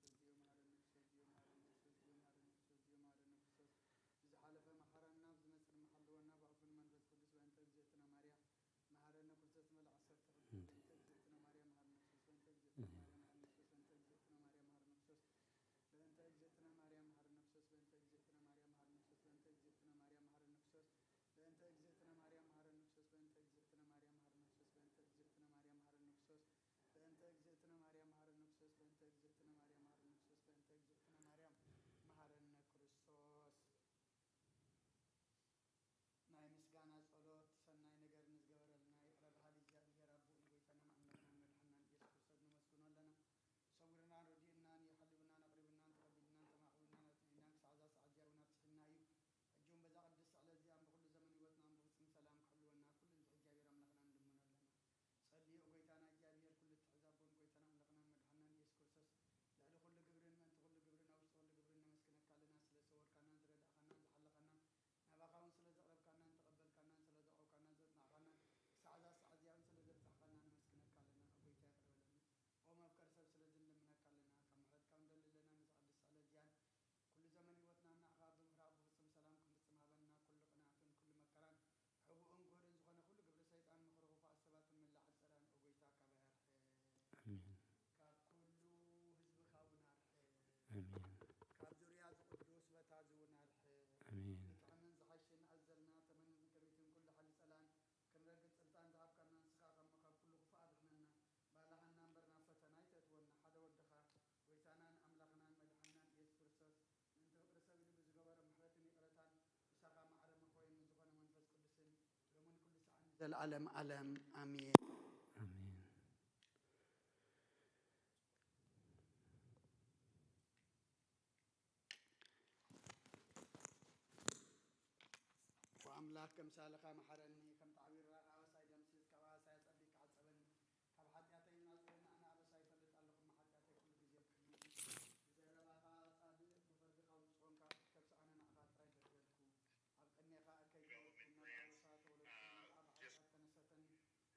ክርስቶስ፣ ዝሓለፈ መሓረና፣ ኣብ ዝመጽእ ድማ ሓልወና፣ ብኣፉን መንፈስ ቅዱስ፣ በእንተ እግዝእትነ ማርያም መሓረነ ክርስቶስ። መለ ዓሰርተ ክልተ። በእንተ እግዝእትነ ማርያም መሓረነ ክርስቶስ፣ በእንተ እግዝእትነ ማርያም መሓረነ ክርስቶስ፣ በእንተ እግዝእትነ ማርያም መሓረነ ክርስቶስ፣ በእንተ እግዝእትነ ማርያም መሓረነ ክርስቶስ፣ በእንተ እግዝእትነ ማርያም መሓረነ ክርስቶስ፣ በእንተ እግዝእትነ ማርያም መሓረነ ክርስቶስ፣ በእንተ እግዝእትነ ማርያም መሓረነ ክርስቶስ፣ በእንተ እግዝእትነ ማርያም መሓረነ ክርስቶስ፣ በእንተ እግዝእትነ ማርያም መሓረነ ክርስቶስ፣ በእንተ እግዝእትነ ማርያም መሓረነ ክርስቶስ፣ በእንተ እግዝእትነ ማርያም መሓረነ ክርስቶስ። ናይ ምስጋና ጸሎት። ሰናይ ነገር ንዝገበረልና ይቕረ በሃሊ እግዚኣብሔር ኣቦኡ ንጎይታናን ኣምላኽናን መድሓንናን ኢየሱስ ክርስቶስ ነመስግኖ ኣለና። ሰዊርናን ረዲእናን እዩ፣ ሓሊውናን ኣቕሪቡናን ተቐቢልናን ተማዕቢልናን ኣጽኒዕናን ክሳዕ እዛ ሰዓት እዚኣ እውን ኣብጽሒና እዩ። ሕጂ እውን በዛ ቅድስቲ ዕለት እዚኣን ብኹሉ ዘመን ህይወትናን ብፍጹም ሰላም ክሕልወና ኩሉ ንዝሕ እግዚኣብሔር ኣምላኽና ንልምኖ ኣለና። ጸልዮ ጎይታና እግዚኣብሔር ኩሉ እትሕዝ ኣቦን ጎይታና ኣምላኽናን መድሓንናን ኢየሱስ ክርስቶስ፣ ልዕሊ ኩሉ ግብርን ምእንቲ ኩሉ ግብርን ኣብ ውሽጢ ኩሉ ግብርን ነመስግነካ ኣለና። ስለ ዝሰወርካናን ዝረዳእካናን ዝሓለኻናን ናባኻ እውን ስለ ዘቕረብካናን ተቐበልካናን ስለ ዘቕረብካናን ዘጽናዕካናን ክሳዕ እዛ ሰዓት እዚኣ እውን ስለ ዘብጻሕካና ነመስግነካ ኣለና። ኣቦይታ ይቕረ በለና። ኦ መፍቀሪ ሰብ ስለዚ ንልምነካ ኣለና። ካብ ምሕረትካ ንደሊ ኣለና። ነዛ ቅድስቲ ዕለት እዚኣን ኩሉ ዘመን ህይወትና ንዓኻ ብምፍራህ ብፍጹም ሰላም ክንፍጽም ሃበና። ኩሉ ቅንኣትን ኩሉ መከራን ሕቡእን ክህርን ዝኾነ ኩሉ ግብሪ ሰይጣን ምኽሪ ክፉኣት ሰባትን ምላዓል ጸላእን ኦ ጎይታ ካባይ ኣርሕቕ። ኣሜን። ካብ ኩሉ ህዝብኻ እውን ኣርሕቕ። ኣሜን። ካብ ዙርያ እዚ ቅዱስ ቦታ እዚ እውን ኣርሕቕ። ኣሜን። ዝጥዕምን ዝሓሽን ኣዘልና ተመንን ከቢትን ኩሉ ሓይሊ ጸላእን ክንረግጽ ስልጣን ዝሃብካና ንስኻ ካብ ካብ ኩሉ ክፉእ ኣድሕነና። ባልዓና እምበር ናብ ፈተና ኣይተእትወና። ሓደ ወድኻ ጎይታናን ኣምላኽናን መድሓንናን ኢየሱስ ክርስቶስ ምእንቲ ፍቕሪ ሰብ ኢሉ ብዝገበሮ ምሕረትን ይቕረታን ምሳኻ ማዕረ መኾየኒ ዝኾነ መንፈስ ቅዱስን ሎምን ኩሉ ሰዓትን ዘለዓለም ዓለም ኣሜን። ኣሜን። ወኣምላክ ከምሳልኻ መሓረኒ፣ ከም ተዓቢርካ ካብ ኣሳይ ደምስስ፣ ካብ ኣሳይ ኣጸቢቅካ ሓጸበኒ። ካብ ሓጢኣተይ ናጽረኒ፣ ኣነ ኣበሳ ይፈልጥ ኣለኹ፣ እሞ ሓጢኣተይ ኩሉ ግዜ ይኩነኒ። ብዘረባኻ ጻድቕ፣ ብፍርድኻ ውጹእ ኮንካ፣ ከብሲ ኣነ ንዓኻ ጥራይ በደልኩ። ኣብ ቅድሜኻ እከይ ገበርኩ፣ እሞ ብኣበሳ ተወለድኩ፣ እሞ ኣብ ሓጢኣት ተነሰተኒ።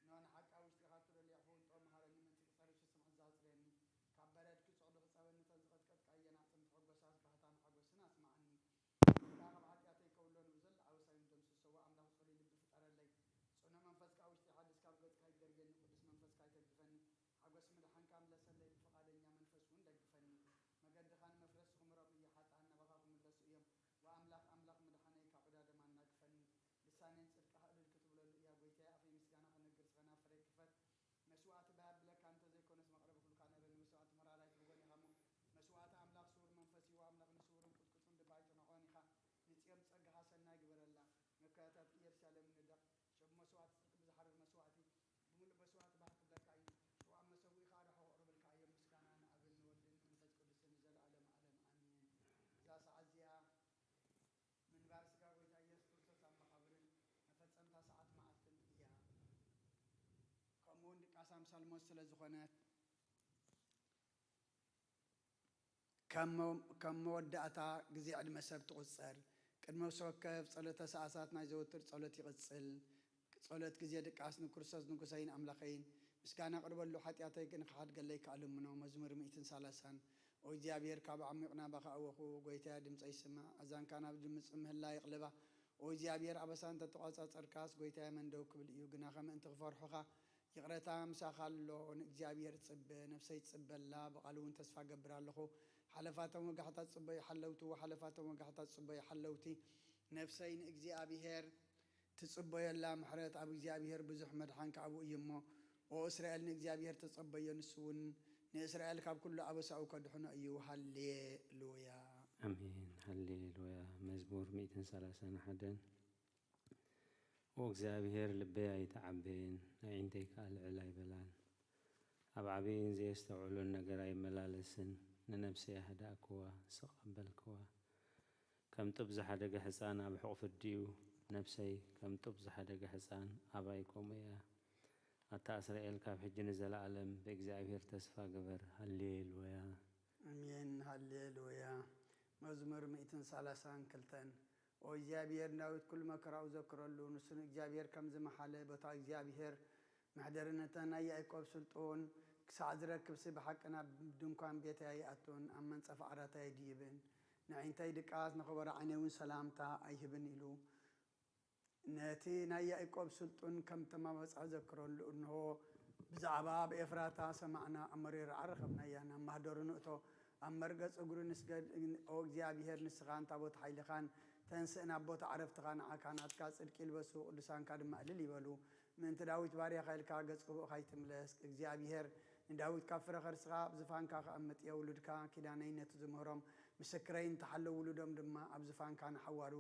እነሆ ንሓቂ ኣብ ውሽጢ ኢኻ ትደልዮ፣ ሕውንጦ መሃረኒ፣ ምእንቲ ክጸሪ ሽስም ሕዛ ኣጽርየኒ። ካብ በረድ ክጽዕዱ ሕጸበኒ፣ እተን ታት ኢየሩሳሌም ንደቕ። ሸብ መስዋዕቲ ጽድቂ ብዝሓርር መስዋዕቲ ብምሉእ መስዋዕቲ ባህ ክብለካ እዩ። ሽዋ መሰዊእኻ ርሖ ክቕርብልካ እዮም። ምስጋና ንኣብን ንወልድን ንመንፈስ ቅዱስን ንዘለኣለም ዓለም ኣሜን። እዛ ሰዓት እዚኣ ምንባር ስጋ ጎይታ ኢየሱስ ክርስቶስ ኣብ መቓብርን መፈጸምታ ሰዓት መዓልትን እያ። ከምኡ እውን ድቃስ ኣምሳልሞስ ስለ ዝኾነት፣ ከም መ-፣ ከም መወዳእታ ግዜ ዕድመ ሰብ ትቑጸር። ቅድሚ ነፍሲ ወከፍ ጸሎተ ሰዓታት ናይ ዘወትር ጸሎት ይቕጽል። ጸሎት ግዜ ድቃስ ንክርስቶስ ንጉሰይን ኣምላኸይን ምስጋና ቅርበሉ፣ ሓጢኣተይ ግን ክሓድገለይ ከኣልምኖ። መዝሙር ሚእትን ሰላሳን። ኦ እግዚኣብሔር፣ ካብ ዓሚቕ ናባኻ ኣወኹ፣ ጎይታየ፣ ድምፀይ ስማዕ። ኣዛንካ ናብ ድምፂ ምህላ ይቕልባ። ኦ እግዚኣብሔር፣ ኣበሳ እንተተቋጻጸርካስ፣ ጎይታየ፣ መን ደው ክብል እዩ? ግናኸ ምእንቲ ክፈርሑኻ፣ ይቕረታ ምሳኻ ኣሎ። ንእግዚኣብሔር ጽበ፣ ነፍሰይ ትጽበላ፣ ብቓሉ እውን ተስፋ እገብር ኣለኹ። ሓለፋቶም ወጋሕታ ጽበዩ ሓለውቲ፣ ሓለፋቶም ወጋሕታ ጽበዩ ሓለውቲ። ነፍሰይ ንእግዚኣብሔር ትጽበየላ፣ ምሕረት ኣብ እግዚኣብሔር ብዙሕ፣ መድሓን ከኣ ኣብኡ እዩ እሞ። ኦ እስራኤል፣ ንእግዚኣብሔር ተጸበዮ፣ ንሱ እውን ንእስራኤል ካብ ኩሉ ኣበሳኡ ከድሕኖ እዩ። ሃሌሉያ። ኣሜን። ሃሌሉያ። መዝሙር ሚእትን ሰላሳን ሓደን። ኦ እግዚኣብሔር፣ ልበይ ኣይተዓበየን፣ ኣዒንተይ ከኣ ልዕል ኣይበላን። ኣብ ዓብይን ዘየስተውዕሎን ነገር ኣይመላለስን። ንነብሰይ ኣህዳእክዋ፣ ስቕ ኣበልክዋ። ከም ጡብ ዝሓደገ ሕፃን ኣብ ሕቑፊ ኣዲኡ፣ ነብሰይ ከም ጡብ ዝሓደገ ሕፃን ኣባይ ከምኡ እያ። ኣታ እስራኤል፣ ካብ ሕጂ ንዘለኣለም ብእግዚኣብሔር ተስፋ ግበር። ሃሌሉያ። ኣሜን። ሃሌሉያ። መዝሙር ሚእትን ሰላሳን ክልተን። ኦ እግዚኣብሔር፣ ንዳዊት ኩሉ መከራኡ ዘክረሉ። ንሱ ንእግዚኣብሔር ከም ዝመሓለ፣ በታ እግዚኣብሔር መሕደሪ ነተን ናይ ያዕቆብ ስልጡን ክሳዕ ዝረክብሲ፣ ብሓቂ ናብ ድንኳን ቤተይ ኣይኣቱን፣ ኣብ መንጸፍ ዓራተይ ኣይድይብን። ንዒንተይ ድቃስ፣ ንኸበሮ ዓይነይ እውን ሰላምታ ኣይህብን ኢሉ። ነቲ ናይ ያዕቆብ ስልጡን ከም ተማመጻ ዘክረሉ። እንሆ፣ ብዛዕባ ኣብ ኤፍራታ ሰማዕና፣ ኣብ መሪር ዓሪ ረኸብናያ። ናብ ማህደሩ ንእቶ፣ ኣብ መርገጽ እግሩ ንስገድ። ኦ እግዚኣብሔር፣ ንስኻን ታቦት ሓይልኻን፣ ተንስእ፣ ናብ ቦታ ዕረፍትኻ ንዓካ፣ ናትካ ጽድቂ ይልበሱ፣ ቅዱሳንካ ድማ እልል ይበሉ። ምእንቲ ዳዊት ባርያኻ ኢልካ፣ ገጽ ክፉእ ካይትምለስ። እግዚኣብሔር ንዳዊት ካብ ፍረ ከርስኻ ኣብ ዝፋንካ ከቐምጥ እየ፣ ውሉድካ ኪዳነይ ነቲ ዝምህሮም ምስክረይ እንተሓለዉ፣ ውሉዶም ድማ ኣብ ዝፋንካ ንሓዋሩ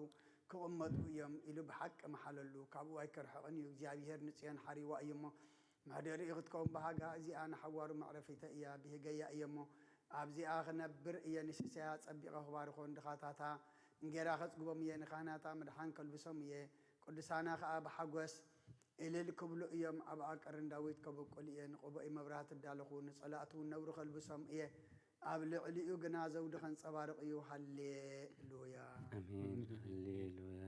ክቕመጡ እዮም ኢሉ ብሓቂ መሓለሉ። ካብኡ ኣይክርሕቕን እዩ። እግዚኣብሔር ንጽዮን ሓሪዋ እዩ እሞ፣ መሕደሪኡ ክትከውን ብሃጋ እዚኣ ንሓዋሩ መዕረፊተ እያ፣ ብሂገያ እየ እሞ፣ ኣብዚኣ ክነብር እየ፣ ንሲሳያ ጸቢቐ ክባርኾ፣ ንድኻታታ እንጌራ ከጽግቦም እየ፣ ንካህናታ ምድሓን ከልብሶም እየ፣ ቅዱሳና ኸኣ ብሓጎስ እልል ክብሉ እዮም። ኣብኣ ቀርን ዳዊት ከብቁል እየ፣ ንቕቡእይ መብራህቲ እዳለኹ፣ ንጸላእቱ እውን ነውሪ ከልብሶም እየ፣ ኣብ ልዕሊኡ ግና ዘውዲ ከንጸባርቕ እዩ። ሃሌሉያ። ኣሜን። ሃሌሉያ።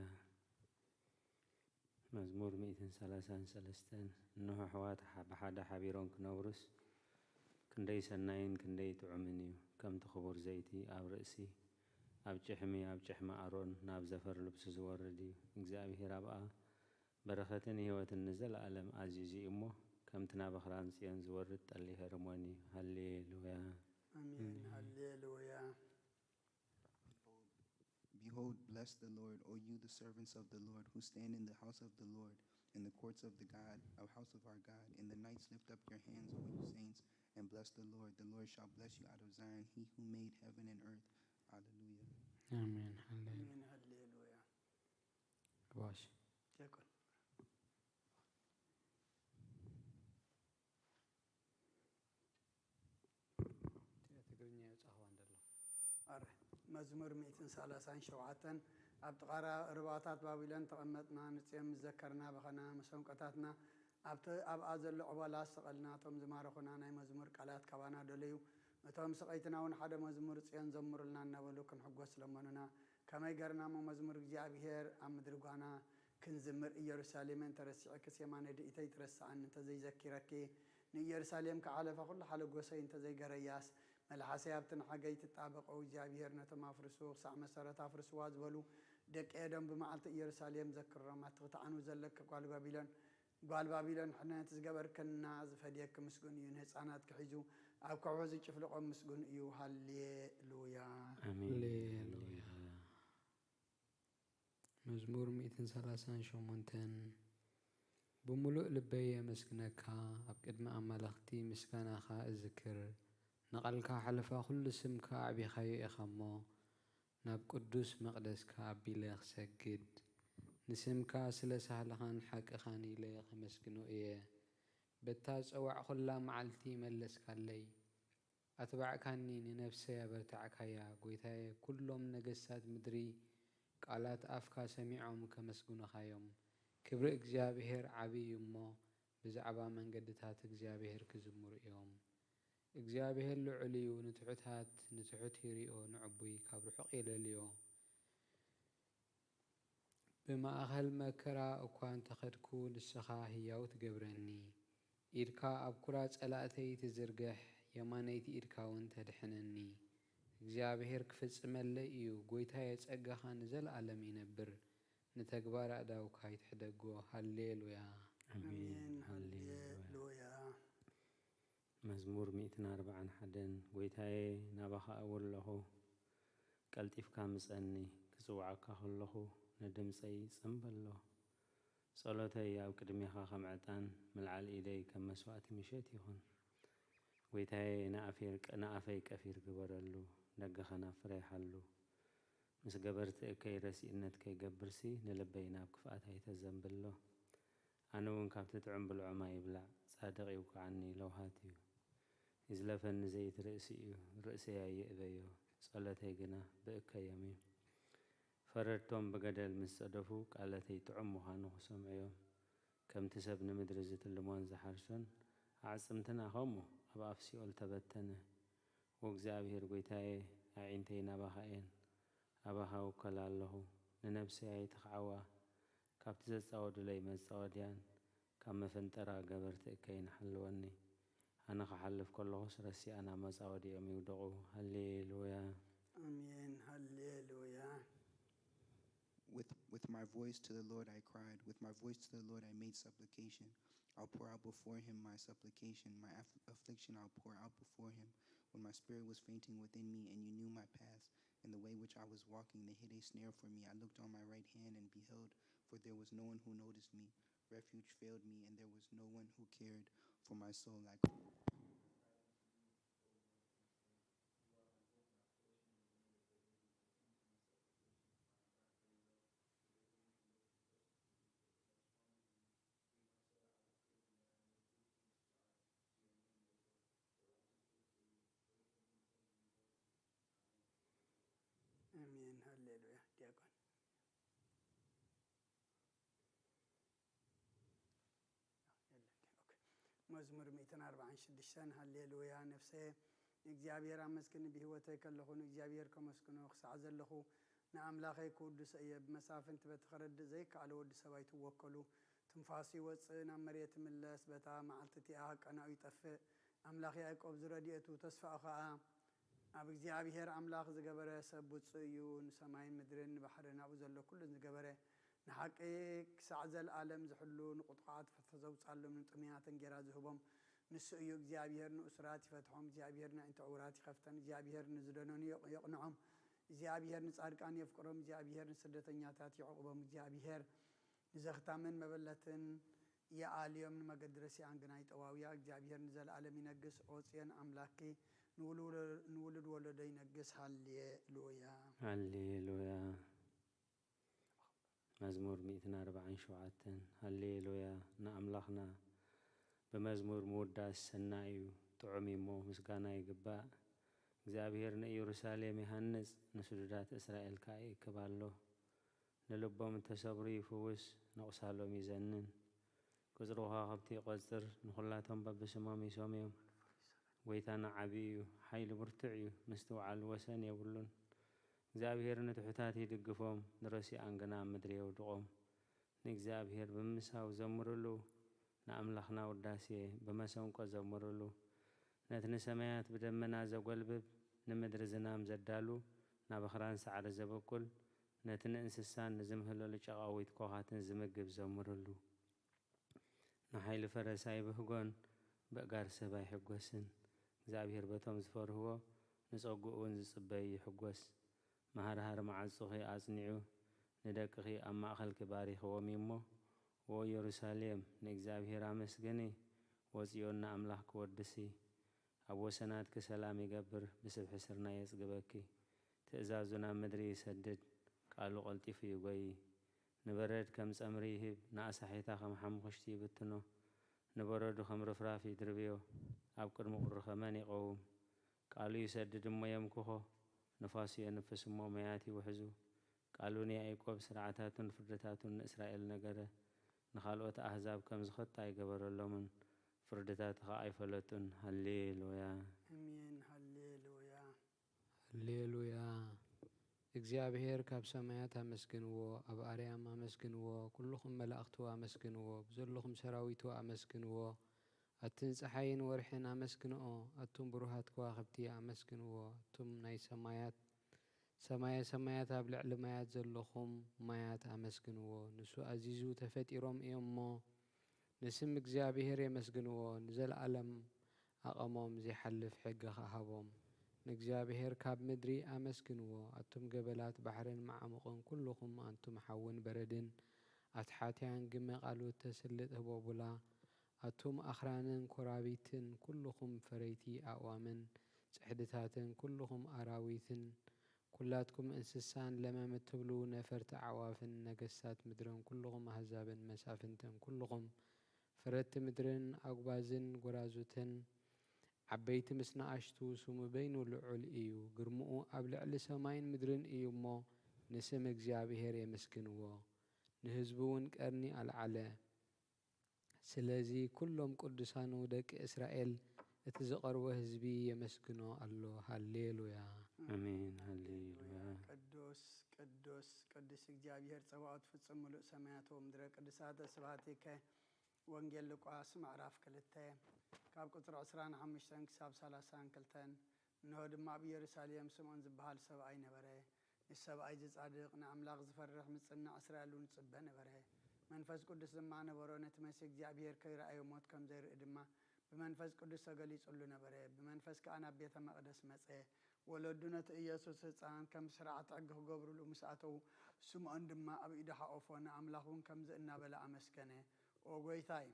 መዝሙር ሚእትን ሰላሳን ሰለስተን። እንሆ፣ ኣሕዋት ሓ-፣ ብሓደ ሓቢሮም ክነብሩስ፣ ክንደይ ሰናይን ክንደይ ጥዑምን እዩ! ከምቲ ክቡር ዘይቲ ኣብ ርእሲ፣ ኣብ ጭሕሚ፣ ኣብ ጭሕሚ ኣሮን፣ ናብ ዘፈር ልብሱ ዝወርድ እዩ። እግዚኣብሄር ኣብኣ በረኸትን ህይወትን ንዘለኣለም ኣዚዙ እዩ እሞ፣ ከምቲ ናብ ኣኽራን ጽዮን ዝወርድ ጠሊ ሄርሞን እዩ። ሃሌሉያ። ኣሜን። ሃሌሉያ። Behold, bless the Lord, O you, the servants of the Lord, who stand in the house of the Lord, in the courts of the God, of house of our God. In the nights lift up your hands, O you saints, and bless the Lord. The Lord shall bless you out of Zion, he who made heaven and earth. Hallelujah. ኣሜን። ሃሌሉያ። ኣሜን። ሃሌሉያ። ባሽ። ዲያቆን። ትግርኛ የውጻኽዋ እንደሎ። ኣረ፣ መዝሙር ሚእትን ሰላሳን ሸውዓተን። ኣብ ጥቓ ራ-፣ ርባታት ባቢሎን ተቐመጥና፣ ንጽዮን ምስ ዘከርና በኸና፣ መሰንቆታትና ኣብቲ፣ ኣብኣ ዘሎ ዕባላ ሰቐልና። እቶም ዝማረኹና ናይ መዝሙር ቃላት ካባና ደለዩ። እቶም ሰቐይትና እውን ሓደ መዝሙር ጽዮን ዘምሩልና እናበሉ ክንሕጎስ ለመኑና። ከመይ ገርና እሞ መዝሙር እግዚኣብሔር ኣብ ምድሪ ጓና ክንዝምር? ኢየሩሳሌመ እንተረሲዕክስ የማነ ድኢተይ ትረስዓኒ፣ እንተዘይዘኪረኪ፣ ንኢየሩሳሌም ክሓለፋ ኩሉ ሓለጎሰይ እንተዘይገረያስ፣ መልሓሰይ ኣብቲ ንሓገይ ትጣበቆ። እግዚኣብሔር ነቶም ኣፍርሱ ክሳዕ መሰረት ኣፍርስዋ ዝበሉ ደቂ ኤዶም ብመዓልቲ ኢየሩሳሌም ዘክሮም። ኣቲ ክትዓኑ ዘለኪ ጓል ባቢሎን፣ ጓል ባቢሎን፣ ሕነ ነቲ ዝገበርክና ዝፈድየኪ ምስጉን እዩ። ንህፃናትኪ ሒዙ ኣብ ከውሒ ዝጭፍልቖም ምስጉን እዩ። ሃሌሉያ። ኣሜን። ሃሌሉያ። መዝሙር ሚእትን ሰላሳን ሸሞንተን። ብምሉእ ልበይ የመስግነካ፣ ኣብ ቅድሚ ኣማልኽቲ ምስጋናኻ እዝክር። ንቓልካ ሓለፋ ኩሉ ስምካ ኣዕቢኻዮ ኢኻ እሞ፣ ናብ ቅዱስ መቕደስካ ኣቢለ ክሰግድ፣ ንስምካ ስለ ሳህልኻን ሓቅኻን ኢለ ኸመስግኖ እየ። በታ ዝጸዋዕኹላ መዓልቲ መለስካለይ። ኣትባዕካኒ፣ ንነፍሰይ ኣበርታዕካያ። ጐይታየ፣ ኵሎም ነገስታት ምድሪ ቃላት ኣፍካ ሰሚዖም ከመስግኑኻ እዮም። ክብሪ እግዚኣብሄር ዓቢ እዩ እሞ፣ ብዛዕባ መንገድታት እግዚኣብሄር ክዝምሩ እዮም። እግዚኣብሄር ልዑል እዩ፣ ንትሑታት ንትሑት ይሪኦ፣ ንዕቡይ ካብ ርሑቕ የለልዮ። ብማእከል መከራ እኳ እንተ ኸድኩ፣ ንስኻ ህያው ትገብረኒ። ኢድካ ኣብ ኵራ ጸላእተይ ትዝርግሕ፣ የማነይቲ ኢድካ እውን ተድሕነኒ። እግዚኣብሄር ክፍጽመለይ እዩ፣ ጐይታየ፣ ጸጋኻ ንዘለኣለም ይነብር። ንተግባር ኣእዳውካ ኣይትሕደጎ። ሃሌሉያ። ኣሜን። ኣሜን። ሃሌሉያ። ሃሌሉያ። መዝሙር ሚእትን ኣርባዓን ሓደን። ጐይታየ፣ ናባኻ እውር ኣለኹ፣ ቀልጢፍካ ምጸኒ። ክጽውዓካ ከለኹ ንድምጸይ ጽን በሎ። ጸሎተይ ኣብ ቅድሜኻ ከም ዕጣን፣ ምልዓል ኢደይ ከም መስዋእቲ ምሸት ይኹን። ጐይታየ፣ ንኣፌር-፣ ንኣፈይ ቀፊር ግበረሉ፣ ደገ ኸናፍረይ ሓሉ። ምስ ገበርቲ እከይ ረሲእነት ከይገብርሲ፣ ንልበይ ናብ ክፍኣት ኣይተዘንብሎ። ኣነ እውን ካብቲ ጥዑም ብልዖ ማይ ይብላዕ፣ ጻድቕ ይውቅዓኒ ለውሃት እዩ። ይዝለፈኒ ዘይት ርእሲ እዩ፣ ርእሰይ ኣየእበዮ፣ ጸሎተይ ግና ብእከዮም እዩ። ፈረድቶም ብገደል ምስ ጸደፉ፣ ቃለተይ ጥዑም ምዃኑ ክሰምዑ እዮም። ከምቲ ሰብ ንምድሪ ዝትልሞን ዝሓርሶን፣ ኣዕጽምትና ኸምኡ ኣብ ኣፍ ሲኦል ተበተነ። ወእግዚኣብሔር ጐይታየ፣ ኣዒንተይ ናባኻ እየን፣ ኣባኻ እውከል ኣለኹ። ንነብሰይ ኣይትኽዓዋ፣ ካብቲ ዘጻወዱለይ መጻወድያን ካብ መፈንጠራ ገበርቲ እከይን ሓልወኒ። ኣነ ክሓልፍ ከለኹስ ረሲኣና መጻወዲኦም ይውደቑ። ሃሌሉያ። ኣሜን። ሃሌሉያ። With, with my voice to the Lord I cried, with my voice to the Lord I made supplication. I'll pour out before him my supplication, my aff- affliction I'll pour out before him. When my spirit was fainting within me, and you knew my paths and the way which I was walking, they hid a snare for me. I looked on my right hand and beheld, for there was no one who noticed me. Refuge failed me, and there was no one who cared for my soul. I cried. ኣሜን። ሃሌሉያ። ዲያቆን። የለን። ኦኬ። መዝሙር ሚእትን ኣርባዓን ሽዱሽተን። ሃሌሉያ ነፍሰየ ንእግዚኣብሔር ኣመስግኒ፣ ብህይወተይ ከለኹ ንእግዚኣብሔር ከመስግኖ ክሳዕ ዘለኹ ንኣምላኸይ ክውድሶ እየ። ብመሳፍንቲ በቲ ከረድእ ዘይከኣሎ ወዲ ሰብ ኣይትወከሉ። ትንፋሱ ይወጽእ፣ ናብ መሬት ይምለስ፣ በታ መዓልቲ እቲኣ ቀናኡ ይጠፍእ። ኣምላኽ ያዕቆብ ዝረድኤቱ ተስፋኡ ኸኣ ኣብ እግዚኣብሔር ኣምላኽ ዝገበረ ሰብ ብፁእ እዩ። ንሰማይን ምድርን ንባሕርን ኣብኡ ዘሎ ኩሉን ዝገበረ፣ ንሓቂ ክሳዕ ዘለኣለም ዝሕሉ፣ ንቁጥቋጥ ፍትሒ ዘውጻሎም፣ ንጥሙያት እንጌራ ዝህቦም ንሱ እዩ። እግዚኣብሔር ንእሱራት ይፈትሖም፣ እግዚኣብሔር ንኣዒንቲ ዕዉራት ይኸፍተን፣ እግዚኣብሔር ንዝደነኑ የቕ-፣ የቕንዖም፣ እግዚኣብሔር ንጻድቃን የፍቅሮም፣ እግዚኣብሔር ንስደተኛታት ይዕቑቦም፣ እግዚኣብሔር ንዘኽታምን መበለትን የኣልዮም፣ ንመገዲ ረሲኣን ግና ይጠዋውያ። እግዚኣብሔር ንዘለኣለም ይነግስ። ኦ ጽዮን ኣምላኪ ንውሉ-፣ ንውሉድ ወለዶ ይነግስ። ሃሌሉያ። ሃሌሉያ። መዝሙር ሚእትን ኣርባዓን ሸውዓተን። ሃሌሉያ ንኣምላኽና። ብመዝሙር ምውዳስ ሰናይ እዩ፣ ጥዑም እዩ እሞ ምስጋና ይግባእ። እግዚኣብሔር ንኢየሩሳሌም ይሃንጽ፣ ንስዱዳት እስራኤል ከኣ ይእክብ ኣሎ። ንልቦም እተሰብሩ ይፍውስ፣ ነቑሳሎም ይዘንን። ቅጽሪ ኸዋኽብቲ ይቖጽር፣ ንኹላቶም በብስሞም ይሰምዮም። ጐይታና ዓቢ እዩ፣ ሓይሉ ብርቱዕ እዩ፣ ምስትውዓሉ ወሰን የብሉን። እግዚኣብሔር ንትሑታት ይድግፎም፣ ንረሲኣን ግና ኣብ ምድሪ የውድቖም። ንእግዚኣብሔር ብምምሳው ዘምሩሉ፣ ንኣምላኽና ውዳሴ ብመሰንቆ ዘምሩሉ። ነቲ ንሰማያት ብደመና ዘጐልብብ፣ ንምድሪ ዝናም ዘዳሉ፣ ናብ ኣኽራን ሳዕሪ ዘበቁል፣ ነቲ ንእንስሳን ንዝምህለሉ ጨቓዊት ኳዃትን ዝምግብ ዘምሩሉ። ንሓይሊ ፈረስ ኣይብህጎን፣ በእጋር ሰብ ኣይሕጎስን። እግዚኣብሔር በቶም ዝፈርህዎ፣ ንጸጉኡ እውን ዝጽበዩ ይሕጎስ። መሃርሃር መዓጹኺ ኣጽኒዑ፣ ንደቅኺ ኣብ ማእከልኪ ባሪኽዎም እዩ እሞ፣ ዎ ኢየሩሳሌም፣ ንእግዚኣብሔር ኣመስግኒ፣ ወጽዮን ንኣምላኽኪ ወድሲ። ኣብ ወሰናትኪ ሰላም ይገብር፣ ብስብሒ ስርናይ የጽግበኪ። ትእዛዙ ናብ ምድሪ ይሰድድ፣ ቃሉ ቀልጢፉ ይጎዪ። ንበረድ ከም ጸምሪ ይህብ፣ ንኣሳሒታ ከም ሓሙኽሽቲ ይብትኖ። ንበረዱ ከም ርፍራፍ ይድርብዮ፣ ኣብ ቅድሚ ቁሪ ከመን ይቐውም? ቃሉ ይሰድድ እሞ የምክኾ፣ ንፋሱ የንፍስ እሞ መያት ይውሕዙ። ቃሉ ንያዕቆብ ስርዓታቱን ፍርድታቱን ንእስራኤል ነገረ፣ ንኻልኦት ኣህዛብ ከም ዝኸቶ ኣይገበረሎምን፣ ፍርድታቱ ኸኣ ኣይፈለጡን። ሃሌሉያ። ኣሜን። ሃሌሉያ። ሃሌሉያ። እግዚኣብሔር ካብ ሰማያት ኣመስግንዎ፣ ኣብ ኣርያም ኣመስግንዎ፣ ኩልኹም መላእኽቱ ኣመስግንዎ፣ ብዘለኹም ሰራዊቱ ኣመስግንዎ፣ ኣትን ጸሓይን ወርሕን ኣመስግንኦ፣ ኣቱም ብሩሃት ከዋኽብቲ ኣመስግንዎ፣ ኣቱም ናይ ሰማያት ሰማየ ሰማያት ኣብ ልዕሊ ማያት ዘለኹም ማያት ኣመስግንዎ፣ ንሱ ኣዚዙ ተፈጢሮም እዮም እሞ፣ ንስም እግዚኣብሔር የመስግንዎ፣ ንዘለኣለም ኣቐሞም ዚሓልፍ ሕጊ ኸኣ ሃቦም። ንእግዚኣብሔር ካብ ምድሪ ኣመስግንዎ፣ ኣቱም ገበላት ባሕርን መዓሙቕን፣ ኩልኹም ኣንቱም ሓውን በረድን፣ ኣትሓትያን ግመ ቃሉ እተስልጥ ህቦቡላ፣ ኣቱም ኣኽራንን ኮራቢትን፣ ኩልኹም ፈረይቲ ኣእዋምን ጽሕድታትን፣ ኩልኹም ኣራዊትን፣ ኩላትኩም እንስሳን ለመም እትብሉ ነፈርቲ ኣዕዋፍን፣ ነገስታት ምድርን፣ ኩልኹም ኣህዛብን መሳፍንትን፣ ኩልኹም ፈረድቲ ምድርን ኣጉባዝን ጐራዙትን፣ ዓበይቲ ምስ ንኣሽቱ፣ ስሙ በይኑ ልዑል እዩ፣ ግርምኡ ኣብ ልዕሊ ሰማይን ምድርን እዩ እሞ፣ ንስም እግዚኣብሔር የመስግንዎ። ንህዝቡ እውን ቀርኒ ኣልዓለ። ስለዚ ኩሎም ቅዱሳኑ ደቂ እስራኤል፣ እቲ ዝቐርቦ ህዝቢ የመስግኖ ኣሎ። ሃሌሉያ። ኣሜን። ሃሌሉያ። ቅዱስ ቅዱስ ቅዱስ እግዚኣብሔር ጸባኦት ፍጹም ምሉእ ሰማያት ወምድረ ቅዱሳት ስብሐቲከ። ወንጌል ሉቃስ ምዕራፍ ክልተ ካብ ቁጽሪ ዕስራን ሓሙሽተን ክሳብ ሰላሳን ክልተን። እንሆ ድማ ኣብ ኢየሩሳሌም ስምዖን ዝበሃል ሰብኣይ ነበረ። ንሰብኣይ ዝጻድቕ ንኣምላኽ ዝፈርሕ ምጽናዕ እስራኤል እውን ይጽበ ነበረ። መንፈስ ቅዱስ ድማ ነበሮ። ነቲ መሲህ እግዚኣብሔር ከይረኣዮ ሞት ከም ዘይርኢ ድማ ብመንፈስ ቅዱስ ተገሊጹሉ ነበረ። ብመንፈስ ከኣ ናብ ቤተ መቕደስ መጸ። ወለዱ ነቲ ኢየሱስ ህጻን ከም ስርዓት ሕጊ ክገብሩሉ ምስ ኣተዉ፣ ስምዖን ድማ ኣብ ኢዱ ሓቆፎ፣ ንኣምላኽ እውን ከምዚ እናበለ ኣመስገነ። ኦ ጐይታይ፣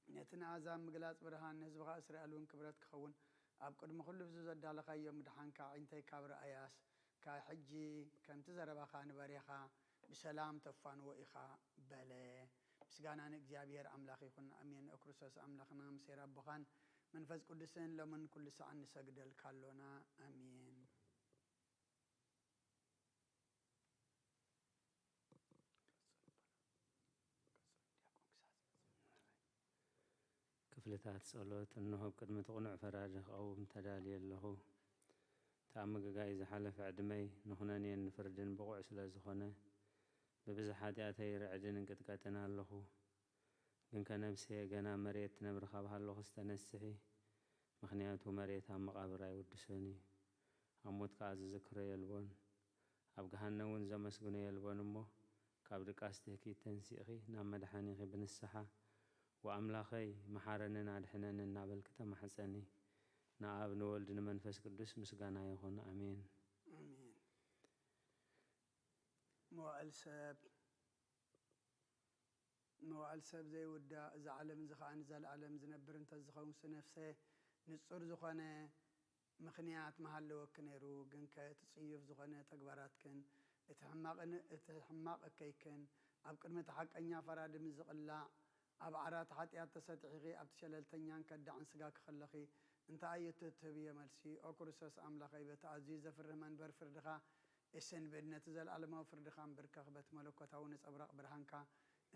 ነቲ ንኣሕዛብ ምግላጽ ብርሃን፣ ንህዝብኻ እስራኤል እውን ክብረት ክኸውን፣ ኣብ ቅድሚ ኩሉ ህዝቢ ዘዳለኻዮ ምድሓንካ ኣዒንተይ ካብ ረኣያስ፣ ካብ ሕጂ ከምቲ ዘረባኻ ንባርያኻ ብሰላም ተፋንዎ ኢኻ በለ። ምስጋና ንእግዚኣብሔር ኣምላኽ ይኹን። ኣሜን። ኦ ክርስቶስ ኣምላኽና፣ ምሴር ኣቦኻን መንፈስ ቅዱስን ሎምን ኩሉ ሰዓን ንሰግደልካ ኣሎና። ኣሜን። ክፍልታት ጸሎት። እንሆ፣ ኣብ ቅድሚ እቲ ቅኑዕ ፈራዲ ክቐውም ተዳልየ ኣለኹ። እቲ ኣብ ምግጋይ ዝሓለፈ ዕድመይ ንኹነኔን ንፍርድን ብቑዕ ስለ ዝኾነ፣ ብብዝሒ ሓጢኣተይ ርዕድን እንቅጥቀጥን ኣለኹ። ግንከ ነብሰየ፣ ገና መሬት ትነብሪ ካብ ሃለኹስ ተነስሒ፣ ምኽንያቱ መሬት ኣብ መቓብር ኣይውድሶን እዩ። ኣብ ሞት ከኣ ዝዝክሮ የልቦን፣ ኣብ ገሃነም እውን ዘመስግኖ የልቦን። እሞ ካብ ድቃስ ትህኪት ተንሲእኺ ናብ መድሓኒኺ ብንስሓ፣ "ወኣምላኸይ፣ መሓረንን ኣድሕነንን" እናበልኪ ተማሕጸኒ። ንኣብ፣ ንወልድ፣ ንመንፈስ ቅዱስ ምስጋና ይኹን። ኣሜን። ኣሜን። መዋእል ሰብ መዋእል ሰብ ዘይውዳእ፣ እዛ ዓለም እዚ ኸኣ ንዘለኣለም ዝነብር እንተዝኸውንሲ፣ ነፍሰ ንጹር ዝኾነ ምኽንያት ምሃለወኪ ነይሩ። ግንከ እቲ ጽዩፍ ዝኾነ ተግባራትክን እቲ ሕማቕን-፣ እቲ ሕማቕ እከይክን ኣብ ቅድሚ እቲ ሓቀኛ ፈራዲ ምስ ዝቕላዕ፣ ኣብ ዓራት ሓጢኣት ተሰጢሒኺ ኣብቲ ሸለልተኛን ከዳዕን ስጋኪ ከለኺ፣ እንታይ እዩ እቲ እትህብዮ መልሲ? ኦ ክርስቶስ ኣምላኸይ፣ በቲ ኣዝዩ ዘፍርህ መንበር ፍርድኻ ይስንብድ፣ ነቲ ዘለኣለማዊ ፍርድኻ እምብርከኽ፣ በቲ መለኮታዊ ነጸብራቕ ብርሃንካ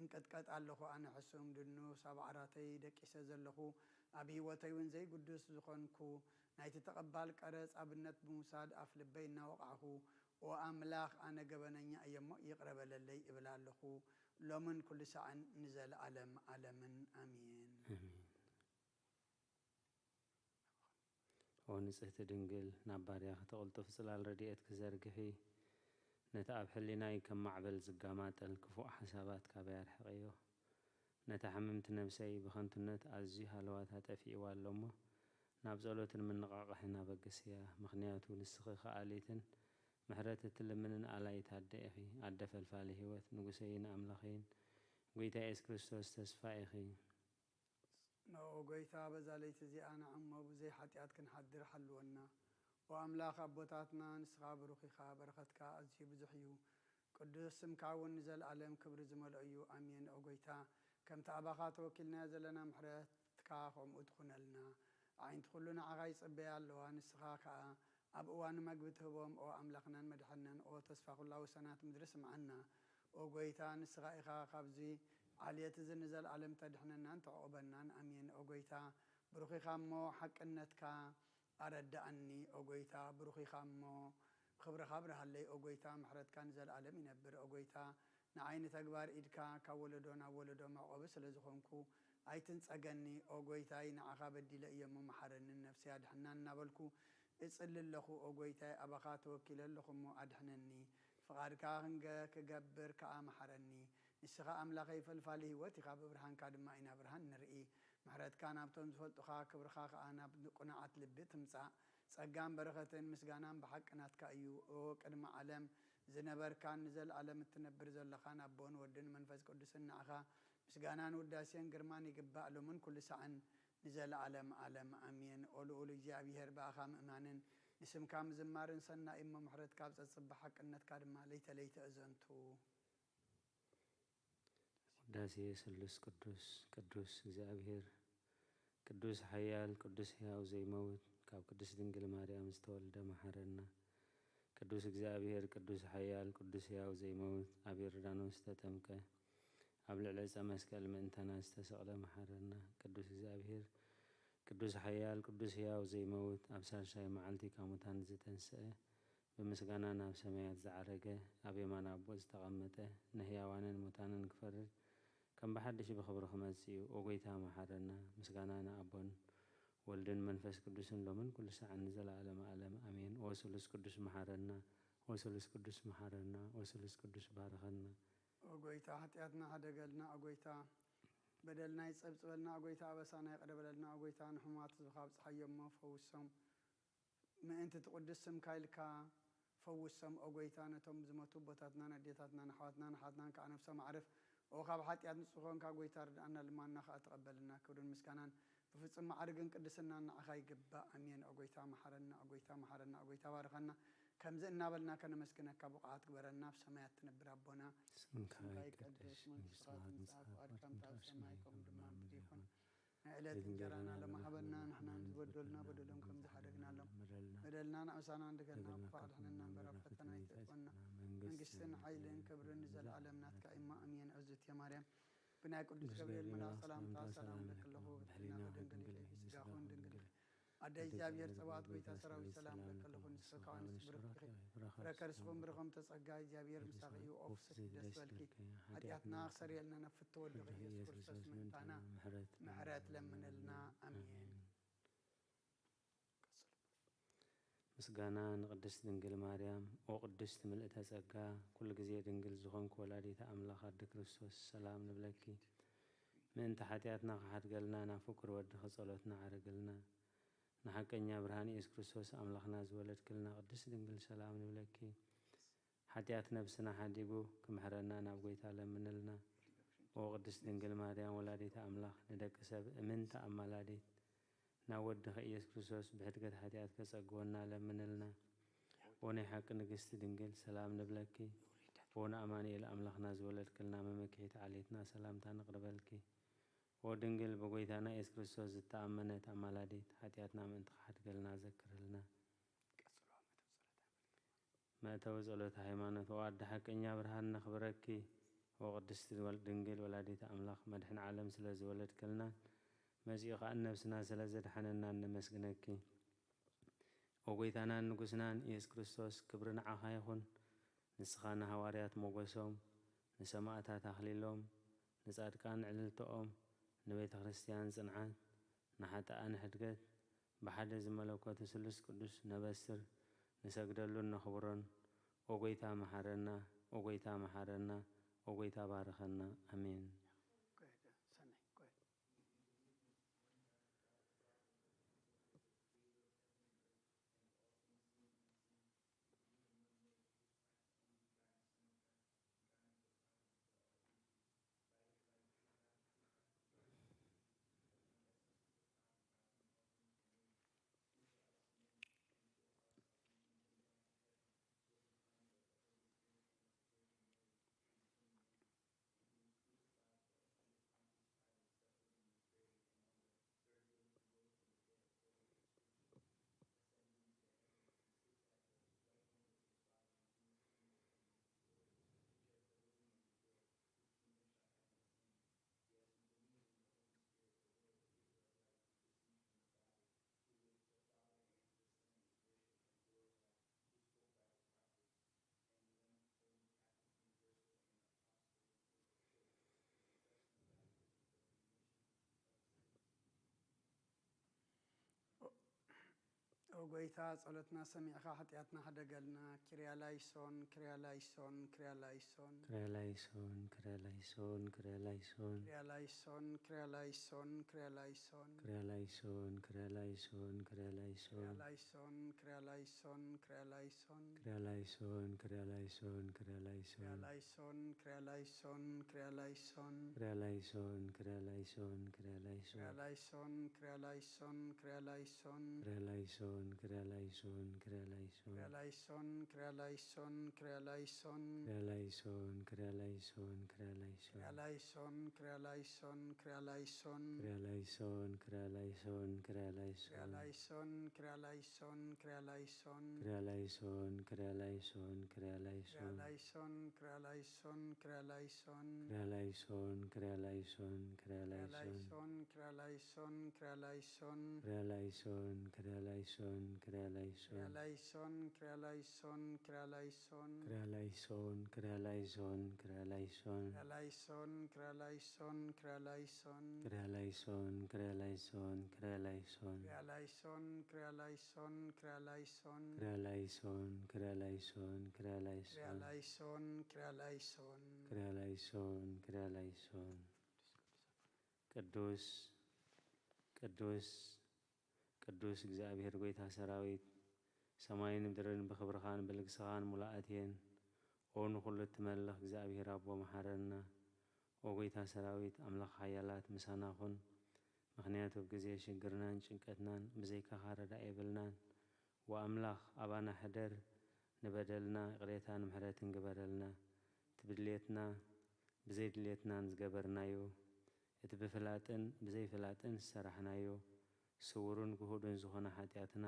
እንቅጥቀጥ ኣለኹ። ኣነ ሕሱም ድኑስ ኣብ ዓራተይ ደቂሰ ዘለኹ፣ ኣብ ህይወተይ እውን ዘይግዱስ ዝኾንኩ፣ ናይቲ ተቐባል ቀረጽ ኣብነት ብምውሳድ ኣፍ ልበይ እናወቓዕኹ፣ "ኦ ኣምላኽ፣ ኣነ ገበነኛ እየ እሞ ይቕረ በለለይ" እብል ኣለኹ፣ ሎምን ኩሉ ሳዕን ንዘለኣለም ኣለምን። ኣሜን። ኣሜን። ኦ ንጽህቲ ድንግል፣ ናብ ባርያኺ ተቕልጡፍ ጽላል ረድኤትኪ ዘርግሒ፣ ነቲ ኣብ ሕሊናይ ከም ማዕበል ዝጋማጠል ክፉእ ሓሳባት ካባይ ኣርሕቕዮ። ነታ ሕምምቲ ነብሰይ ብኸንቱነት ኣዝዩ ሃለዋታ ጠፊእዋ ኣሎ እሞ፣ ናብ ጸሎትን ምንቓቓሕን ኣበግስያ። ምኽንያቱ ንስኺ ከኣሊትን ምሕረት እትልምንን ኣላይት ኣደ ኢኺ፣ ኣደ ፈልፋሊ ህይወት፣ ንጉሰይን ኣምላኸይን፣ ጐይታ የሱስ ክርስቶስ ተስፋ ኢኺ። ኦ ጐይታ፣ በዛ ለይቲ እዚኣ ንዓሞ ብዘይ ሓጢኣት ክንሓድር ሓልወና። ኦ ኣምላኽ ኣቦታትና፣ ንስኻ ብሩኽ ኢኻ፣ በረኸትካ ኣዝዩ ብዙሕ እዩ። ቅዱስ ስምካ እውን ንዘለኣለም ክብሪ ዝመልኦ እዩ። ኣሜን። ኦ ጎይታ፣ ከምቲ ኣባኻ ተወኪልናዮ ዘለና ምሕረትካ ከምኡ ትኹነልና። ኣዒንቲ ኩሉ ንዓኻ ይጽበያ ኣለዋ፣ ንስኻ ከኣ ኣብ እዋን መግቢ ትህቦም። ኦ ኣምላኽናን መድሓንናን፣ ኦ ተስፋ ኩላ ወሰናት ምድሪ ስምዓና። ኦ ጎይታ፣ ንስኻ ኢኻ ካብዚ ዓልየት እዚ ንዘለኣለም ተድሕነናን ተዕቑበናን። ኣሜን። ኦ ጎይታ፣ ብሩኽ ኢኻ እሞ ሓቅነትካ ኣረድኣኒ። ኦ ጎይታ፣ ብሩኽ ኢኻ እሞ ክብርኻ ኣብርሃለይ። ኦ ጎይታ፣ ምሕረትካ ንዘለኣለም ይነብር። ኦ ጎይታ፣ ንዓይ ንተግባር ኢድካ ካብ ወለዶ ናብ ወለዶ መዕቆቢ ስለ ዝኾንኩ ኣይትንጸገኒ። ኦ ጎይታይ፣ ንዓኻ በዲለ እየ እሞ መሓረኒ፣ ነፍሰይ ኣድሕና እናበልኩ እጽሊ ኣለኹ። ኦ ጎይታይ፣ ኣባኻ ተወኪለ ኣለኹ እሞ ኣድሕነኒ። ፍቓድካ ክንገ-፣ ክገብር ከኣ መሓረኒ። ንስኻ ኣምላኸይ ፈልፋሊ ህይወት ኢኻ፣ ብብርሃንካ ድማ ኢና ብርሃን ንርኢ። ምሕረትካ ናብቶም ዝፈልጡኻ፣ ክብርኻ ከኣ ናብ ቅኑዓት ልቢ ትምጻእ። ጸጋን በረኸትን ምስጋናን ብሓቂ ናትካ እዩ። ኦ ቅድሚ ዓለም ዝነበርካን ንዘለኣለም እትነብር ዘለኻን ኣቦን ወድን መንፈስ ቅዱስን ንዓኻ ምስጋናን ውዳሴን ግርማን ይግባእ፣ ሎምን ኩሉ ሳዕን ንዘለኣለም ዓለም ኣሜን። ኦ ልኡል እግዚኣብሔር፣ ብኣኻ ምእማንን ንስምካ ምዝማርን ሰናይ እሞ፣ ምሕረትካ ኣብ ጸጽብ፣ ሓቅነትካ ድማ ለይተ ለይተ እዘንቱ። ውዳሴ ስሉስ ቅዱስ። ቅዱስ እግዚኣብሔር፣ ቅዱስ ሓያል፣ ቅዱስ ሕያው ዘይመውት፣ ካብ ቅድስት ድንግል ማርያም ዝተወልደ መሓረና። ቅዱስ እግዚኣብሔር፣ ቅዱስ ሓያል፣ ቅዱስ ሕያው ዘይመውት፣ ኣብ ዮርዳኖስ ዝተጠምቀ፣ ኣብ ልዕሊ ዕፀ መስቀል ምእንታና ዝተሰቕለ መሓረና። ቅዱስ እግዚኣብሔር፣ ቅዱስ ሓያል፣ ቅዱስ ሕያው ዘይመውት፣ ኣብ ሳልሳይ መዓልቲ ካብ ሙታን ዝተንስአ፣ ብምስጋና ናብ ሰማያት ዝዓረገ፣ ኣብ የማን ኣቦ ዝተቐመጠ፣ ንሕያዋንን ሙታንን ክፈርድ ከም ብሓድሽ ብኽብሪ ክመጽእ እዩ። ኦ ጎይታ መሓረና። ምስጋና ንኣቦን ወልድን መንፈስ ቅዱስን ሎምን ኩሉ ሳዕን ንዘለኣለመ ዓለም ኣሜን። ኦ ስሉስ ቅዱስ መሓረና። ኦ ስሉስ ቅዱስ መሓረና። ኦ ስሉስ ቅዱስ ባርኸና። ኦ ጎይታ፣ ሓጢኣትና ሓደገልና። ኦ ጎይታ፣ በደልና ይጸብጽበልና። ኦ ጎይታ፣ ኣበሳና ይቕረ በለልና። ኦ ጎይታ፣ ንሕሙማት ህዝብኻ ኣብጽሓዮም እሞ ፈውሶም። ምእንቲ እቲ ቅዱስ ስምካ ኢልካ ፈውሶም። ኦ ጎይታ፣ ነቶም ዝሞቱ ኣቦታትናን ኣዴታትናን ኣሕዋትናን ኣሓትናን ከዓ ነፍሶም ኣዕርፍ። ኦ ካብ ሓጢኣት ንጹህ ኮንካ ጎይታ፣ ርድኣና፣ ልማና ከዓ ተቐበልና። ክብርን ምስጋናን ብፍጹም ማዕርግን ቅድስናን ንዓኻ ይግባእ። ኣሜን። ኦ ጎይታ፣ መሓረና። ኦ ጎይታ፣ መሓረና። ኦ ጎይታ፣ ባርኸና። ከምዚ እናበልና ከነመስግነካ ብቑዓት ግበረና። ኣብ ሰማያት ትነብር ኣቦና፣ ስምካ ስምካ ይቀደስ፣ ይቀደስ፣ መንግስትኻ መንግስትኻ ትምጻእ፣ ትምጻእ፣ ፍቓድካ ፍቓድካ ከምታ ኣብ ኣብ ሰማይ ሰማይ ከምኡ ከምኡ ድማ ኣብ ኣብ ምድሪ ምድሪ ይኹን። ይኹን። ንዕለት እንጀራና ሎሚ ሃበና፣ ንሕና ንዝበደሉና በደሎም ከም ዝሓደግናሎም፣ በደልና ንኣምሳና ንደገልና፣ ክፉእ ኣድሕነና እምበር ኣብ ፈተና ኣይተእትወና። መንግስትን ሓይልን ክብርን ንዘለኣለም ናትካ እዩ። ኣሜን። እግዝእትየ ማርያም፣ ብናይ ቅዱስ ገብርኤል መልኣክ ሰላምታ ሰላም እብለኪ ኣለኹ። ብሕልና ድንግል ኢኺ፣ ብስጋኹን ድንግል ኢኺ። ኣደ እግዚኣብሔር ጸባኦት፣ ጎይታ ሰራዊት፣ ሰላም እብለኪ ኣለኹ። ንስኺ ከኣ ንስቲ ብርኽቲ ኢኺ፣ ፍረ ከርስኺ እውን ብሩኽ እዩ። ተጸጋ፣ እግዚኣብሔር ምሳኺ እዩ። ኦ ፍስሕቲ፣ ደስ በልኪ፣ ሓጢኣትና ክሰርየልና ናብ ፍትወ ወልድኺ ኢየሱስ ክርስቶስ ምእንታና ምሕረት ለምነልና። ኣሜን። ምስጋና ንቅድስት ድንግል ማርያም። ኦ ቅድስት ምልእተ ጸጋ፣ ኩሉ ግዜ ድንግል ዝኾንኪ ወላዲተ ኣምላኽ ኣደ ክርስቶስ፣ ሰላም ንብለኪ። ምእንቲ ሓጢኣትና ክሓድገልና፣ ናብ ፍቁር ወድኺ ጸሎትና ዓርግልና። ንሓቀኛ ብርሃን ኢየሱስ ክርስቶስ ኣምላኽና ዝወለድክልና ቅድስት ድንግል፣ ሰላም ንብለኪ። ሓጢኣት ነብስና ሓዲጉ ክምሕረና ናብ ጎይታ ለምንልና። ኦ ቅድስት ድንግል ማርያም ወላዲተ ኣምላኽ፣ ንደቂ ሰብ እምንቲ ኣማላዲት፣ ናብ ወድኺ ኢየሱስ ክርስቶስ ብሕድገት ሓጢኣት ከጸግወና ለምንልና። ኦ ናይ ሓቂ ንግስቲ ድንግል፣ ሰላም ንብለኪ። ኦ ንኣማኑኤል ኣምላኽና ዝወለድክልና መመክሒት ዓሌትና፣ ሰላምታ ነቕርበልኪ። ኦ ድንግል ብጎይታና ኢየሱስ ክርስቶስ ዝተኣመነት ኣማላዲት፣ ሓጢኣትና ምእንቲ ክሓድገልና ዘክርልና። መእተዊ ጸሎተ ሃይማኖት። ኦ ኣደ ሓቀኛ ብርሃን ነኽብረኪ። ኦ ቅድስቲ ወል-፣ ድንግል ወላዲተ ኣምላኽ፣ መድሕን ዓለም ስለ ዝወለድክልናን መጺኡ ከኣ ነብስና ስለ ዘድሓነናን ነመስግነኪ። ኦ ጎይታናን ንጉስናን ኢየሱስ ክርስቶስ፣ ክብሪ ንዓኻ ይኹን። ንስኻ ንሃዋርያት ሞገሶም፣ ንሰማእታት ኣኽሊሎም፣ ንጻድቃን ዕልልተኦም፣ ንቤተ ክርስቲያን ጽንዓት፣ ንሓጥኣን ሕድገት፣ ብሓደ ዝመለኮት ስሉስ ቅዱስ ነበስር፣ ንሰግደሉን ነኽብሮን። ኦ ጎይታ መሓረና፣ ኦ ጎይታ መሓረና፣ ኦ ጎይታ ባርኸና። ኣሜን። ጎይታ ጸሎትና ሰሚዕኻ ሓጢኣትና ሕደገልና። ኪርያ ላይሶን፣ ኪርያ ላይሶን፣ ኪርያ ላይሶን። ክርያ ላይሶን፣ ክርያ ላይሶን፣ ክርያ ላይሶን። ኪርያ ላይሶን፣ ኪርያ ላይሶን፣ ኪርያ ላይሶን። ክርያ ላይሶን፣ ክርያ ላይሶን፣ ክርያ ላይሶን። ኪርያ ላይሶን፣ ኪርያ ላይሶን፣ ኪርያ ላይሶን። ክርያ ላይሶን፣ ክርያ ላይሶን፣ ክርያ ላይሶን። ኪርያ ላይሶን፣ ኪርያ ላይሶን፣ ኪርያ ላይሶን። ክርያ ላይሶን፣ ክርያ ላይሶን፣ ክርያ ላይሶን። ኪርያ ላይሶን፣ ኪርያ ላይሶን፣ ኪርያ ላይሶን። ክርያ ላይሶን፣ ክርያ ላይሶን፣ ክርያ ላይሶን። ኪርያ ላይሶን፣ ኪርያ ላይሶን፣ ኪርያ ላይሶን። ክርያ ላይሶን፣ ክርያ ላይሶን፣ ክርያ ላይሶን። ኪርያ ላይሶን፣ ኪርያ ላይሶን፣ ኪርያ ላይሶን። ክርያ ላይሶን፣ ክርያ ላይሶን፣ ክርያ ላይሶን። ኪርያ ላይሶን፣ ኪርያ ላይሶን፣ ኪርያ ላይሶን። ክርያ ላይሶን፣ ክርያ ላይሶን፣ ክርያ ላይሶን። ኪርያ ላይሶን፣ ኪርያ ላይሶን፣ ኪርያ ላይሶን። ክርያ ላይሶን፣ ክርያ ላይሶን፣ ክርያ ኪርያ ላይሶን። ላይሶን፣ ኪርያ ላይሶን፣ ኪርያ ላይሶን። ክርያ ላይሶን፣ ክርያ ላይሶን፣ ክርያ ላይሶን። ኪርያ ላይሶን፣ ኪርያ ላይሶን፣ ኪርያ ላይሶን። ክርያ ላይሶን፣ ክርያ ላይሶን፣ ክርያ ላይሶን። ኪርያ ላይሶን፣ ኪርያ ላይሶን፣ ኪርያ ላይሶን። ክርያ ላይሶን፣ ክርያ ላይሶን፣ ክርያ ላይሶን። ኪርያ ላይሶን፣ ኪርያ ላይሶን፣ ኪርያ ላይሶን። ክርያ ላይሶን፣ ክርያ ላይሶን፣ ክርያ ኪርያ ላይሶን። ላይሶን፣ ኪርያ ላይሶን። ክርያ ላይሶን፣ ክርያ ላይሶን። ቅዱስ፣ ቅዱስ፣ ቅዱስ እግዚኣብሔር ጎይታ ሰራዊት፣ ሰማይን ምድርን ብኽብርኻን ብልግስኻን ሙሉኣት እየን። ኦ ንኹሉ እትመልኽ እግዚኣብሔር ኣቦ፣ መሓረና። ኦ ጎይታ ሰራዊት፣ ኣምላኽ ሓያላት፣ ምሳና ኩን። ምኽንያቱ ኣብ ግዜ ሽግርናን ጭንቀትናን ብዘይካኻ ረዳኢ የብልናን። ወኣምላኽ ኣባና ሕደር፣ ንበደልና ይቕሬታን ምሕረትን ግበረልና። እቲ ብድሌትና ብዘይድሌትናን ዝገበርናዮ፣ እቲ ብፍላጥን ብዘይፍላጥን ዝሰራሕናዮ፣ ስውሩን ግሁዱን ዝኾነ ሓጢኣትና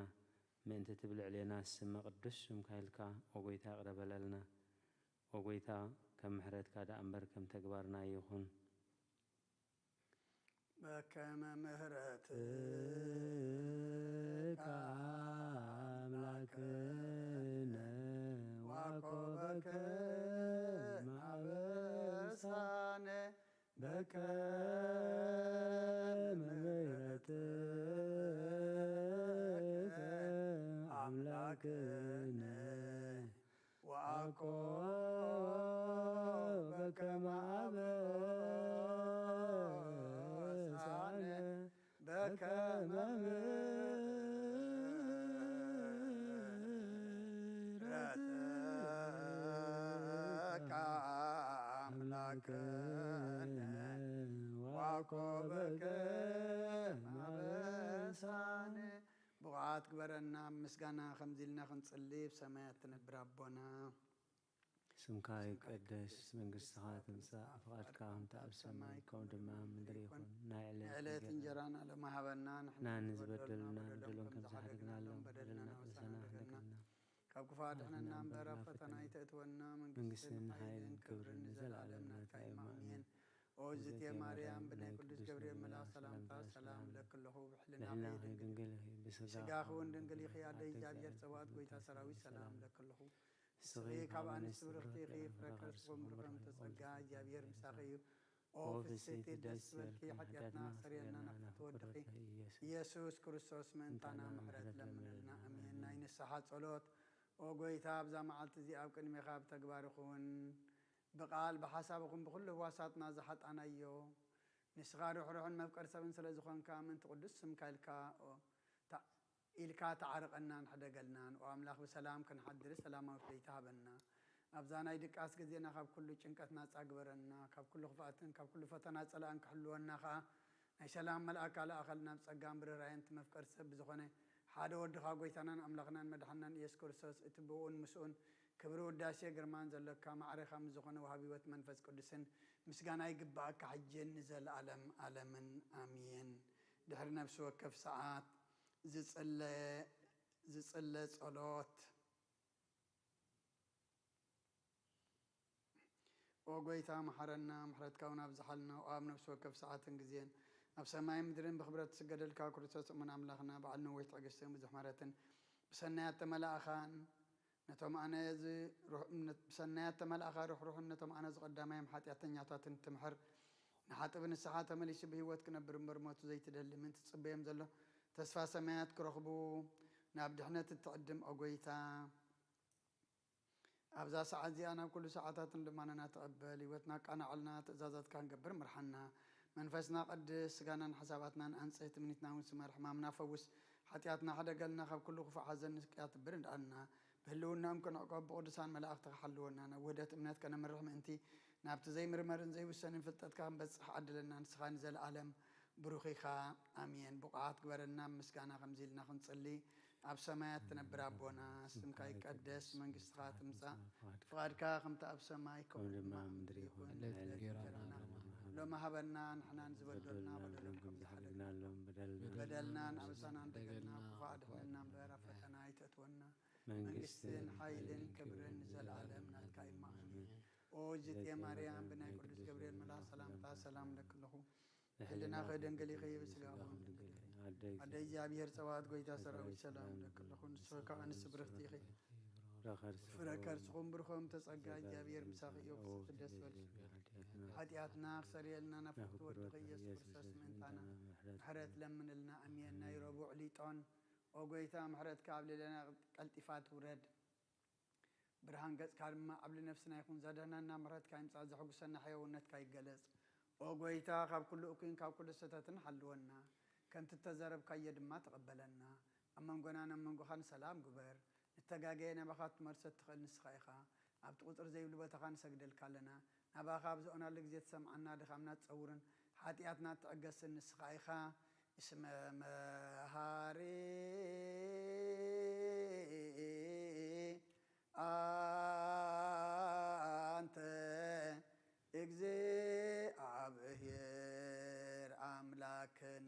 ምእንቲ እቲ ብልዕሌና ዝስመ ቅዱስ ስምካ ኢልካ፣ ኦ ጎይታ፣ ይቕረ በለልና። ኦ ጎይታ፣ ከም ምሕረትካ ደኣ እምበር ከም ተግባርና ኣይኹን። በከመ ምሕረትከ ኣምላክነ ዋኮበከ ማበሳነ በከመ ምሕረትከ ኣምላክነ ወአኮ በከመ አበሳነ በከመ ምሕረትከ አምላክነ ወአኮ በከመ አበሳነ። ብቑዓት ግበረና። ምስጋና ከምዚ ኢልና ክንጽሊ፣ ብሰማያት ትነብር ኣቦና፣ ስምካ ይቀደስ፣ መንግስትኻ ትምጻእ፣ ፍቓድካ ከምቲ ኣብ ሰማይ ከምኡ ድማ ኣብ ምድሪ ይኹን። ናይ ዕለት ዕለት እንጀራና ሎሚ ሃበና። ንሕና ንሕና ንዝበደሉና ንዝበደሉና በደሎም በደሎም ከም ከምቲ ዝሓደግናሎም ሓደግናሎም በደልና በደልና ንውሰና ንውሰና ንገና። ንገና። ካብ ክፉእ ኣድሕነና እምበር ኣብ ፈተና ኣይተእትወና። መንግስትን መንግስትን ሓይልን ሓይልን ክብርን ክብርን ንዘለኣለም ንዘለኣለም ናትካ ናትካ እዩ። እዩ። ኣሜን። ኣሜን። ኦ እግዝእትየ ማርያም፣ ብናይ ቅዱስ ገብርኤል መልኣክ ሰላምታ ሰላም እብለኪ ኣለኹ። ብሕልናኺ ብሕልናኺ ድንግል፣ ድንግል ኢኺ፣ ብስጋኺ ብስጋኺ እውን ድንግል ኢኺ። ኣደ እግዚኣብሔር ጸባኦት፣ ጎይታ ሰራዊት፣ ሰላም እብለኪ ኣለኹ። ንስኺ ካብ ኣንስቲ ብርኽቲ ኢኺ፣ ፍረ ከርስኺ እውን ብሩኽ እዩ። ጸጋ እግዚኣብሔር ምሳኺ እዩ። ኦ ፍስሕቲ፣ ደስ ይበልኪ፣ ሓጢኣትና ኣስተሰርየልና፣ ናፍቆት ወድኺ ኢየሱስ ክርስቶስ ምእንታና ምሕረት ለምነልና። ኣሜን። ናይ ንስሓ ጸሎት። ኦ ጎይታ፣ ኣብዛ መዓልቲ እዚኣ ኣብ ቅድሜኻ ብተግባር ይኹን ብቓል ብሓሳብ ይኹን ብኹሉ ህዋሳትና ዝሓጣናዮ፣ ንስኻ ርሕሩሕን መፍቀሪ ሰብን ስለ ዝኾንካ፣ ምእንቲ ቅዱስ ስምካ ኢልካ፣ ኦ፣ ታ-፣ ኢልካ ተዓርቐናን ሕደገልናን። ኦ ኣምላኽ፣ ብሰላም ክንሓድር ሰላማዊት ለይቲ ሃበና። ኣብዛ ናይ ድቃስ ግዜና ካብ ኩሉ ጭንቀት ናጻ ግበረና። ካብ ኩሉ ክፍኣትን ካብ ኩሉ ፈተና ጸላእን ክሕልወና ኸኣ፣ ናይ ሰላም መልኣካ ለኣኸልና። ብጸጋን ብርህራሄን እቲ መፍቀሪ ሰብ ብዝኾነ ሓደ ወድኻ፣ ጎይታናን ኣምላኽናን መድሓንናን ኢየሱስ ክርስቶስ፣ እቲ ብእኡን ምስኡን ክብሪ፣ ውዳሴ፣ ግርማን ዘሎካ፣ ማዕሬኻ ምስ ዝኾነ ወሃቢ ህይወት መንፈስ ቅዱስን ምስጋና ይግብኣካ፣ ሕጅን ንዘለኣለም ኣለምን ኣሜን። ድሕሪ ነፍሲ ወከፍ ሰዓት ዝጽለ-፣ ዝጽለ ጸሎት። ኦ ጎይታ፣ መሓረና፣ ምሕረትካ እውን ኣብዝሓልና። ኣብ ነፍሲ ወከፍ ሰዓትን ግዜን ኣብ ሰማይን ምድርን ብኽብረት ትስገደልካ፣ ክርስቶስ እሙን ኣምላኽና፣ በዓል ነዊሕ ትዕግስትን ብዙሕ ምሕረትን፣ ብሰናያት ተመላእኻን ነቶም ኣነ ዝ-፣ ርሑ-፣ ነ-፣ ብሰናያት ተመላእኻ ርሕሩሕን ነቶም ኣነ ዝቐዳማዮም ሓጢኣተኛታትን ትምሕር፣ ንሓጥብ ንስሓ ተመሊሱ ብህይወት ክነብር እምበር፣ ሞቱ ዘይትደሊ ምእንቲ ትጽበዮም ዘሎ ተስፋ ሰማያት ክረኽቡ፣ ናብ ድሕነት እትዕድም፣ ኦ ጐይታ፣ ኣብዛ ሰዓት እዚኣ ናብ ኩሉ ሰዓታትን ልማናና ተቐበል። ህይወትና ኣቃናዕልና፣ ትእዛዛትካ ክንገብር ምርሓና። መንፈስና ቀድስ፣ ስጋናን ሓሳባትናን ኣንጽህ፣ ትምኒትና እውን ስመር፣ ሕማምና ፈውስ፣ ሓጢኣትና ሕደገልና፣ ካብ ኩሉ ክፉእ ሓዘን ንቅያት ትብር እንዳኣልና። ብህልውናኦም ክንዕቆብ ብቅዱሳን መላእኽትኻ ሓልወና። ናብ ውህደት እምነት ከነምርሕ ምእንቲ፣ ናብቲ ዘይምርመርን ዘይውሰንን ፍልጠትካ ክንበጽሕ ዓድለና። ንስኻ ንዘለኣለም ብሩኽ ኢኻ። ኣሜን። ብቑዓት ግበረና። ምስጋና ከምዚ ኢልና ክንጽሊ፣ ኣብ ሰማያት ትነብር ኣቦና፣ ስምካ ይቀደስ፣ መንግስትኻ ትምጻእ፣ ፍቓድካ ከምቲ ኣብ ሰማይ ከምኡ ድማ ኣብ ምድሪ ይኹን። ዕለት እንጀራና ሎሚ ሃበና፣ ንሕና ንዝበደሉና በደሎም ከም ዝሓለግናሎም፣ በደልናን ኣበሳናን ደገልና፣ ክፉእ ኣድሕነና እምበር፣ ኣብ ፈተና ኣይተእትወና። መንግስትን ሓይልን ክብርን ንዘለኣለም ናትካ እዩ። ኣሜን። ኦ እግዝእትየ ማርያም፣ ብናይ ቅዱስ ገብርኤል መልኣኽ ሰላምታ ሰላም እለኪ ኣለኹ። ብሕልናኺ ድንግል ኢኺ፣ ብስጋኺ እውን ድንግል ኢኺ። ኣደ እግዚኣብሔር ጸባኦት፣ ጐይታ ሰራዊት፣ ሰላም እለኪ ኣለኹ። ንስኺ ካብ ኣንስቲ ብርኽቲ ኢኺ፣ ፍረ ከርስኺ እውን ብሩኽ እዩ። ተጸጋ እግዚኣብሔር ምሳኺ እዩ። ብስቲ ደስ በልኪ፣ ሓጢኣትና ክሰርየልና ናብ ፍቁር ወድኺ ኢየሱስ ክርስቶስ ምእንታና ምሕረት ለምንልና። ኣሜን። ናይ ረቡዕ ሊጦን። ኦ ጐይታ፣ ምሕረትካ ኣብ ልዕሌና ቀልጢፋ ትውረድ። ብርሃን ገጽካ ድማ ኣብ ልነፍስና ይኹን። ዘድህነና ምሕረትካ ይምጻእ፣ ዘሐጉሰና ሕያውነትካ ይገለጽ። ኦ ጐይታ፣ ካብ ኩሉ እኩይን ካብ ኩሉ ስህተትን ሓልወና፣ ከምቲ እተዘረብካዮ ድማ ተቐበለና። ኣብ መንጎናን ኣብ መንጎኻን ሰላም ግበር። ንተጋገየ ናባኻ ክትመልሶ እትኽእል ንስኻ ኢኻ። ኣብቲ ቁጽሪ ዘይብሉ ቦታኻ ንሰግደልካ ኣለና። ናባኻ ኣብ ዝኦናሉ ግዜ ትሰምዓና፣ ድኻምና ትጸውርን ሓጢኣትና ትዕገስን ንስኻ ኢኻ። እስመ መሃሪ ኣንተ እግዚኣብሔር ኣምላክን።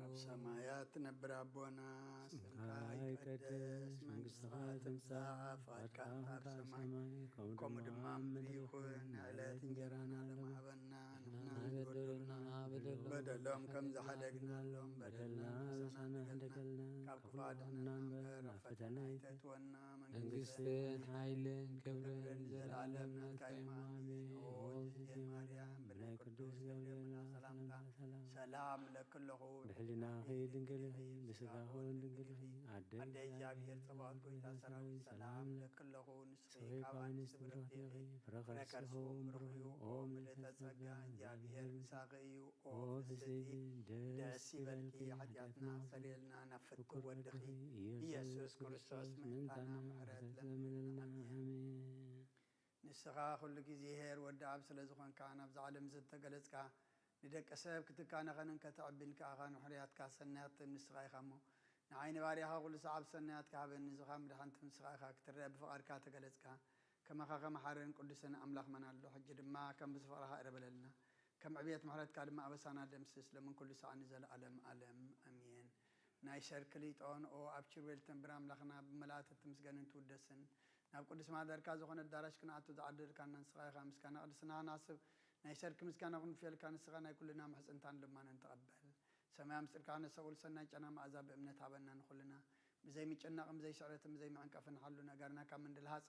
ኣብ ሰማያት ትነብር ኣቦና፣ ስምካ ይቀደስ፣ መንግስትኻ ትምጻእ፣ ፍቓድካ ኣብ ሰማይ ከምኡ ድማ ኣብ ምድሪ ይኹን። ዕለት እንጀራና ሎሚ ሃበና፣ ንሕና ንበደሉና በደሎም ከም ዝሓደግናሎም በደልና ምሳና ሕደገልና፣ ካብ ክፉእ ኣድሕነና እምበር ኣብ ፈተና ኣይተእትወና። መንግስትን ሓይልን ክብርን ንዘለኣለም ናትካ እዩ። ኣሜን። ኦ እግዝእትየ ማርያም፣ ብናይ ቅዱስ ገብርኤል መልኣኽ ሰላምታ ሰላም እለኪ ኣለኹ። ብሕሊናኺ ድንግል ኢኺ፣ ብስጋኺ እውን ድንግል ኢኺ። ኣደ ኣደ እግዚኣብሔር ጸባኦት፣ ጐይታ ሰራዊት፣ ሰላም እለኪ ኣለኹ። ንስኺ ካብ ኣንስቲ ብርኽቲ ኢኺ፣ ፍረ ከርስኺ እውን ብሩኽ እዩ። ኦ ምልእተ ጸጋ፣ እግዚኣብሔር ምሳኺ እዩ። ኦ ፍስሕቲ፣ ደስ ይበልኪ፣ ሓጢኣትና ኣስተሰርየልና፣ ናብ ፍትው ወድኺ ኢየሱስ ክርስቶስ ምእንታና ምሕረት ለምንልና። ኣሜን። ንስኻ ኩሉ ግዜ ኄር ወዲ ኣብ ስለ ዝኾንካ፣ ናብዛ ዓለም ዝተገለጽካ፣ ንደቂ ሰብ ክትካነ ኸነን ከተዕቢ ኢልካ ኢኻ። ንሕሩያትካ ሰናያት ንስኻ ኢኻ እሞ፣ ንዓይ ንባርያኻ ኩሉ ሰዓብ ሰናያትካ ሃበኒ። ዝኻ መድሓኒትን ንስኻ ኢኻ። ክትረአ ብፍቓድካ ተገለጽካ። ከማኻ ከመ ሓርን ቅዱስን ኣምላኽ መን ኣሎ? ሕጂ ድማ ከም ብዙሕ ፍቕርኻ ይቕረ በለልና። ከም ዕብየት ምሕረትካ ድማ ኣበሳና ደምስስ፣ ሎምን ኩሉ ሰዓት ንዘለኣለም ኣለም። ኣሜን። ናይ ሰርክ ሊጦን። ኦ ኣብ ኪሩቤል ትነብር ኣምላኽና፣ ብመላእክቲ ትምስገንን ትውደስን፣ ናብ ቅዱስ ማሕደርካ ዝኾነ ኣዳራሽ ክንኣቱ ዝዓደልካና ንስኻ ኢኻ። ምስጋና ቅድስና ክንሃስብ፣ ናይ ሰርክ ምስጋና ክንውፍየልካ፣ ንስኻ ናይ ኩልና ምሕጽንታን ልማንን ተቐበል። ሰማያዊ ምስጢርካ ክነስተውዕል፣ ሰናይ ጨና መኣዛ ብእምነት ሃበና ንኹልና። ብዘይ ምጭናቕን ብዘይ ስዕረትን ብዘይ ምዕንቀፍን ሓሉ፣ ነጋርና ካብ ምንድልሃጽ፣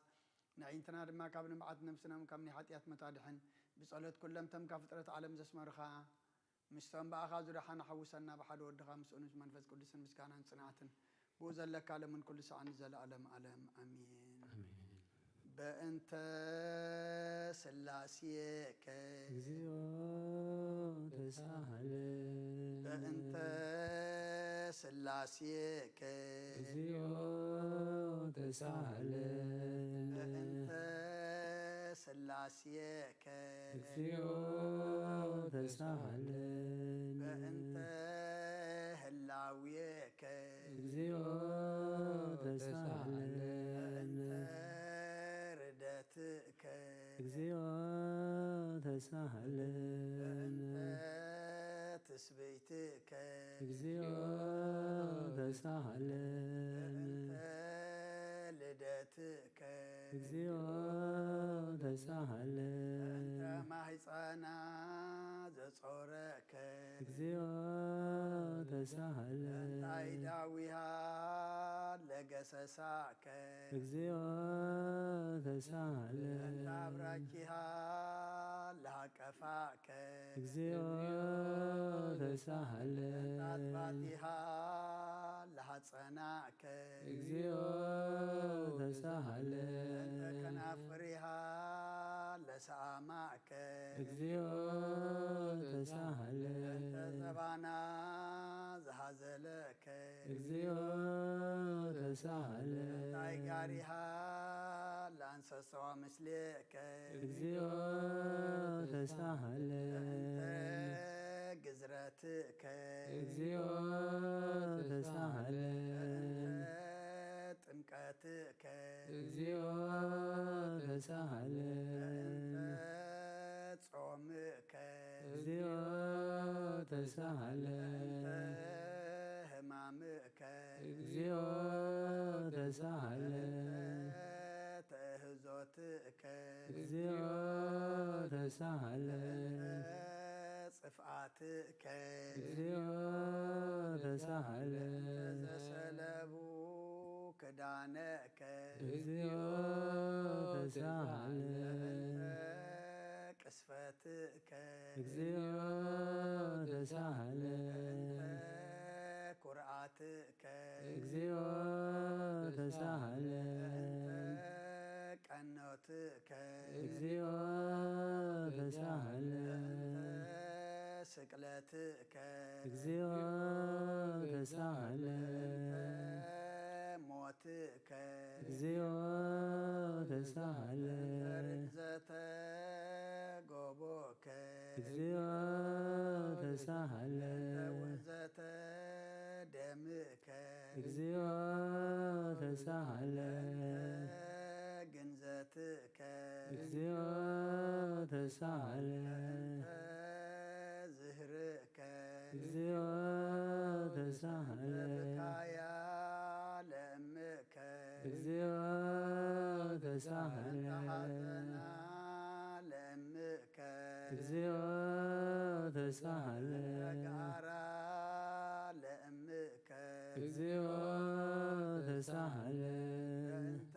ነዒንትና ድማ ካብ ንብዓት፣ ነፍስና እውን ካብ ናይ ሓጢኣት ሞት ኣድሕን። ብጸሎት ኩሎም እቶም ካብ ፍጥረት ዓለም ዘስመሩኻ፣ ምስቶም ብኣኻ ዝደሓኑ ሓውሰና፣ ብሓደ ወድኻ ምስኡን ምስ መንፈስ ቅዱስን ምስጋናን ጽንዓትን ብኡ ዘለካ፣ ሎምን ኩሉ ሰዓት ንዘለኣለም ኣለም። ኣሜን። ኣሜን። በእንተ ስላሴከ። እግዚኦ ተሳሃለ። በእንተ ስላሴከ። እግዚኦ ተሳሃለ። በእንተ ስላሴከ። እግዚኦ ተሳሃለ። በእንተ ህላዌከ። እግዚኦ ተሳሃለ። በእንተ ርደትከ። እግዚኦ ተሳሃለ። በእንተ ትስብእትከ። እግዚኦ ተሳሃለ። በእንተ ልደትከ። እግዚኦ ተሳሃለ። በእንተ ማህፀና ጾረከ እግዚኦ ተሳሃለ እንታይ ዳዊሃ ለገሰሳከ እግዚኦ ተሳሃለ እንታ ኣብራኪሃ ለሃቀፋከ እግዚኦ ተሳሃለ እንታ ኣጥባቲሃ ለሃጸናከ እግዚኦ ተሳሃለ እንተ ከናፍሪሃ ለሰኣማከ እግዚኦ ተሳሃለ እንተ ዘባና ዝሃዘለከ እግዚኦ ተሳሃለ እንታይ ጋሪሃ ለኣንሰሰዋ ምስሌከ እግዚኦ ተሳሃለ እንተ ግዝረትከ እግዚኦ ተሳሃለ እንተ ጥምቀትከ እግዚኦ ተሳሃለ እንተ ጾምከ እግዚኦ ተሳሃለ እንተ ህማምከ እግዚኦ ተሳሃለ እንተ ተእህዞትከ እግዚኦ ተሳሃለ እንተ ጽፍኣትከ እግዚኦ ተሳሃለ እንተ ዘሰለቡ ክዳነከ እግዚኦ ተሳሃለ እንተ ቅስፈትከ እግዚኦ ተሳሃለ እንተ ኩርዓትከ እግዚኦ ተሳሃለ እንተ ቀኖትከ እግዚኦ ተሳሃለ እንተ ስቅለትከ እግዚኦ ተሳሃለ እንተ ሞትከ እግዚኦ ተሳሃለ እንተ ርግዘተ ጎቦከ እግዚኦ ተሳሃለ እንተ ውእዘተ ደምከ እግዚኦ ተሳሃለ እንተ ግንዘትከ እግዚኦ ተሳሃለ እንተ ዝህርከ እግዚኦ ተሳሃለ ብካያ ለእምከ እግዚኦ ተሳሃለ ተሓዘና ለእምከ እግዚኦ ተሳሃለ ተጋራ ለእምከ እግዚኦ ተሳሃለ እንተ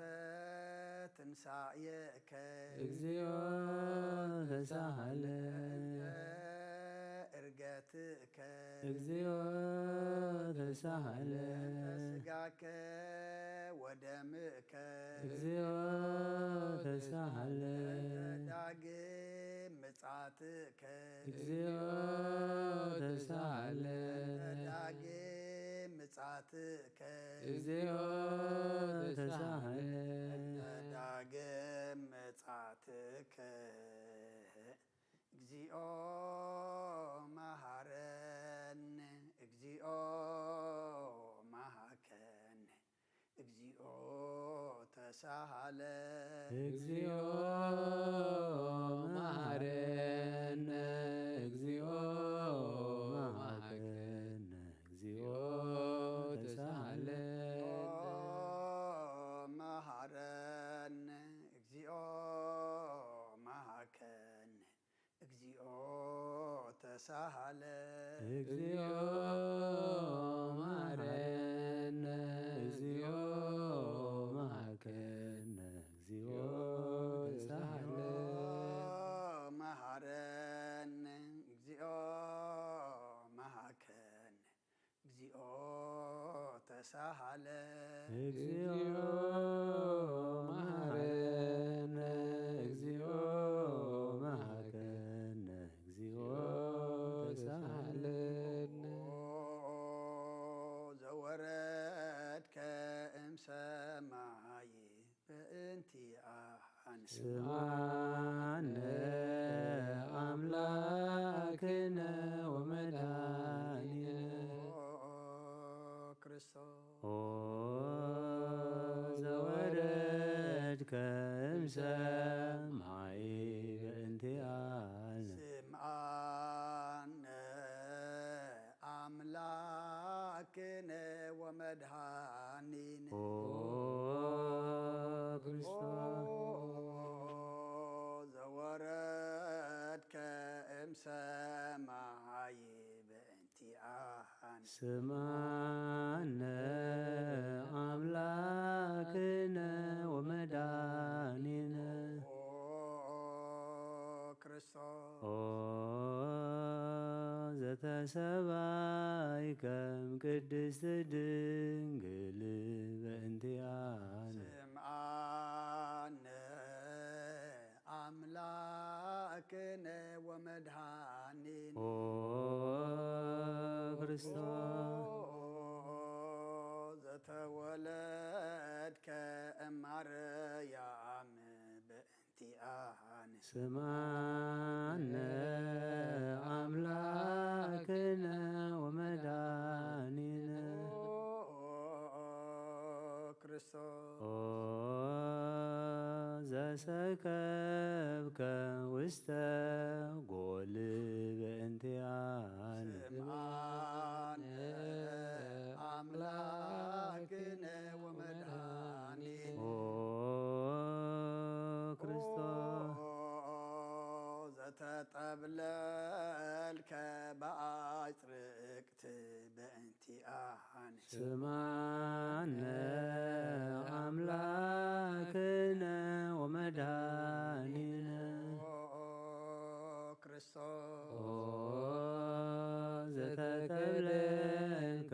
ትንሳኤከ እግዚኦ ተሳሃለ እርገትከ እግዚኦ ተሳሃለ ስጋከ ወደምከ እግዚኦ ተሳሃለ ዳግም ምጻትከ እግዚኦ ተሳሃለ ዳግም ምጻትከ እግዚኦ ተሳሃለ ዳግም ምጻትከ እግዚኦ መሃረን እግዚኦ መሃከን እግዚኦ ተሳሃለ እግዚኦ መሃረነ እግዚኦ መሃረነ እግዚኦ ተሳሃለ መሃረን እግዚኦ መሃከን እግዚኦ ተሳሃለ እግዚኦ መሃረነ እግዚኦ መሃከነ እግዚኦ ተሳሃለ መሃረን እግዚኦ መሃከን እግዚኦ ተሳሃለ እግዚኦ መሃረነ እግዚኦ መሃከነ እግዚኦ ተሳሃለነ ዘወረድከ እምሰማይ በእንቲኣን ስምዓነ ኣምላክነ ወመድኃኒነ ክርስቶስ ኦ ዘወረድከ እምሰማይ በእንቲኣነ ስምዓነ ኣምላክነ ወመድኃኒነ ኦ ክርስቶስ ዘወረድከ እምሰማ ስማነ ኣምላክነ ወመድኃኒነ። ኦ ክርስቶስ። ኦ ዘተሰባይ ከም ቅድስት ድንግል በእንቲኣነ። ስምዓነ ኣምላክነ ወመድኃኒነ። ኦ ክርስቶስ። ኦ ዘተወለድከ እማርያም በእንቲኣነ። ስምዓነ ኣምላክነ ወመድኃኒነ። ኦ ክርስቶስ። ኦ ዘሰከብከ ውስተ ጎል በእንቲኣነ። ስምዓነ ኣምላክነ ወመድኃኒነ። ኦ ክርስቶስ። ኦ ዘተጠብለልከ በኣጽርቅት በእንቲኣነ። ስምዓነ ኣምላክነ ወመድኃኒነ። ኦ ክርስቶስ። ኦ ዘተቀብለልከ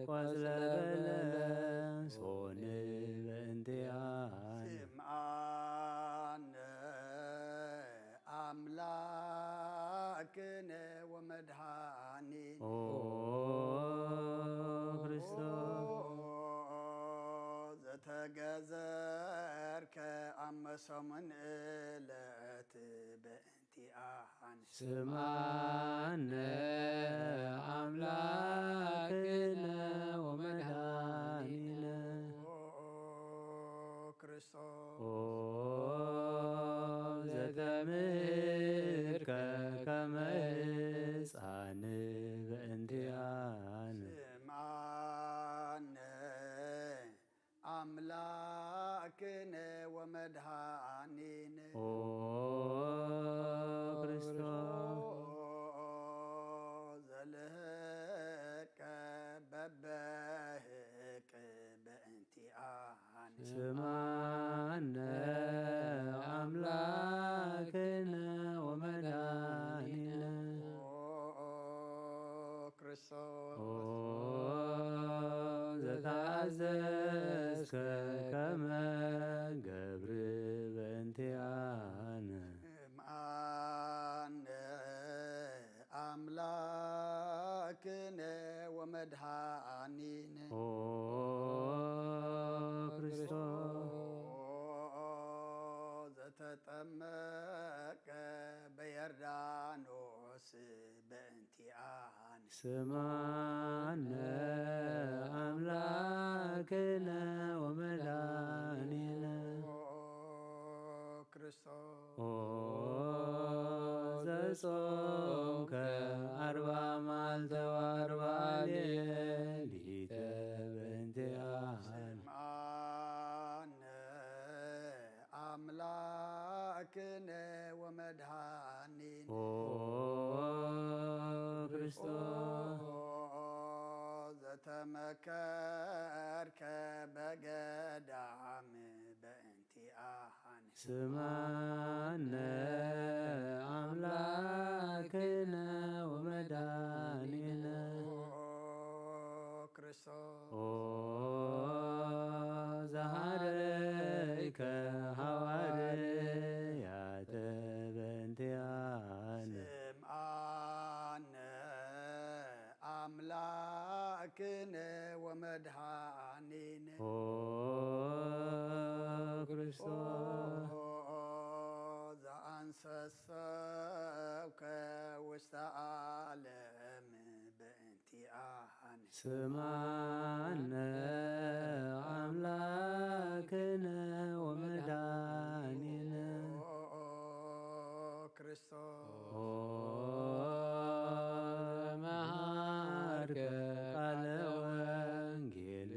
ቆጽለ በለስ ሆነ በእንቲኣነ። ስምዓነ ኣምላክነ ወመድኃኒነ። ኦ ክርስቶስ። ዘተገዘርከ ኣመሰሙን እለት በእንቲኣነ። ስምዓነ ኣምላክነ ወመድኃኒነ። ኦ ክርስቶስ። ኦ ዘተምህርከ ከመ ሕፃን በእንቲኣነ። ስምዓነ ኣምላክነ ወመድኃኒነ። ኦ ክርስቶስ። ኦ ዘልህቀ በበህቅ በእንቲኣነ። ስምዓነ ኣምላክነ ወመድኃኒነ። ኦ ክርስቶስ። ኦ ዘተኣዘዝከ ከመ ገብር በእንቲኣነ። ስምዓነ ኣምላክነ ወመድኃኒነ። ኦ ክርስቶስ። ኦ ዘተጠመቀ በዮርዳኖስ በእንቲኣነ። ስምዓነ ኣምላክነ ወመድኃኒነ። ኦ ክርስቶስ። ኦ ዘጾምከ ኣርባ መዓልተ ወኣርባ ሌሊተ በእንቲኣነ። ስምዓነ ኣምላክነ ወመድኃኒነ። ኦ ክርስቶስ። ኦ ዘተመከርከ በገዳም በእንቲኣነ። ስምዓነ ኣምላክነ ወመድኃኒነ። ኦ ክርስቶስ። ኦ ዘሃረይከ ሃዋርያተ በእንቲኣነ። ስምዓነ ኣምላክነ ወመድኃኒነ። ኦ ክርስቶስ። ኦ ዘአንሰሰብከ ውስተ ዓለም በእንቲኣነ። ስምዓነ ኣምላክነ ወመድኃኒነ። ኦ ክርስቶስ። ኦ መሃርከ ቃለ ወንጌል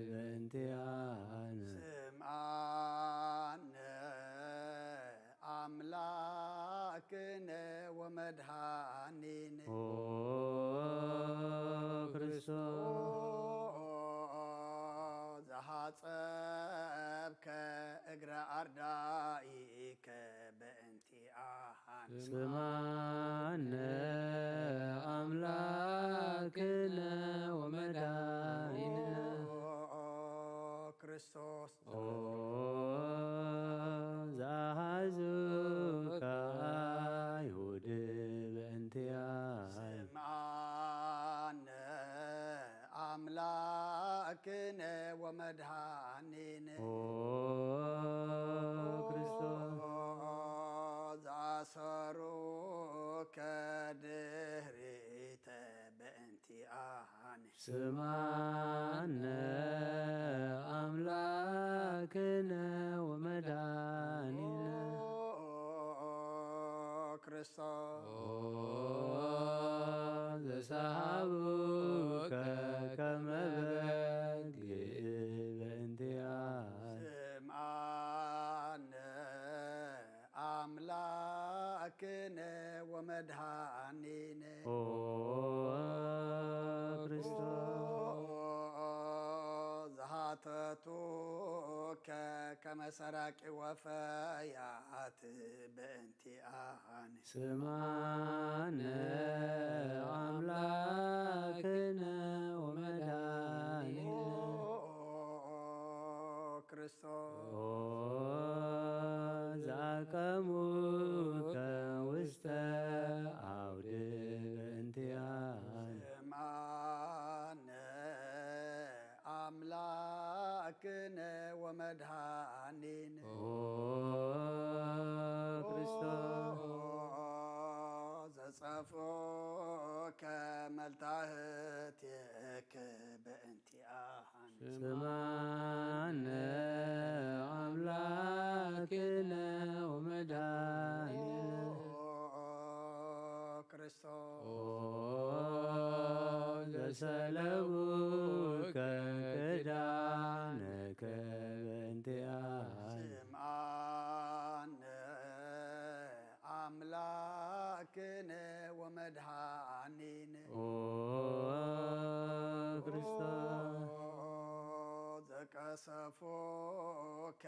በእንቲኣነ። ስምዓነ ኣምላክነ ወመድኃኒነ። ኦ ክርስቶስ። ጸብከ እግረ ኣርዳኢከ በእንቲኣሃን። ስማነ ኣምላክነ ወመድኃኒነ። ኦ ክርስቶስ። ኦ ዘአሐዙከ አይሁድ በእንቲኣይ። ስምዓነ ኣምላክነ ወመድኃኒነ። ኦ ክርስቶስ። ዘአሰሩከ ድህሪተ በእንቲኣነ። ስምዓነ ኣምላክነ ወመድኃኒነ። ኦ ክርስቶስ። ኦ ዘሰሃቡከ ከመ በግ በእንቲኣይ። ስምዓነ ኣምላክነ ወመድኃኒነ። ኦ ክርስቶስ። ዘሃተቱከ ከመ ሰራቂ ወፈያት በእንቲኣነ። ስምዓነ ኣምላክነ ወመድኃኒነ። ኦ ክርስቶስ። ኦ ዘአቀሙከ ውስተ አውድ በእንቲኣይ። ስምዓነ ኣምላክነ ወመድኃኒነ። ኦ ክርስቶስ። ዘጸፍኡከ መልታህቴከ በእንቲኣሃን። ስምዓነ ኣምላክነ ወመድኃኒነ። ኦ ክርስቶስ። ኦ ዘሰለቡከ ክዳነከ በእንቲኣይ። ስምዓነ ኣምላክነ ወመድኃኒነ። ኦ ክርስቶስ። ዘቀሰፉከ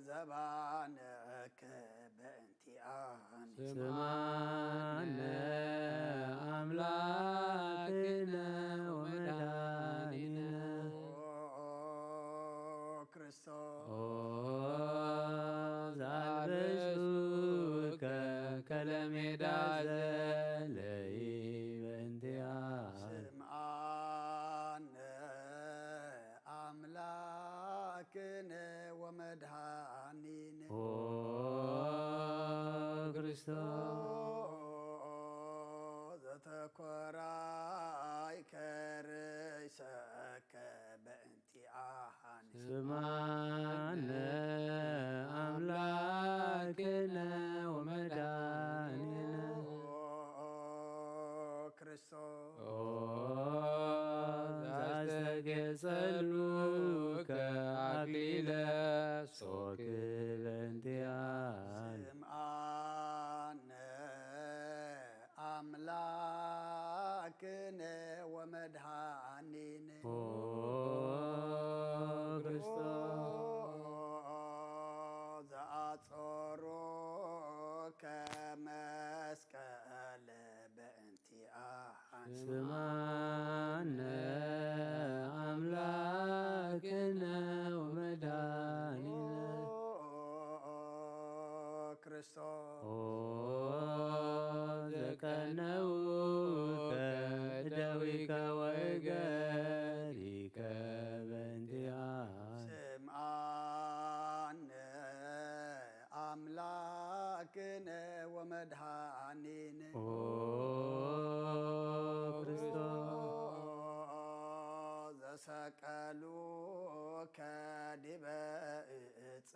ዘባነከ በእንቲኣነ። ስምዓነ ኣምላክነ ወመድኃኒነ። ኦ ክርስቶስ። ኦ ዘአልበሱከ ከለሜዳ ዘለይ በእንቲኣነ። ስምዓነ ኣምላክነ ወመድኃኒነ። ኦ ክርስቶስ። ዘተኮራይከ ርእሰከ በእንቲኣሃን። ስምዓነ ኣምላክነ ወመድኃኒነ። ኦ ክርስቶስ። ኦ ዘአስተጌጸሉከ አክሊለ ጾክ በእንቲኣነ። ስምዓነ ኣምላክነ ወመድኃኒነ። ኦ ክርስቶስ። ዘአጾሩከ መስቀለ በእንቲኣነ። ስምዓነ ኣምላክነ ወመድኃኒነ። ኦ ክርስቶስ። ኦ ዘቀነውከ እደዊከ ወእገሪከ በእንቲኣነ። ስምዓነ ኣምላክነ ወመድኃኒነ። ኦ ክርስቶስ። ዘሰቀሉከ ዲበ እጽ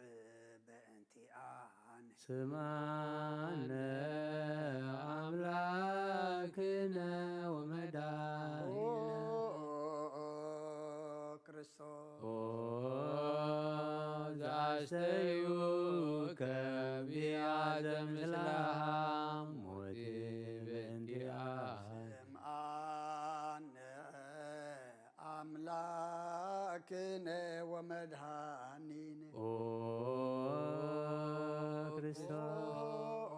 በእንቲኣነ። ስምዓነ ኣምላክነ ወመድኃኒነ። ኦ ክርስቶስ። ኦ ዘአስተዩከ ቢያዘ ምስለ ሐሞት በእንቲኣነ። ስምዓነ ኣምላክ ክነ ወመድኃኒነ። ኦ ክርስቶስ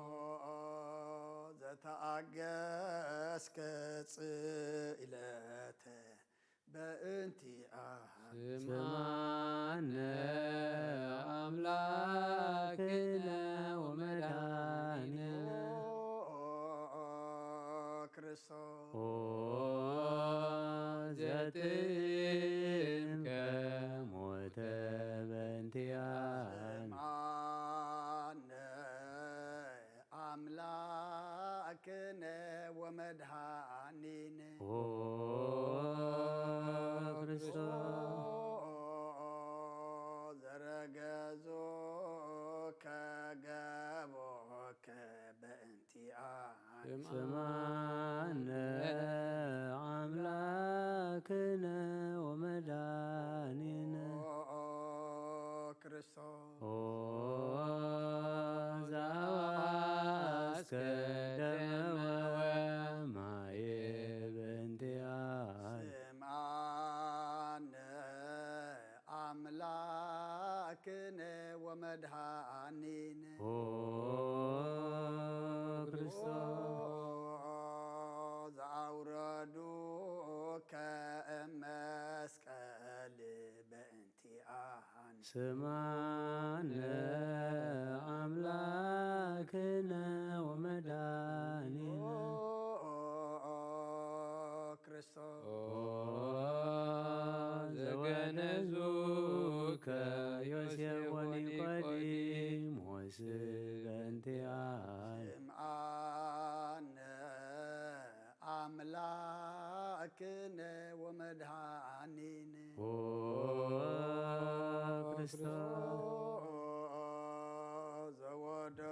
ዘተአገስከ ጽኢለተ በእንቲአ ስምዓነ አምላክነ ወመድኃኒነ። ክርስቶስ ኦ ዘትእምከ ሞተ በእንቲአነ። ስምዓነ አምላክነ ወመድኃኒነ። ኦ ክርስቶስ ዘረገዞ ከገቦከ በእንቲአነ። ስምዓነ አምላክነ ወመድኃኒነ። ክርስቶስ ኦ ዘአዋስከ ደመ ወማየ በእንቲአነ። ስምዓነ አምላክነ ወመድኃኒነ። ኦ ክርስቶስ ዘአውረዱ ከመስቀል በእንቲአነ። ስምዓነ አምላክነ ወመድኃኒነ። ክርስቶስ ኦ ዘገነዙከ ዮሴፍ ወኒቆዲሞስ በእንቲአነ። ስምዓነ አምላክነ ወመድኃኒነ። ኦ ክርስቶስ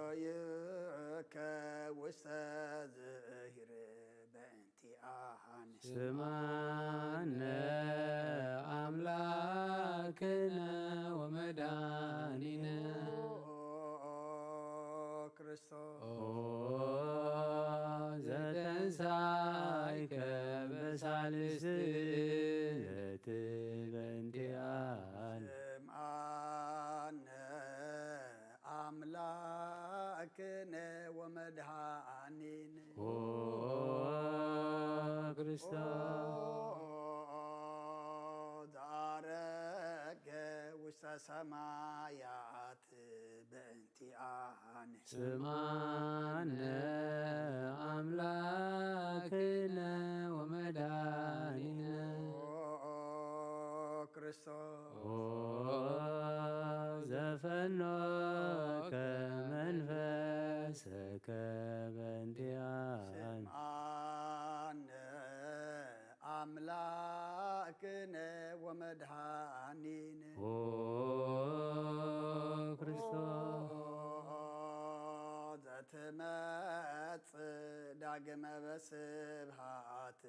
ዘወደዩከ ውስተ ዝእሂር በእንቲአነ። ስምዓነ አምላክነ ወመድኃኒነ። ክርስቶስ ኦ ዘተንሳይከ በሳልስት በእንቲአነ። ስምዓነ አምላክነ ወመድኃኒነ። ኦ ክርስቶስ ዘአረገ ውስተ ሰማያት በእንቲአነ። ስምዓነ አምላክነ ወመድኃኒነ። ክርስቶስ ኦ ዘፈኖከ መንፈሰከ በእንቲአነ። ስምዓነ አምላክነ ወመድኃኒነ። ኦ ክርስቶስ ዘትመጽእ ዳግመ በስብሃት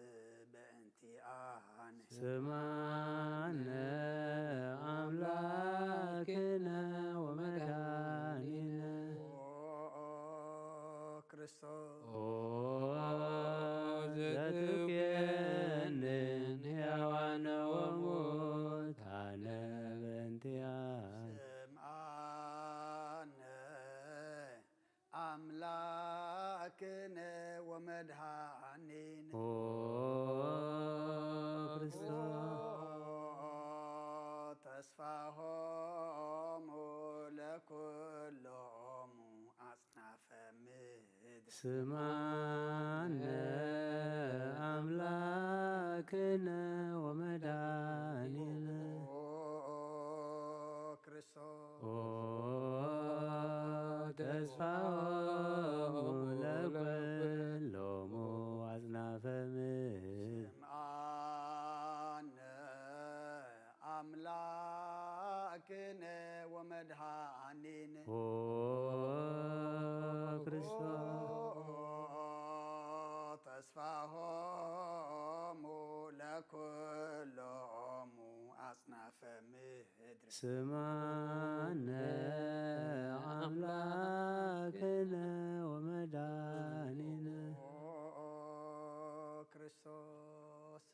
በእንቲአነ። ስምዓነ አምላክነ ወመድኃኒነ። ኦ ክርስቶስ ኦ ዘትኩየንን ሕያዋነ ወሙታነ በእንቲአነ። ስምዓነ አምላክነ ወመድኃኒነ። ኦ ክርስቶስ ተስፋሆሙ ለኩሎሙ አጽናፈ ምድር። ስምዓነ አምላክነ ወመድኃኒነ። ኦ ክርስቶስ ኦ ተስፋሆሙ ለኩሎሙ አጽናፈ ምድር። ስምዓነ አምላክነ ወመድኃኒነ። ኦ ክርስቶስ ተስፋሆሙ ለኩሎሙ አጽናፈ ምድር። ስምዓነ አምላክነ ወመድኃኒነ። ኦ ክርስቶስ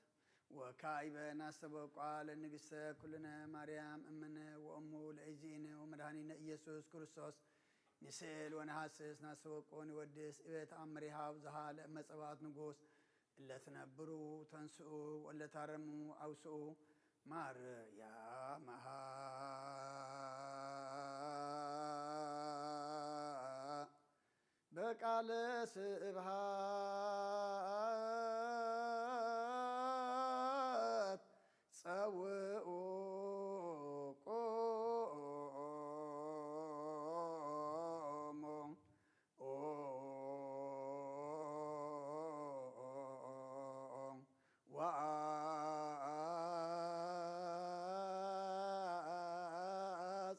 ካይበ ናስተበቋ ለንግስተ ኩልነ ማርያም እምነ ወእሙ ለእግዚእነ ወመድኃኒነ ኢየሱስ ክርስቶስ ንስእል ወነሐስስ ናስተበቁ ንወድስ እበ ተኣምሪሃ ብዝሃ ለእመጸባት ንጉስ እለ ትነብሩ ተንስኡ ወእለ ታረሙ ኣውስኡ ማርያም በቃለ ስብሐት ጸውኡ ቁሙ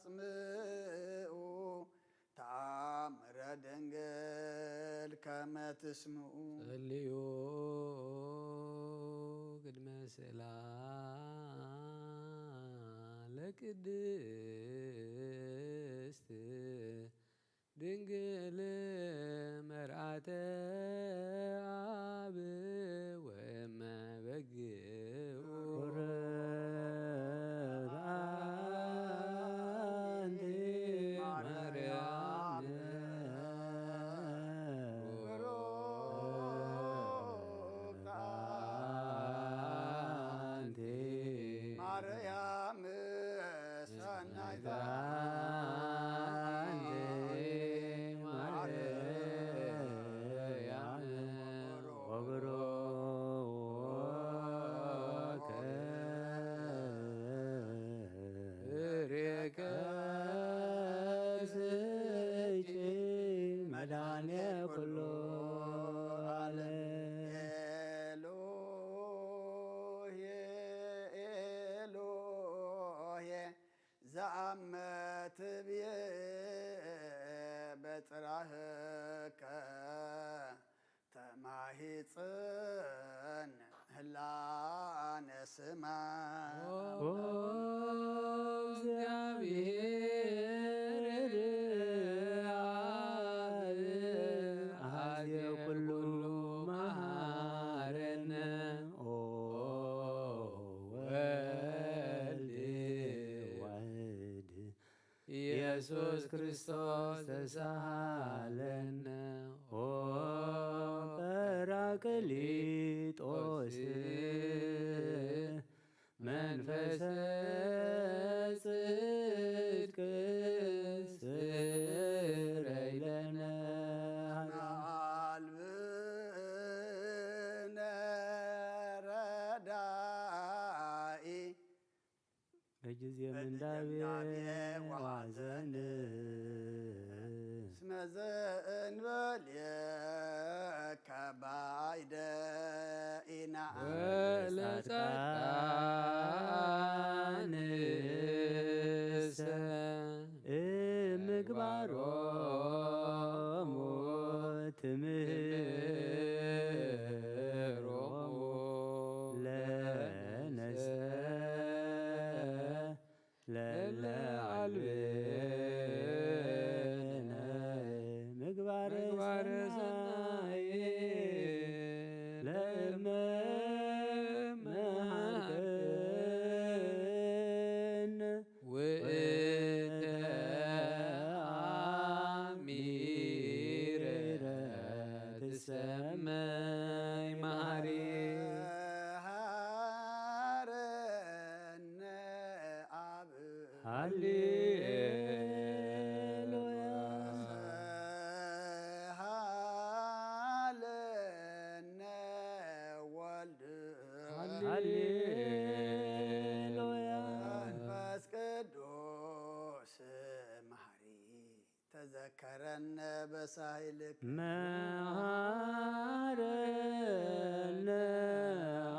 ወአጽምኡ ተአምረ ድንግል ከመ ትስምኡ። ጸልዩ ቅድመ ስእላ ለቅድስት ድንግል መርዓተ አብ ወእመ በግኡ። አንቲ ማርያም አንቲ ማርያም ሰናይታ ማርያም ወብሩክ ፍሬከ ስቺ መድኃኔ ኩሉ ዓለም። ኤሎሄ ኤሎሄ ዘአመ ትብዬ በጽራህከ ተማሂጽን ህላነ ስማ። ኦ እግዚአብሔር አብ አዜ ኩሉ መሐረነ። ኦ ወልድ ዋሕድ ኢየሱስ ክርስቶስ ተሳሃለነ። ኦ ጳራቅሊጦስ መንፈሰ ጽድቅ ስረይ ለነ። አልብነ ረዳኢ በጊዜ ምንዳቤ ወሐዘን። እስመ ዘእንበሌከ ባይደ ኢነአምን። ወለጻድቃንሰ እምግባሮሙ ትምህሮሙ ለነሰ ለለ አልብነ ምግባረ ምግባረ ሰናይ ሰናይ ለእመ መሃርከነ ውእተ አሚረ ትሰመይ መሃሪ። ሃረነ አብ ሃሌሉያ። ሃለነ ወልድ ሃሌሉያ። መንፈስ ቅዱስ መሐሪ ተዘከረነ በሳይልክ። መሐረነ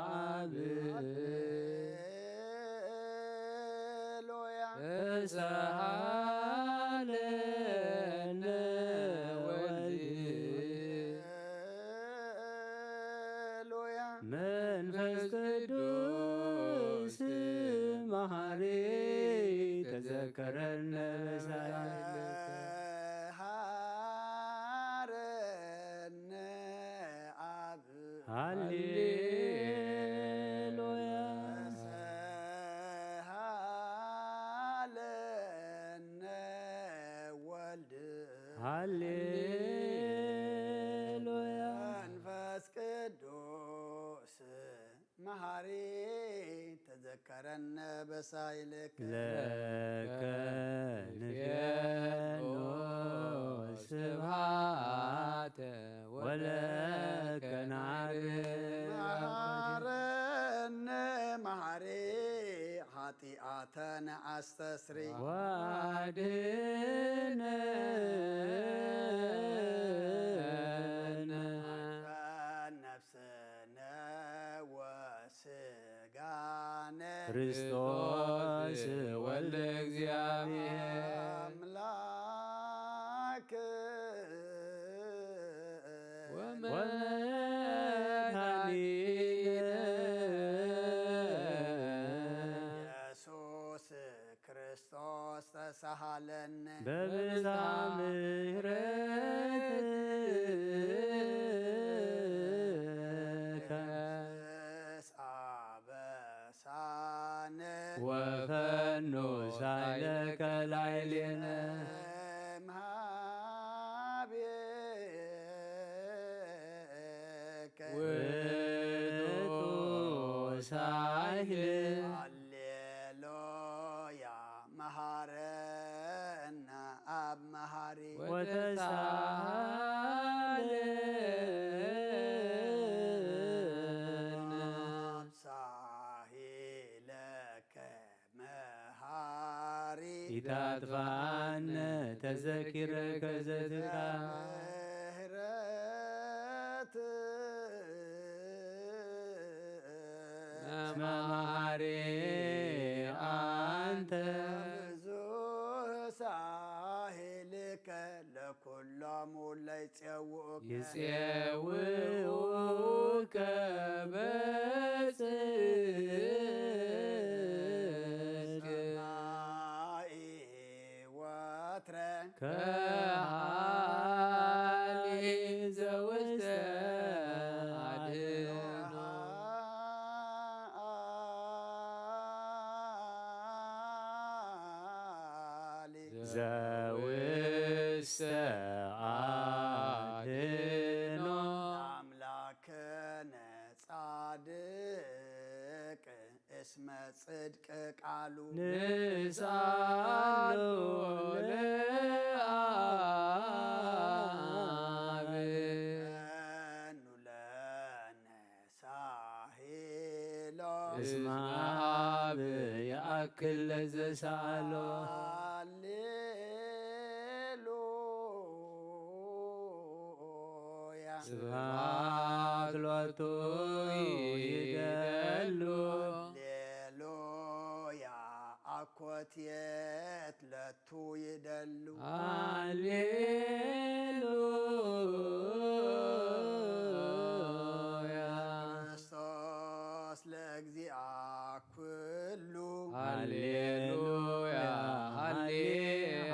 አብ ሃሌሉያ። ተሳሃለነ ወልድ ሃሌሉያ። መንፈስ ቅዱስ መሐሪ ተዘከረነ በሳይልከ። ሃረነ አብ ሃሌሉያ። ሃሌሉያ። መንፈስ ቅዱስ መሃሪ ተዘከረነ በሳይልክ። ለከ ንፌኖ ስብሃተ ወለከ ናርግ። መሃረነ መሃሪ ኃጢአተነ አስተስሪ። ዋድነነ ነፍስነ ወስጋነ። ክርስቶስ ወልደ እግዚአብሔር። አምላክ ወመድኃኒነ። ኢየሱስ ክርስቶስ ተሳሃለነ። በብዝኃ ምሕረትከ። ደምስስ አበሳነ። ወፈኑ ኃይለከ ላዕሌነ። እምሃቤ ውእቱ ሳይል። ሃሌሉያ መሃረነ አብ መሃሪ። ወተሳሃለነ። አብ ሳሂለከ መሃሪ። ኢታጥፋነ ተዘኪረከ ዘትካ። ምሕረት እስመ መሃሪ አንተ። ብዙህ ሳህልከ ለኩሎሙ ለይጼውኡከ። ይጼውኡከ በጽድቅ። ጸማኢ ወትረ። ከሃሊ ዘውስተ አድኖ። ዘውስተ አድኖ። አምላክነ ጻድቅ እስመ ጽድቅ ቃሉ። ንስአሎ ለአብ። መኑ ለነ ሳሄሎ። እስመ አብ የአክል ለዘ ሰአሎ። ሃሌሉያ። ስብሐት ሎቱ ይደሉ። ሃሌሉያ። አኮቴት ለቱ ይደሉ። ሃሌሉያ። ክርስቶስ ለእግዚአ ኩሉ። ሃሌሉያ፣ ሃሌ-፣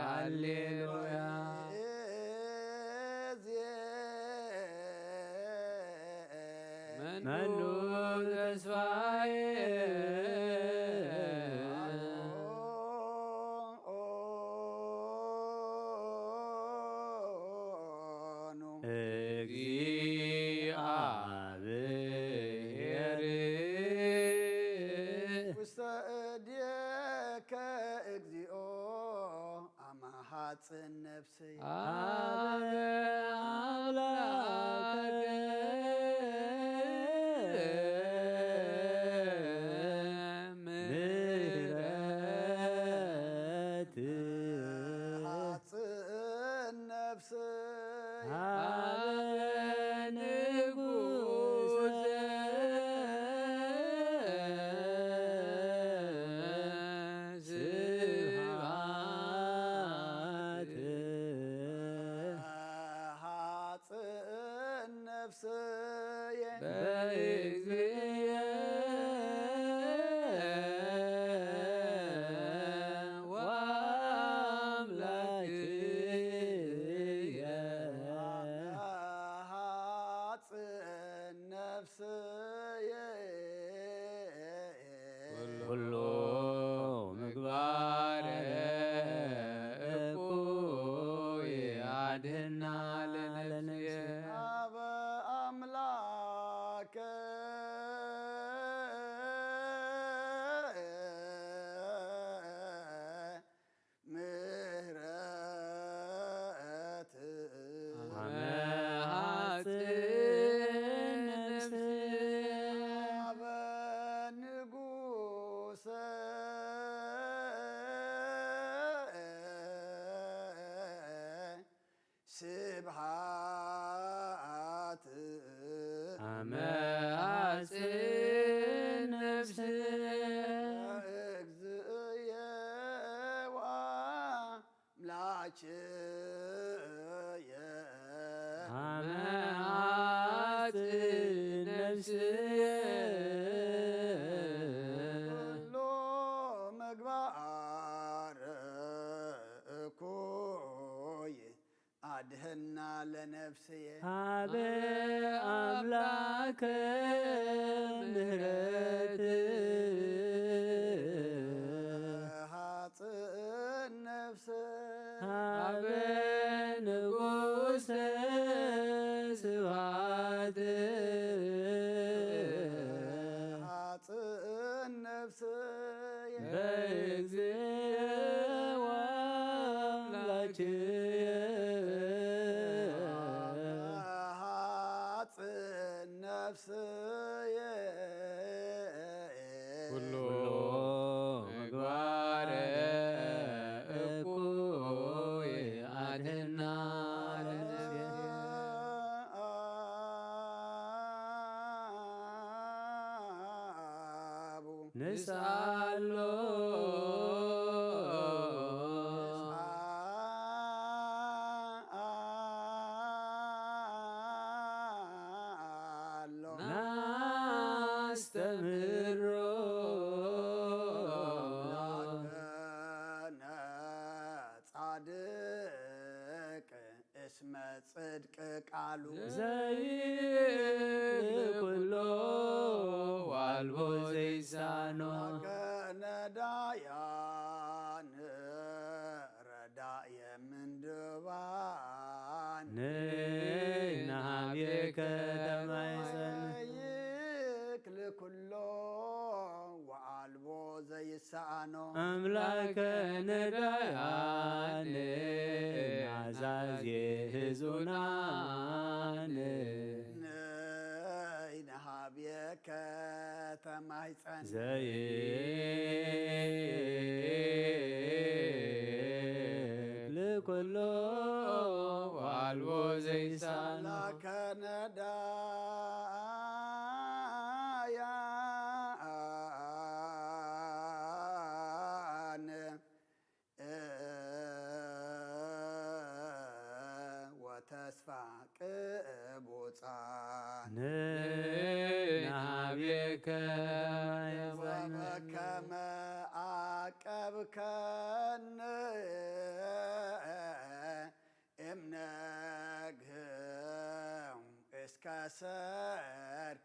ሃሌሉያ። እዜ መኑ ተስፋዬ። ኑ። እግዚአብሔር። ውስተ እዴከ እግዚኦ አመ ሐጽን ነፍስየ። አበ አምላክ ምሕረት። ሐጽን ነፍስየ። አበ ንጉሥ ስብሐት። ሐጽን መዓጽን ነፍስየ እግዝእየ ወአምላክየ። መዓጽን ነፍስየ ኩሉ ምግባር እኩይ አድህና ለነፍስየ። ሀበ አምላከ ምህረት። ሀጽን ነፍስ። ሀበ ንጉሰ ስብሐት። ሀጽን ነፍስ። በእግዚእየ ወአምላክየ። ሀጽን ነፍስየ። ኩሉ ምግባረ እኩይ አድህና ለነፍስየ። አቡ ንስአሎ። ንስአሎ። ናስተምህሮ። ጻድቅ እስመ ጽድቅ ቃሉ። ዘይብል ኩሎ ዋልቦ ዘይሳኖ። ከነዳያን ረዳየ ምንድባን። ነይ ንሃብየከ ተማይጸን። ይክል ኩሎ ወአልቦ ዘይሰ ሰአኖ። አምላከ ነዳያን አዛዜ ህዙናን። ነይ ንሃብየከ ተማህፀን። ዘይብል ኩሎ ዋልቦ ዘይሳኖ። አምላከ ነዳያን ወተስፋ ቅቡፃን። ንሃብየከ ወበከመ አቀብከን እምነግህ እስከ ሰርክ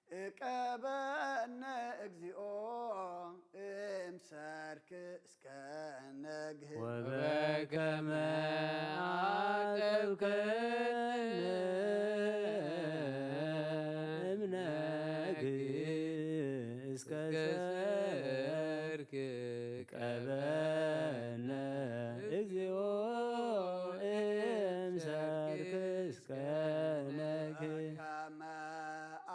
እቀበነ እግዚኦ እምሰርክ እስከ ነግህ። ወበከመ አቀብከነ እምነግህ እስከ ሰርክ ቀበነ እግዚኦ እምሰርክ እስከ ነግህ። ከመ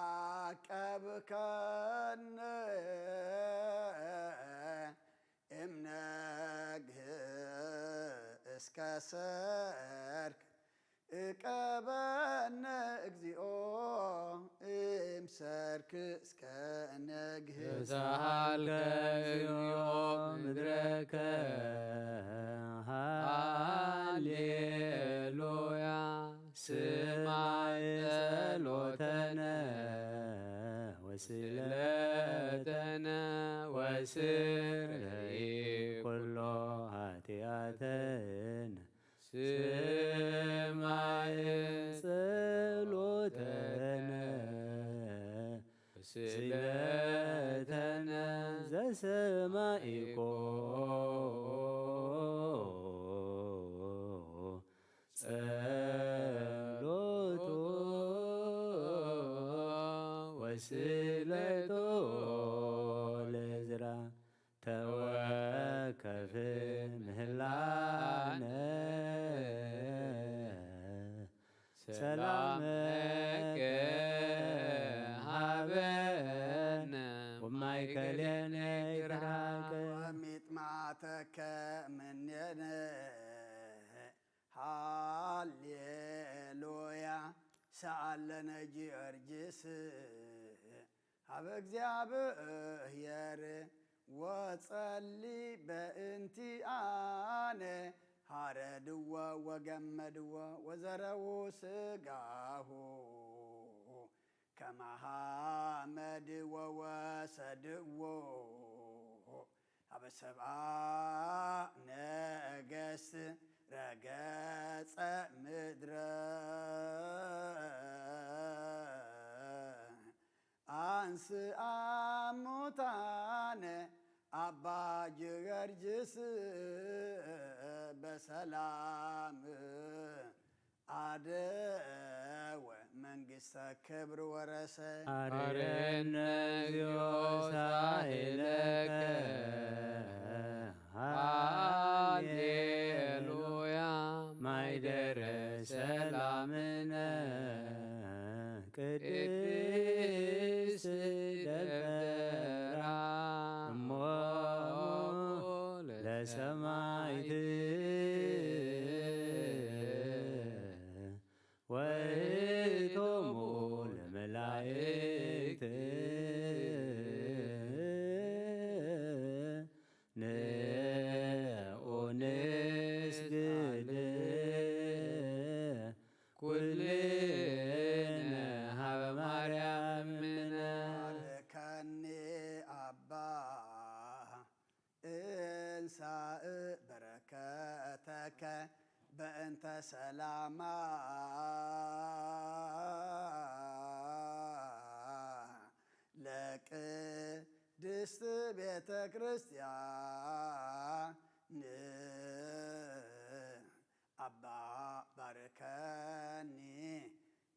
አቀብከነ እምነግህ እስከ ሰርክ እቀበነ እግዚኦ እምሰርክ እስከ ነግህ። ተሳሃልከ እግዚኦ ምድረከ ሃሌሉያ። ስማዕ ጸሎተነ ወስእለተነ ወስረይ ኩሎ ኃጢአተነ። ስማዕ ጸሎተነ ወስእለተነ ዘሰማዒኮ ጸሎቶ ወስእለቶ ለዕዝራ። ተወከፍ ምህላነ ሰላመከ ሃበነ ወማእከሌነ ይትርሃቅ። ወሚጥማተከ ምኔነ ሃሌሉያ። ተኣለነ ጊዮርጊስ ሀበ እግዚኣብሔር ወጸሊ በእንቲኣነ ሀረድዎ ወገመድዎ ወዘረዉ ስጋሁ ከማሃመድ ወወሰድዎ ሀበ ሰብአ ነገስት ረገጸ ምድረ አንስአ ሙታነ አባ ጊዮርጊስ በሰላም አደወ መንግስተ ክብር ወረሰ። አርነ እግዚኦ ሳይለከ ሃሌሉያ ማይደረ ሰላምነ ቅድስት ደብተራ እሞሙ ለሰማይት ወይቶሙ ለመላእክት ንዑ ንስግድ ኩልነ ሀበ ማርያም እምነ። ባርከኒ አባ እንሳእ በረከተከ በእንተ ሰላማ ለቅድስት ቤተ ክርስቲያን። አባ ባርከኒ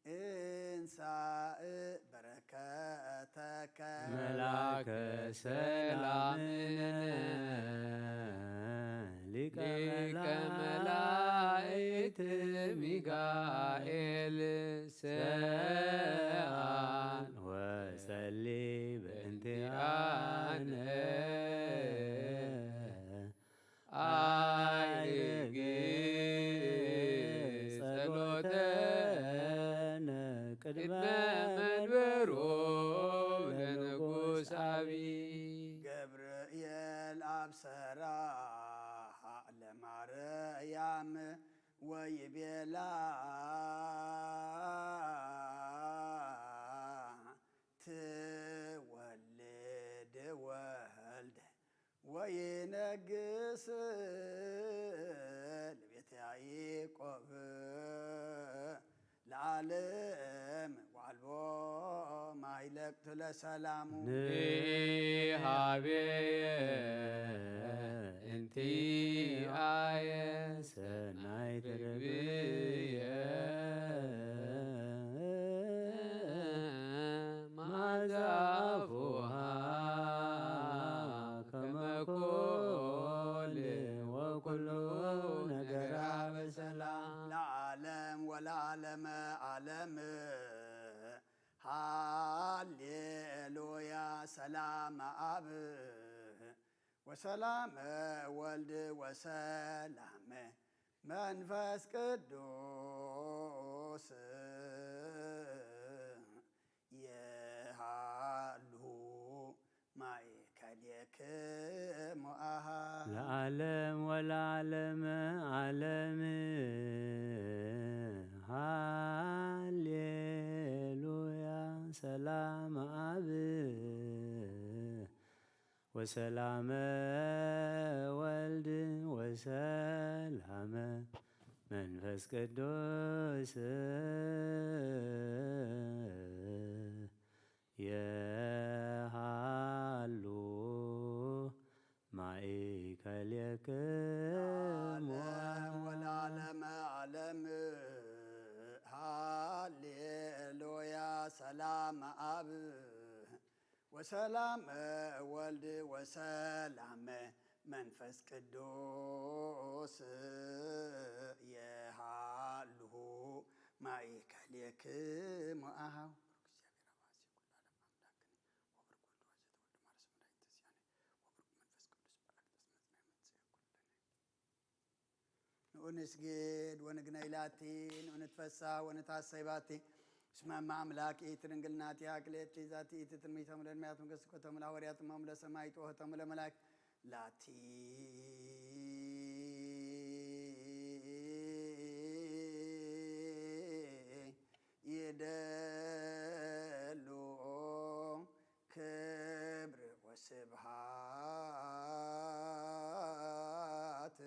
እንሳእ በረከተከ። መልአከ ሰላምነ ሊቀ ሊቀ መላእክት ሚካኤል ሰአል ወጸሊ በእንቲአነ። አይርግ ጸሎተነ ቅድመ መንበሮ ለንጉስ አቢ። ገብርኤል አብሰራ ለማርያም ወይቤላ ትወልድ ወልደ ወይነግስ ለቤተ ያዕቆብ ለዓለም ወአልቦ ማይለቅቱ ለሰላሙ። ንሃቤ እንቲአየ ሰናይ ትርብየ ማዛፉሃ ከመኮል ወኩሉ ነገራ በሰላም። ለዓለም ወለዓለመ ዓለም ሃሌሉያ። ሰላም አብ ወሰላም ወልድ ወሰላም መንፈስ ቅዱስ የሃሉ ማእከሌክሙ አሃ። ለዓለም ወለዓለመ ዓለም ሃሌሉያ። ሰላም አብ ወሰላመ ወልድ ወሰላመ መንፈስ ቅዱስ የሃሉ ማእከሌክሙ። ለዓለም ወለዓለመ ዓለም ሃሌሉያ። ሰላም አብ ወሰላም ወልድ ወሰላም መንፈስ ቅዱስ የሃሉ ማእከሌክሙ አሃው። ብሩክ እግዚአብሔር አብ አዜ ኩሉ ዓለም አምላክን ወብሩክ ወልድ ዋሕድ ዘተወልደ ማርያም መድኃኒተ ዚአነ ወብሩክ መንፈስ ቅዱስ ጳራቅሊጦስ መጽንዐ መጽአ ኩለነ። ንኡንስግድ ወንግነይ ላቲ፣ ንኡንትፈሳ ወንትሐሰይ ባቲ፣ እስመ እመ አምላክ ይእቲ ድንግል ናቲሃ ክልኤቲ ዛቲ ይእቲ ትንቢተ ሙለ ነቢያት መገስኮተ ሙለ ሐዋርያት እመ ሙለ ሰማይ ጥወተ ሙለ መላእክት ላቲ ይደሉ ክብር ወስብሃት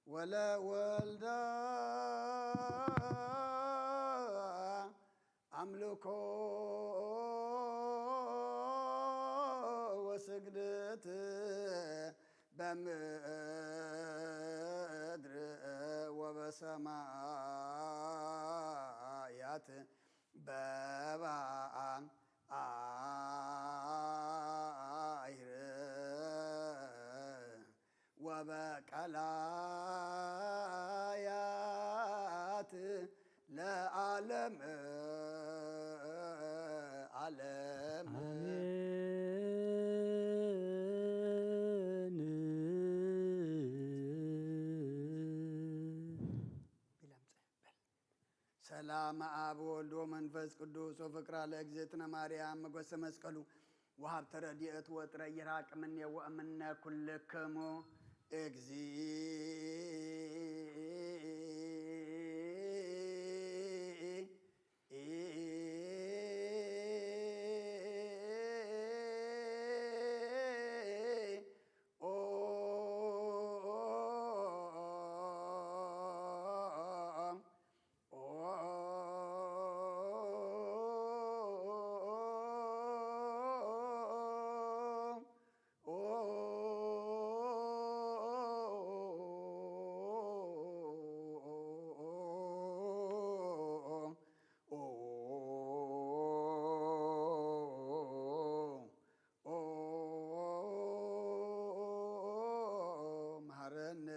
ወለወልዳ አምልኮ ወስግደት በምድር ወበሰማያት በባ አይር ወበቀላያት ለዓለም ዓለም። አሜን። ሰላም አብ ወልድ ወመንፈስ ቅዱስ ወፍቅራ ለእግዝእትነ ማርያም መጎሰ መስቀሉ ወሀብተ ረድኤት ወጥረ ይራቅ እምኔ ወእምነ ኩልክሙ እግዚ መሐረነ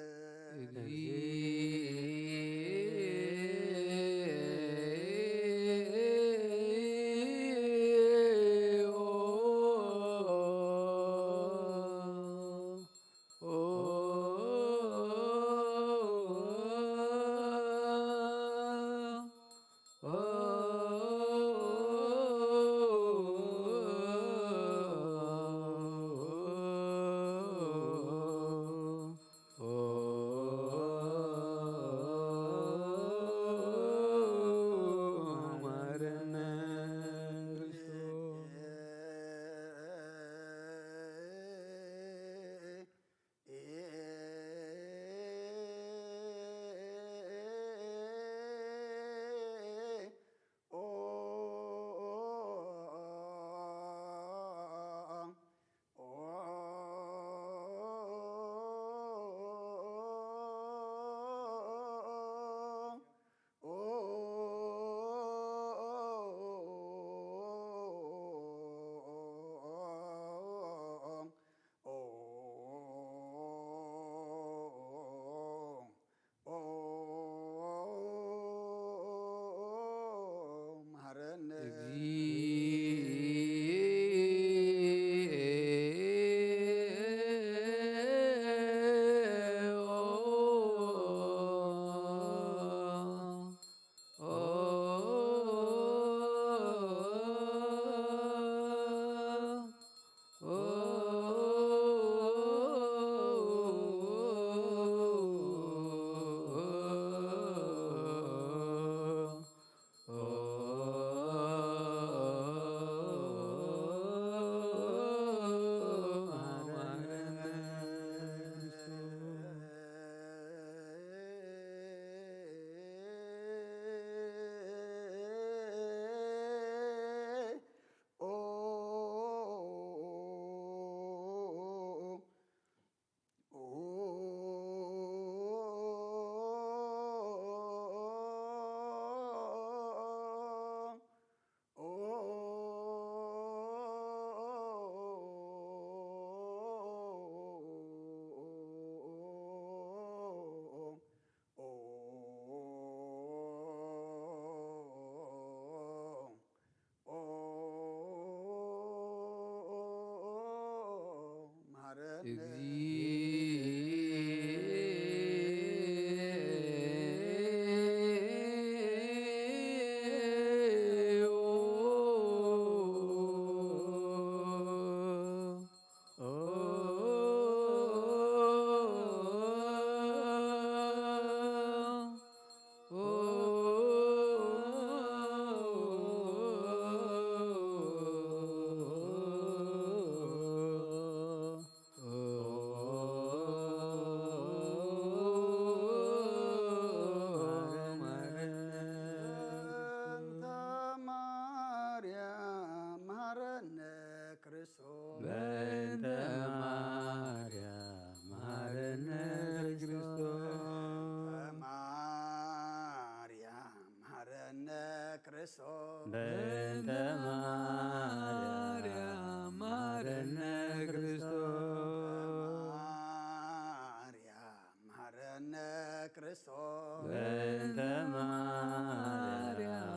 በእንተ ማርያም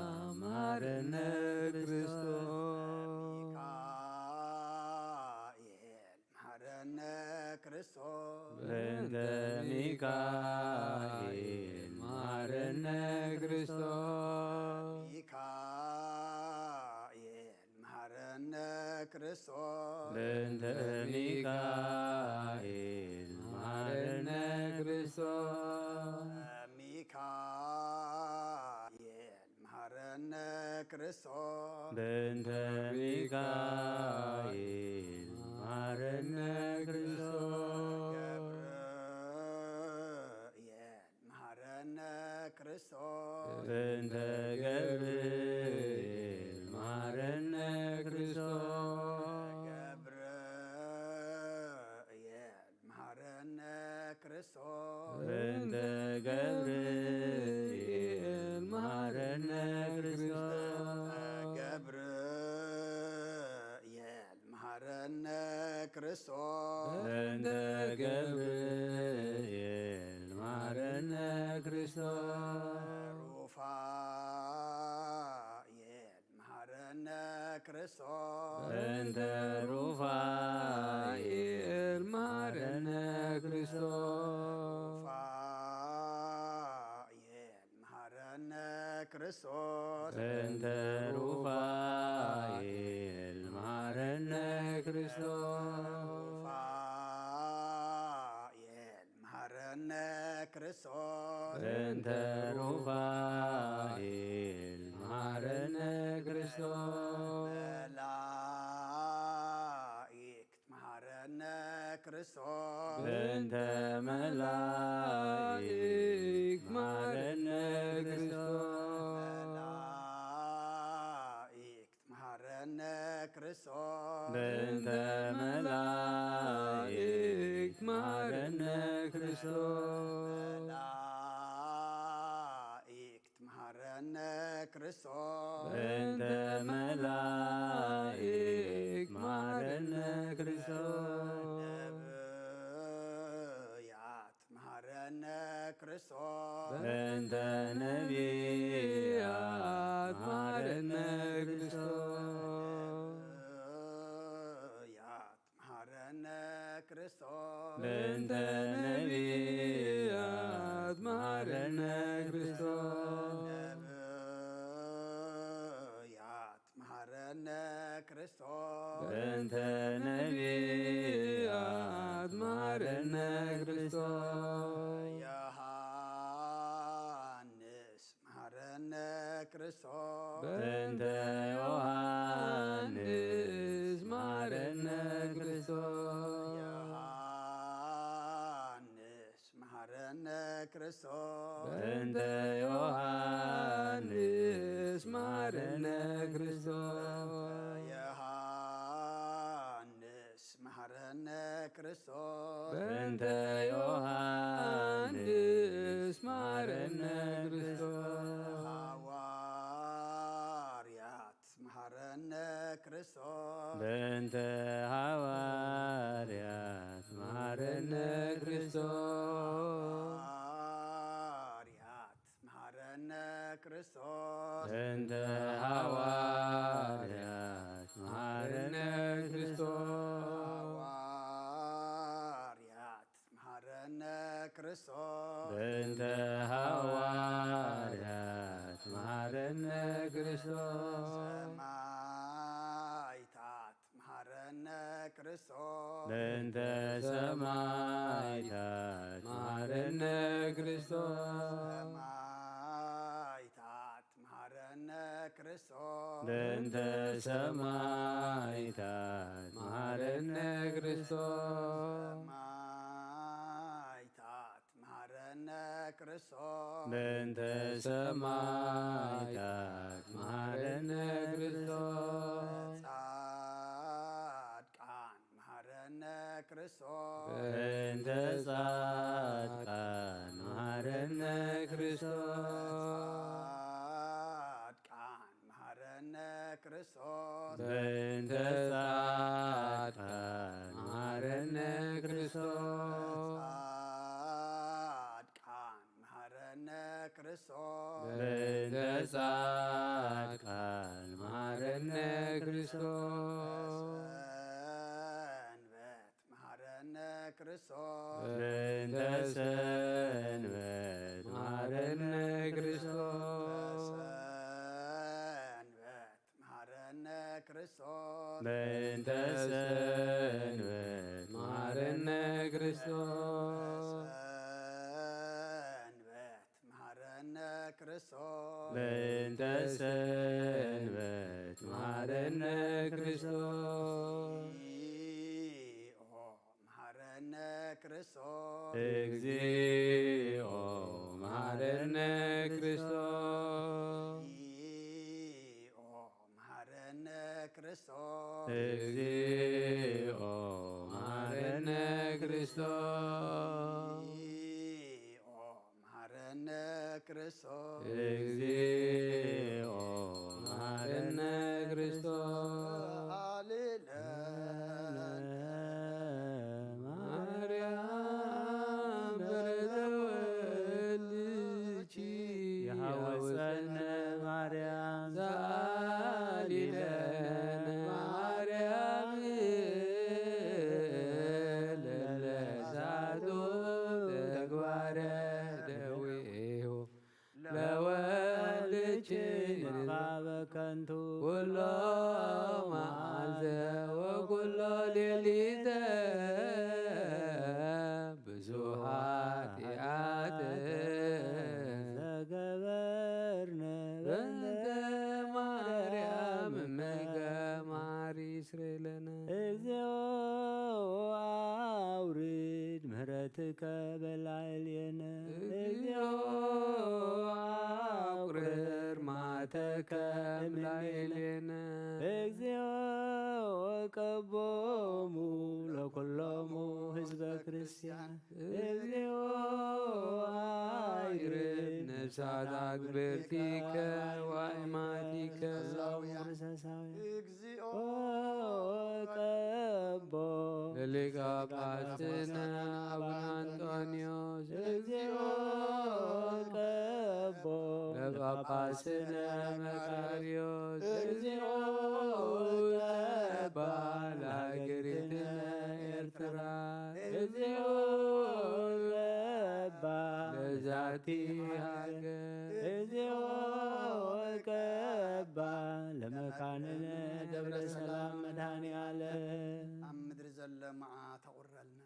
መሃረነ ክርስቶስ። ሚካኤል መሃረነ ክርስቶስ። በእንተ ሚካኤል መሃረነ ክርስቶስ። ሚካኤል መሃረነ ክርስቶስ። በእንተ ሚካኤል መሃረነ ክርስቶስ። ሚካኤል መሃረነ ክርስቶስ። በእንተ ሚካኤል መሃረነ ክርስቶስ። ገብርኤል መሃረነ ክርስቶስ። በእንተ ገብርኤል መሃረነ ክርስቶስ። ገብርኤል መሃረነ ክርስቶስ። በእንተ ገብርኤል መሃረነ ክርስቶስ። ገብርኤል መሃረነ ክርስቶስ። በእንተ ገብርኤል መሃረነ ክርስቶስ። ሩፋኤል መሃረነ ክርስቶስ። በእንተ ሩፋኤል መሃረነ ክርስቶስ። ሩፋኤል መሃረነ ክርስቶስ። በእንተ ሩፋኤል መሃረነ ክርስቶስ። ሩፋኤል መሃረነ ክርስቶስ። በእንተ ሩፋኤል መሃረነ ክርስቶስ። መላእክት መሃረነ ክርስቶስ። በእንተ መላእክት መሃረነ ክርስቶስ። መላእክት መሃረነ ክርስቶስ። በእንተ መላእክት መሃረነ ክርስቶስ። መላእክት መሃረነ ክርስቶስ። በእንተ መላእክት መሃረነ ክርስቶስ። ነብያት መሃረነ ክርስቶስ። በእንተ ነቢያት መሃረነ ክርስቶስ። ነብያት መሃረነ ክርስቶስ። በእንተ ነቢያት መሃረነ ክርስቶስ። ነብያት መሃረነ ክርስቶስ። በእንተ ነቢያት መሃረነ ክርስቶስ። ዮሐንስ መሃረነ ክርስቶስ። በእንተ ዮሐንስ መሃረነ ክርስቶስ። ዮሐንስ መሃረነ ክርስቶስ። በእንተ ዮሐንስ መሃረነ ክርስቶስ። ዮሐንስ መሃረነ ክርስቶስ። በእንተ ዮሐንስ መሃረነ ክርስቶስ። ሐዋርያት መሃረነ ክርስቶስ። በእንተ ሐዋርያት መሃረነ ክርስቶስ። ሐዋርያት መሃረነ ክርስቶስ። በእንተ ሐዋርያት መሃረነ ክርስቶስ። ሐዋርያት መሃረነ ክርስቶስ። በእንተ ሐዋርያት መሃረነ ክርስቶስ። ሰማዕታት መሃረነ ክርስቶስ። በእንተ ሰማዕታት መሃረነ ክርስቶስ። ሰማዕታት መሃረነ ክርስቶስ። በእንተ ሰማዕታት መሃረነ ክርስቶስ። ሰማዕታት መሃረነ ክርስቶስ። በእንተ ሰማዕታት መሃረነ ክርስቶስ። ጻድቃን መሃረነ ክርስቶስ። በእንተ ጻድቃን መሃረነ ክርስቶስ። ጻድቃን መሃረነ ክርስቶስ። በእንተ ጻድቃን መሃረነ ክርስቶስ። ጻድቃን መሃረነ ጻድቃን መሃረነ ክርስቶስ። ሰንበት መሃረነ ክርስቶስ። በእንተ ሰንበት መሃረነ ክርስቶስ። ሰንበት መሃረነ ክርስቶስ። በእንተ ሰንበት መሃረነ ክርስቶስ። ሰንበት መሃረነ ክርስቶስ። በእንተ ሰንበት መሃረነ ክርስቶስ። እግዚኦ መሃረነ ክርስቶስ። እግዚኦ መሃረነ ክርስቶስ። እግዚኦ መሃረነ ክርስቶስ። እግዚኦ መሃረነ ክርስቶስ። እግዚኦ መሃረነ ክርስቶስ። እግዚኦ መሃረነ ክርስቶስ። ሃሌሉያ። ማርያም በረተ ወልድኪ የሐወሰነ ማርያም ሳሊ ለነ ማርያም ለለሳቱ ተግባረ ደዌሁ ለወልድኪ ንፋበ ከንቱ ኩሎ መዓልተ ወኩሎ ሌሊተ ብዙ ኃጢአት ዘገበርነ በእንተ ማርያም እመከ ማሪ ስሬለነ። እግዚኦ አውርድ ምህረትከ በላዕሌነ። እግዚኦ አውርድ መዓተከ እምላዕሌነ። እግዚኦ ቀቦሙ ለኩሎሙ ህዝበ ክርስቲያን። እግዚኦ አይርድ ነፍሳት አግብርቲከ ወአእማዲከ። እግዚኦ ቀቦ ለሊቀ ጳጳስነ አቡነ አንጦንዮስ። እግዚኦ ቀቦ ለጳጳስነ መቃርዮስ። እግዚኦ ቀባ ለሀገሪትነ ኤርትራ። እግዚኦ ቀባ ለዛቲ ሀገር። እግዚኦ ቀባ ለመካንነ ደብረ ሰላም መድኃኔ ዓለም። ኣብ ምድሪ ዘሎ መዓት ኣቑረልና፣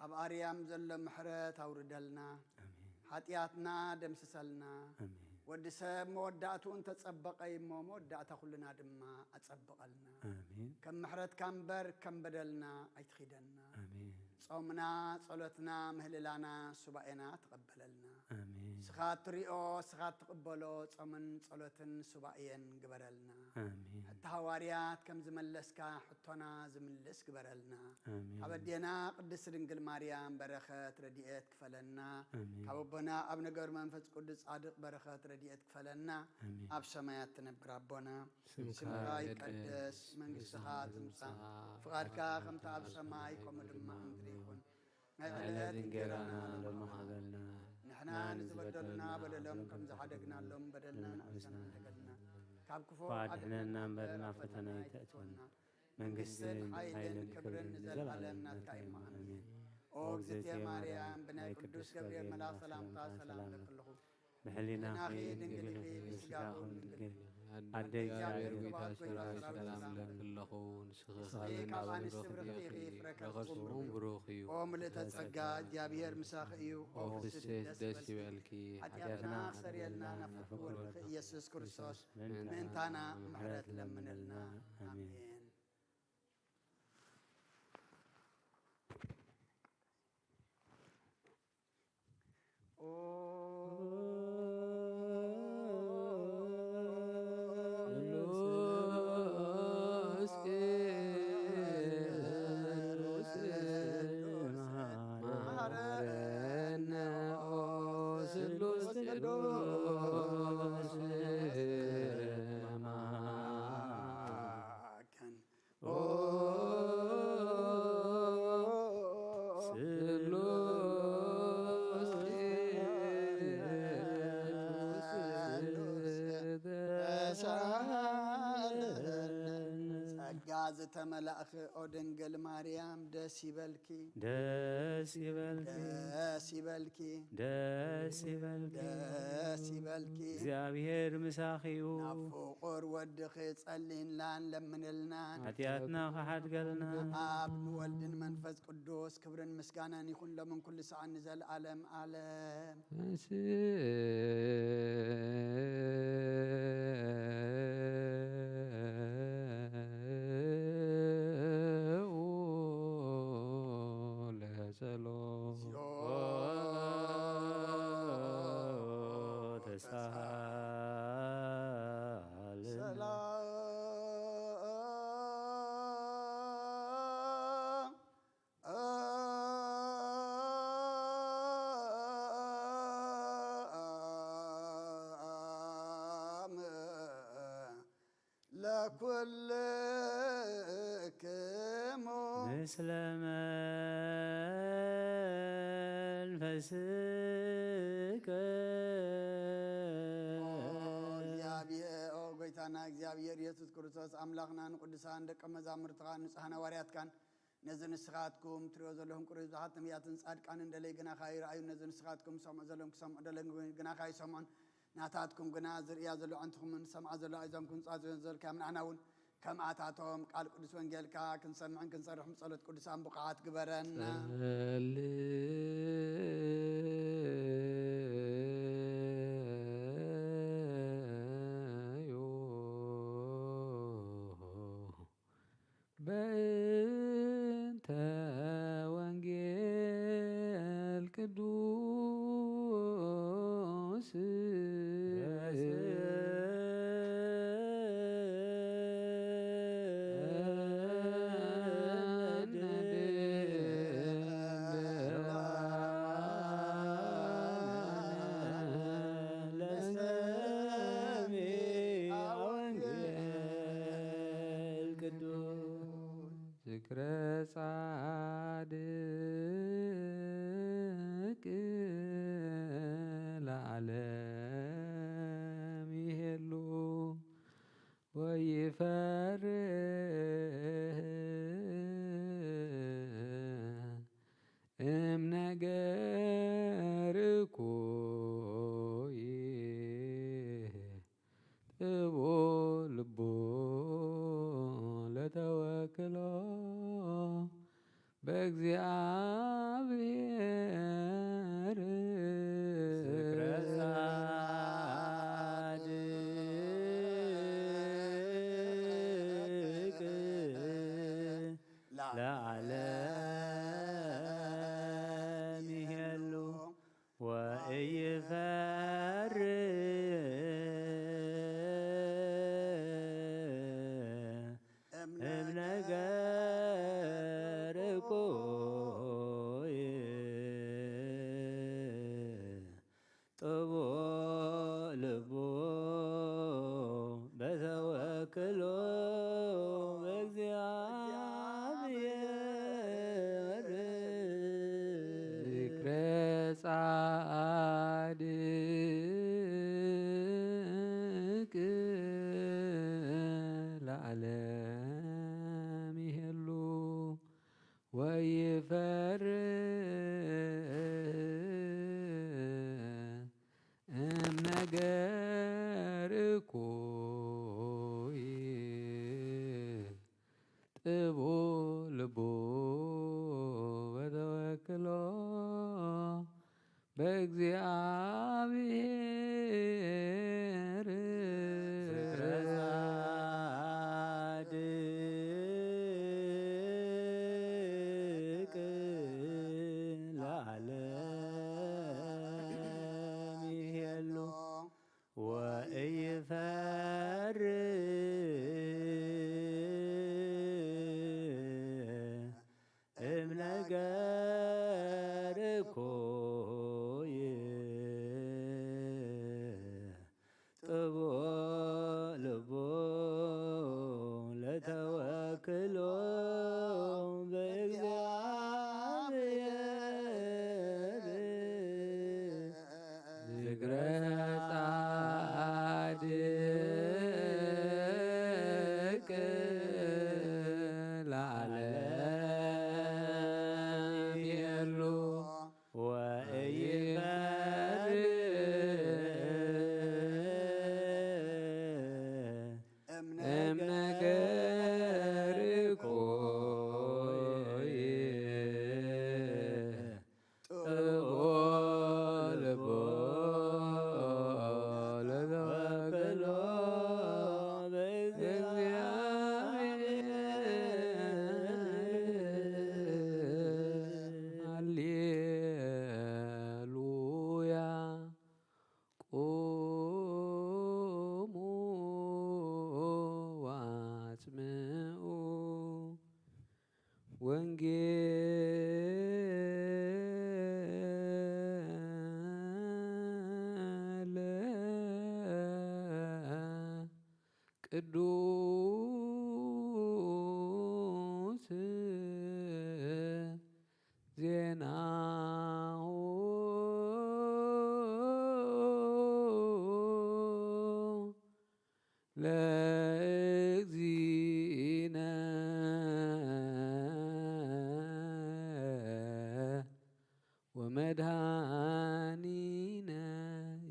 ኣብ ኣርያም ዘሎ ምሕረት ኣውርደልና፣ ኣሜን። ሓጢኣትና ደምስሰልና። ኣሜን። ወዲ ሰብ መወዳእትኡ እንተጸበቐ እሞ፣ መወዳእታ ኩልና ድማ ኣጸብቐልና። ኣሜን። ከም ምሕረትካ እምበር ከም በደልና ኣይትኺደና። ኣሜን። ጾምና፣ ጸሎትና፣ ምህልላና፣ ሱባኤና ተቐበለልና። ኣሜን። ንስኻ እትሪኦ፣ ንስኻ እትቕበሎ ጾምን ጸሎትን ሱባኤን ግበረልና። ኣሜን። ሕቲ ሃዋርያት ከም ዝመለስካ፣ ሕቶና ዝምልስ ግበረልና። ኣሜን። ካብ ኣዴና ቅድስት ድንግል ማርያም በረኸት ረድኤት ክፈለና። ኣሜን። ካብ ኣቦና ኣቡነ ገብረ መንፈስ ቅዱስ ጻድቕ በረኸት ረድኤት ክፈለና። ኣሜን። ኣብ ሰማያት ትነብር ኣቦና፣ ስምካ ስምካ ይቀደስ፣ ይቀደስ፣ መንግስትኻ መንግስትኻ ትምጻእ፣ ትምጻእ፣ ፍቓድካ ፍቓድካ ከምቲ ኣብ ከምቲ ኣብ ሰማይ ሰማይ ከምኡ ከምኡ ድማ ኣብ ምድሪ ምድሪ ይኹን። ይኹን። ናይ ናይ ዕለት ዕለት ዕለት እንጌራና እንጌራና ሎሚ ሎሚ ሃበና። ሃበና። ንሕና ንሕና ንዝበደሉና ንዝበደሉና በደሎም በደሎም ከም ከም ዝሓደግናሎም ዝሓደግናሎም በደልና በደልና ንሕና ንሕና ንሓድገና። ካብ ክፉእ ካብ ክፉእ ኣድሕነና ኣድሕነና እምበር እምበር ናብ ናብ ፈተና ፈተና ኣይተእትወና። ኣይተእትወና። መንግስትን መንግስትን ሓይልን ሓይልን ክብርን ክብርን ንዘለኣለም ንዘለኣለም ናትካ ናትካ እዩ። እዩ። ኣሜን። ኣሜን። ኦ እግዝእትየ ማርያም፣ ብናይ ቅዱስ ገብርኤል መልኣኽ ሰላምታ ሰላም እብለኪ ኣለኹ። ብሕሊናኺ ብሕሊናኺ ድንግል ኢኺ፣ ድንግል ኢኺ፣ ብስጋኹም ብስጋኹም ድንግል ድንግል ኢኺ። ኢኺ። ኣደ ኣደ እግዚኣብሔር እግዚኣብሔር ክቡር ክቡር ኣቦይ ኣቦይ ኣስራት ኣስራት ሰላም ሰላም እብለኪ ኣለኹ። ንስኺ ንስኺ ንስኺ ካብ ካብ ኣንስቲ ኣንስቲ ብርኽቲ ብርኽቲ ኢኺ፣ ኢኺ፣ ፍረ ፍረ ከርስኺ ከርስኺ ውቡር ውቡር ውቡር እዩ። እዩ። ኦ ምልእተ ጸጋ፣ እግዚኣብሔር ምሳኺ እዩ። ኦ ኦ ፍስሕቲ ፍስሕቲ ደስ ደስ ይበልኪ። ይበልኪ። ሓጢኣትና ሓጢኣትና ክሰርየልና ክሰርየልና ናብ ፍቁር ወልድኺ ኢየሱስ ክርስቶስ ምእንታና ምእንታና ምሕረት ምሕረት ለምንልና። ለምንልና። ኣሜን። ኣሜን። ኦ ስሉስ ቅዱስ መሐረነ፣ ኦ ስሉስ ቅዱስ መሐረነ። ኦ ስሉስ ቅዱስ መላእኽ ኦ ድንግል ማርያም ደስ ይበልኪ፣ ደስ ይበልኪ፣ ደስ ይበልኪ፣ ደስ ይበልኪ፣ ደስ ይበልኪ። እግዚኣብሔር ምሳኺ እዩ። ናብ ፍቑር ወድኺ ጸልይናን ለምንልናን። ሓጢኣትና ክሓድገልና። ኣብ ንወልድን መንፈስ ቅዱስ ክብርን ምስጋናን ይኹን ሎምን ኩሉ ሰዓን ንዘለዓለም ዓለም። ለጸሎት ተሳሃልና። ለኩልክሙ ምስለ መንፈስከ። ኦ እግዚኣብሔር፣ ኦ ጎይታና እግዚኣብሔር ኢየሱስ ክርስቶስ ኣምላኽና፣ ንቅዱሳን ደቀ መዛሙርትኻን ንጹሓን ሃዋርያትካን ነዚ ንስኻትኩም ትሪኦ ዘለኹም ቅሩብ ብዙሓት ነቢያትን ጻድቃንን ደለይ ግናኻ ይረኣዩ። ነዚ ንስኻትኩም ትሰምዑ ዘለኹም ክሰምዑ ደለይ ግናኻ ይሰምዑን። ናታትኩም ግና ዝርእያ ዘሎ ኣዕንትኹምን ዝሰምዓ ዘሎ ኣእዛንኩም ዝጻወት ዘልካ ምንዓና እውን ከምኣታቶም ቃል ቅዱስ ወንጌልካ ክንሰምዕን ክንሰርሕን ብጸሎት ቅዱሳን ብቑዓት ግበረና። ጸልዩ በእንተ ወንጌል ቅዱስ ለሰሚዐ ወንጌል ቅዱስ። ዝክረ ጻድቅ ለዓለም ይሄሉ ወይፈርህ እምነገር እኩይ ጥቡ ልቡ ለተወክሎ በእግዚኣብሔር። ዝክረ ጻድቅ ለዓለም ይሄሉ ወኢይፈርህ እምነገር እኩይ ጥቡእ ልቡ በተወክሎ በእግዚኣብሔር። ዝክረ ጻድቅ ለዓለም ይሄሉ ወይፈርህ እምነገር እኩይ ጥቡ ልቡ በተወክሎ በእግዚኣብሔር። ዝክረ ጻድቅ ለዓለም ይሄሉ ወኢይፈርህ እምነገር እኩይ ቅዱስ ዜናሁ ለእግዚእነ ወመድኃኒነ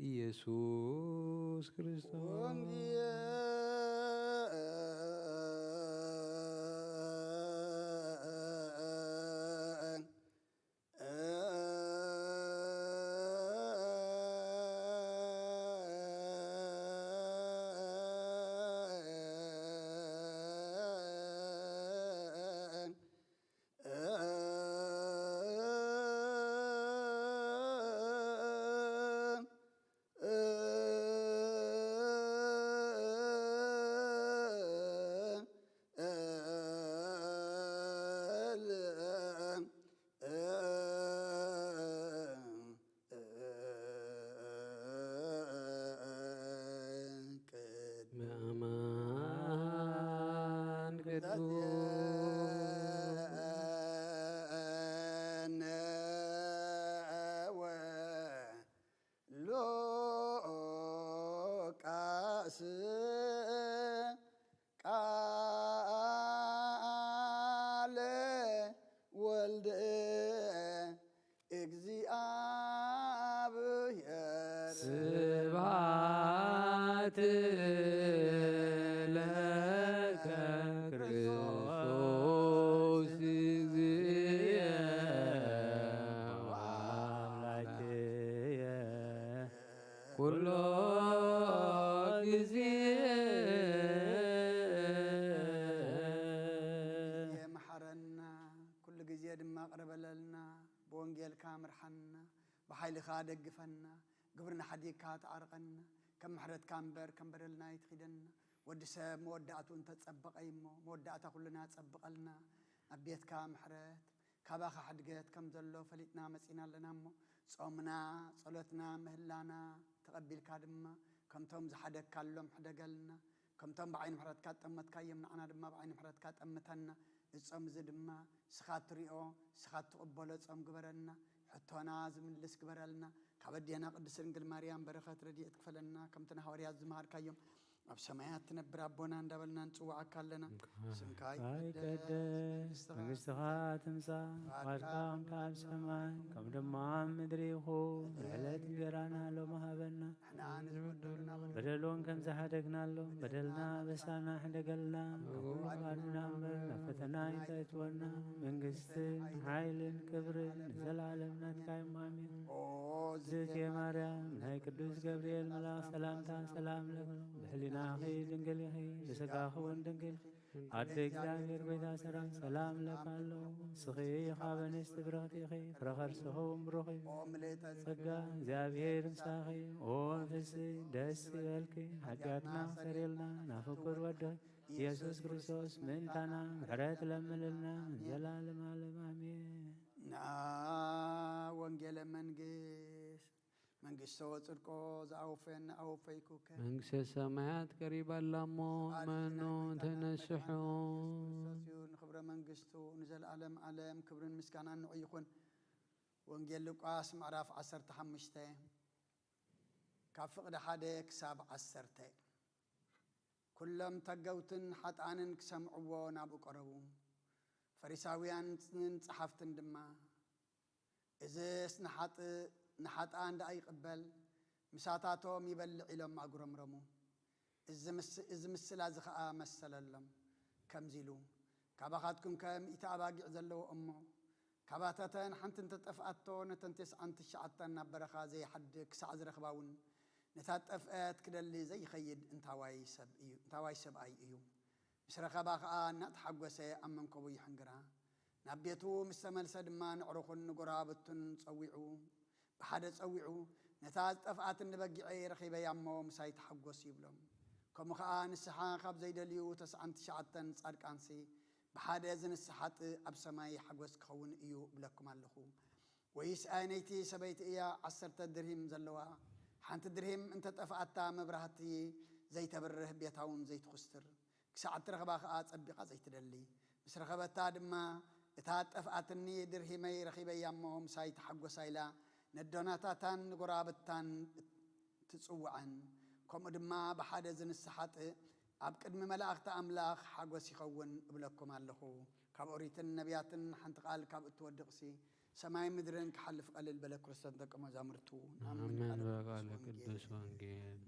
ኢየሱስ ክርስቶስ። በአማን ቅዱስ ሉቃስ ቃለ ወልድ እግዚኣብሔር። ስብሐት ለከ ክርስቶስ እግዚእየ ወአምላክየ ኩሎ ጊዜ። ኩሉ ግዜ መሓረና፣ ኩሉ ግዜ ድማ ቅረበለልና። ብወንጌልካ ምርሓና፣ ብሓይልኻ ደግፈና፣ ግብርና ሓዲግካ ተዓርቐና። ከም ምሕረትካ እምበር ከም በደልና ኣይትኺደና። ወዲ ሰብ መወዳእቱ እንተጸበቐ እሞ፣ መወዳእታ ኩልና ጸብቐልና። ኣብ ቤትካ ምሕረት፣ ካባኻ ሕድገት ከም ዘሎ ፈሊጥና መጺና ኣለና እሞ፣ ጾምና፣ ጸሎትና፣ ምህላና ተቐቢልካ ድማ፣ ከምቶም ዝሓደግካሎም ሕደገልና። ከምቶም ብዓይኒ ምሕረትካ ዝጠመትካዮም ንዓና ድማ ብዓይኒ ምሕረትካ ጠምተና። እዚ ጾም እዚ ድማ ንስኻ እትሪኦ፣ ንስኻ እትቕበሎ ጾም ግበረልና። ሕቶና ዝምልስ ግበረልና። ካብ ኣዴና ቅድስት ድንግል ማርያም በረኸት ረድኤት ክፈለና። ከምቲ ንሃዋርያት ዝመሃርካዮም፣ ኣብ ሰማያት ትነብር ኣቦና እንዳበልና ንጽውዓካ ኣለና። ስምካ ይትቀደስ፣ መንግስትኻ ትምጻእ፣ ፍቓድካ ከም ኣብ ሰማይ ከም ድማ ኣብ ምድሪ ይኹን። ዕለት እንጀራና ሎሚ ሃበና። ንሕና ንዝበደሉና በደል፣ በደል እውን ከም ዝሓደግናሎም በደልና በሳና ሕደገልና። ካብ ክፉ ኣድሕነና እምበር ናብ ፈተና ኣይተእትወና። መንግስትን ሓይልን ክብርን ንዘለኣለም ናትካ እዮም። ኣሜን። ኦ እግዝእትየ ማርያም፣ ናይ ቅዱስ ገብርኤል መልኣኽ ሰላምታ ሰላም ለኪ። ብሕሊናኺ ድንግል ኢኺ፣ ብስጋኺ እውን ድንግል ኢኺ። ኣደ እግዚኣብሔር፣ ጎይታ ሰራዊት፣ ሰላም ለኪ ኣሎ። ንስኺ ካብ ኣንስቲ ብርኽቲ ኢኺ፣ ፍረ ከርስኺ እውን ብሩኽ እዩ። ኦ ምልእተ ጸጋ፣ እግዚኣብሔር ምሳኺ። ኦ ፍስሕቲ፣ ደስ ይበልኪ፣ ሓጢኣትና ሰሪልና፣ ናብ ፍቁር ወድኺ ኢየሱስ ክርስቶስ ምእንታና ምሕረት ለምንልና፣ ዘላለም ዓለም ኣሜን። ንዓ ወንጌለ መንግስት መንግስቶ ወጽድቆ ዘኣወፈየኒ ኣወፈይኩከ። መንግስተ ሰማያት ቀሪባ ኣላ እሞ፣ ፍቓድ እመኑ ናይ ጎይታና ተነስሑ። መድሓኒና ኢየሱስ ክርስቶስ እዩ። ንኽብረ መንግስቱ ንዘለኣለም ዓለም ክብርን ምስጋናን ንዑ ይኹን። ወንጌል ሉቃስ ምዕራፍ ዓሰርተ ሓሙሽተ ካብ ፍቕዲ ሓደ ክሳብ ዓሰርተ። ኩሎም ተገውትን ሓጥኣንን ክሰምዕዎ ናብኡ ቀረቡ። ፈሪሳውያንን ጸሓፍትን ድማ፣ "እዝስ ንሓጥ-፣ ንሓጥኣን ደኣ ይቕበል፣ ምሳታቶም ይበልዕ?" ኢሎም ኣጉረምረሙ። እዚ ምስ-፣ እዚ ምስላ እዚ ኸኣ መሰለሎም፣ ከምዚ ኢሉ፣ "ካባኻትኩም ከ ሚእቲ ኣባጊዕ ዘለዎ እሞ፣ ካብኣተን ሓንቲ እንተ ጠፍኣቶ፣ ነተን ተስዓን ትሽዓተን ናብ በረኻ ዘይሓድግ ክሳዕ ዝረኽባ እውን፣ ነታ ጠፍአት ክደሊ ዘይኸይድ እንታዋይ ሰብ እዩ፣ እንታዋይ ሰብኣይ እዩ?" ምስ ረኸባ ኸኣ እናተሓጎሰ ኣብ መንከቡ ይሕንግራ። ናብ ቤቱ ምስ ተመልሰ ድማ ንዕሩኹን ንጎረባብቱን ጸዊዑ፣ ብሓደ ጸዊዑ፣ "ነታ ዝጠፍኣትኒ በጊዐይ ረኺበያ እሞ ምሳይ ተሓጎሱ" ይብሎም። ከምኡ ኸኣ ንስሓ ካብ ዘይደልዩ ተስዓን ትሽዓተን ጻድቃንሲ ብሓደ ዝንስሓ ሓጥእ ኣብ ሰማይ ሓጎስ ክኸውን እዩ እብለኩም ኣለኹ። ወይስ ኣየነይቲ ሰበይቲ እያ ዓሰርተ ድርሂም ዘለዋ፣ ሓንቲ ድርሂም እንተ ጠፍኣታ መብራህቲ ዘይተብርህ ቤታ እውን ዘይትኹስትር፣ ክሳዕ እትረኽባ ኸኣ ጸቢቓ ዘይትደሊ፣ ምስ ረኸበታ ድማ፣ "እታ ጠፍኣትኒ ድርሂመይ ረኺበያ እሞ ምሳይ ተሓጎሳ" ኢላ ነዶናታታን ንጎራብታን ትጽውዐን፣ ከምኡ ድማ ብሓደ ዝንስሓጥ ኣብ ቅድሚ መላእኽቲ ኣምላኽ ሓጎስ ይኸውን እብለኩም ኣለኹ። ካብ ኦሪትን ነቢያትን ሓንቲ ቃል ካብ እትወድቕሲ፣ ሰማይ ምድርን ክሓልፍ ቀልል በለ። ክርስቶስ ደቀ መዛሙርቱ ንኣምን ኣሜን። ቃለ በቃለ ቅዱስ ቅዱስ ወንጌል። ወንጌል።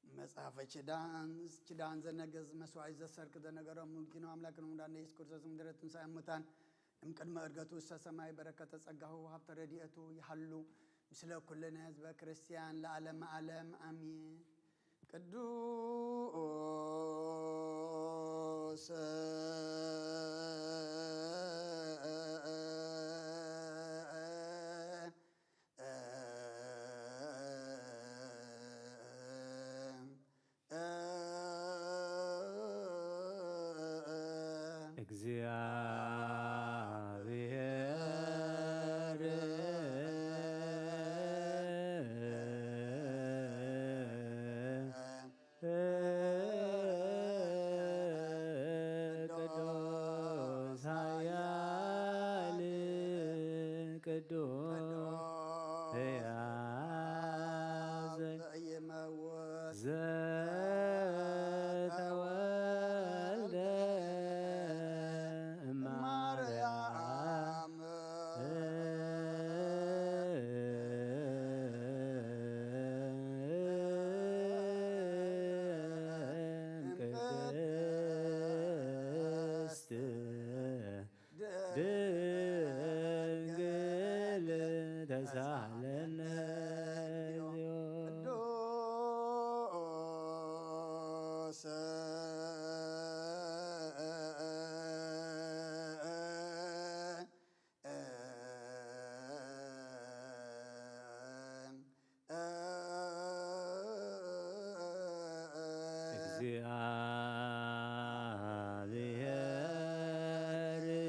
መጽሓፈ ኪዳን፣ ኪዳን ዘነግስ፣ መስዋዕት ዘሰርክ፣ ዘነገሮም ሙምኪኖ ኣምላክ ንሙዳን ኢየሱስ ክርስቶስ ምድረ ትንሳኤ ሙታን እም ቅድመ እርገቱ ውስተ ሰማይ በረከተ ጸጋሁ ሀብተ ረድኤቱ ይሃሉ ምስለ ኩልነ ህዝበ ክርስቲያን ለዓለመ ዓለም ኣሜን። ቅዱስ እግዚአብሔር ቅዱስ ኃያል ቅዱስ ሕያው ዘተወልደ እማርያም ቅድስት ድንግል ተሳለነ። ቅዱስ እግዚአብሔር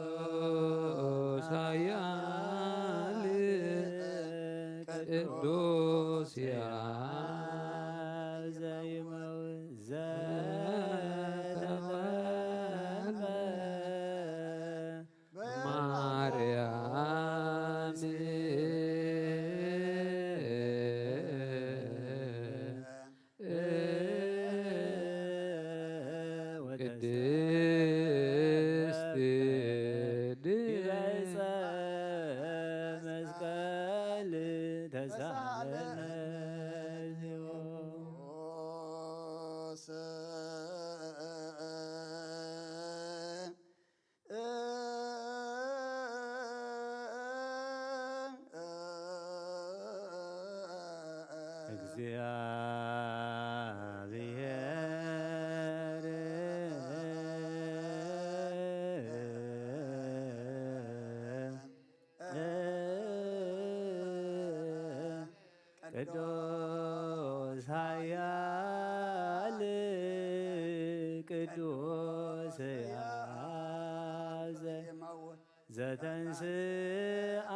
ቅዱስ ኃያል ቅዱስ ያዘይመው ዘተወልደ ማርያም ቅድስት ድንግል መስቀል ተሳለነ። እግዚአብሔር ቅዱስ ኃያል ቅዱስ ያዘ ዘተንስአ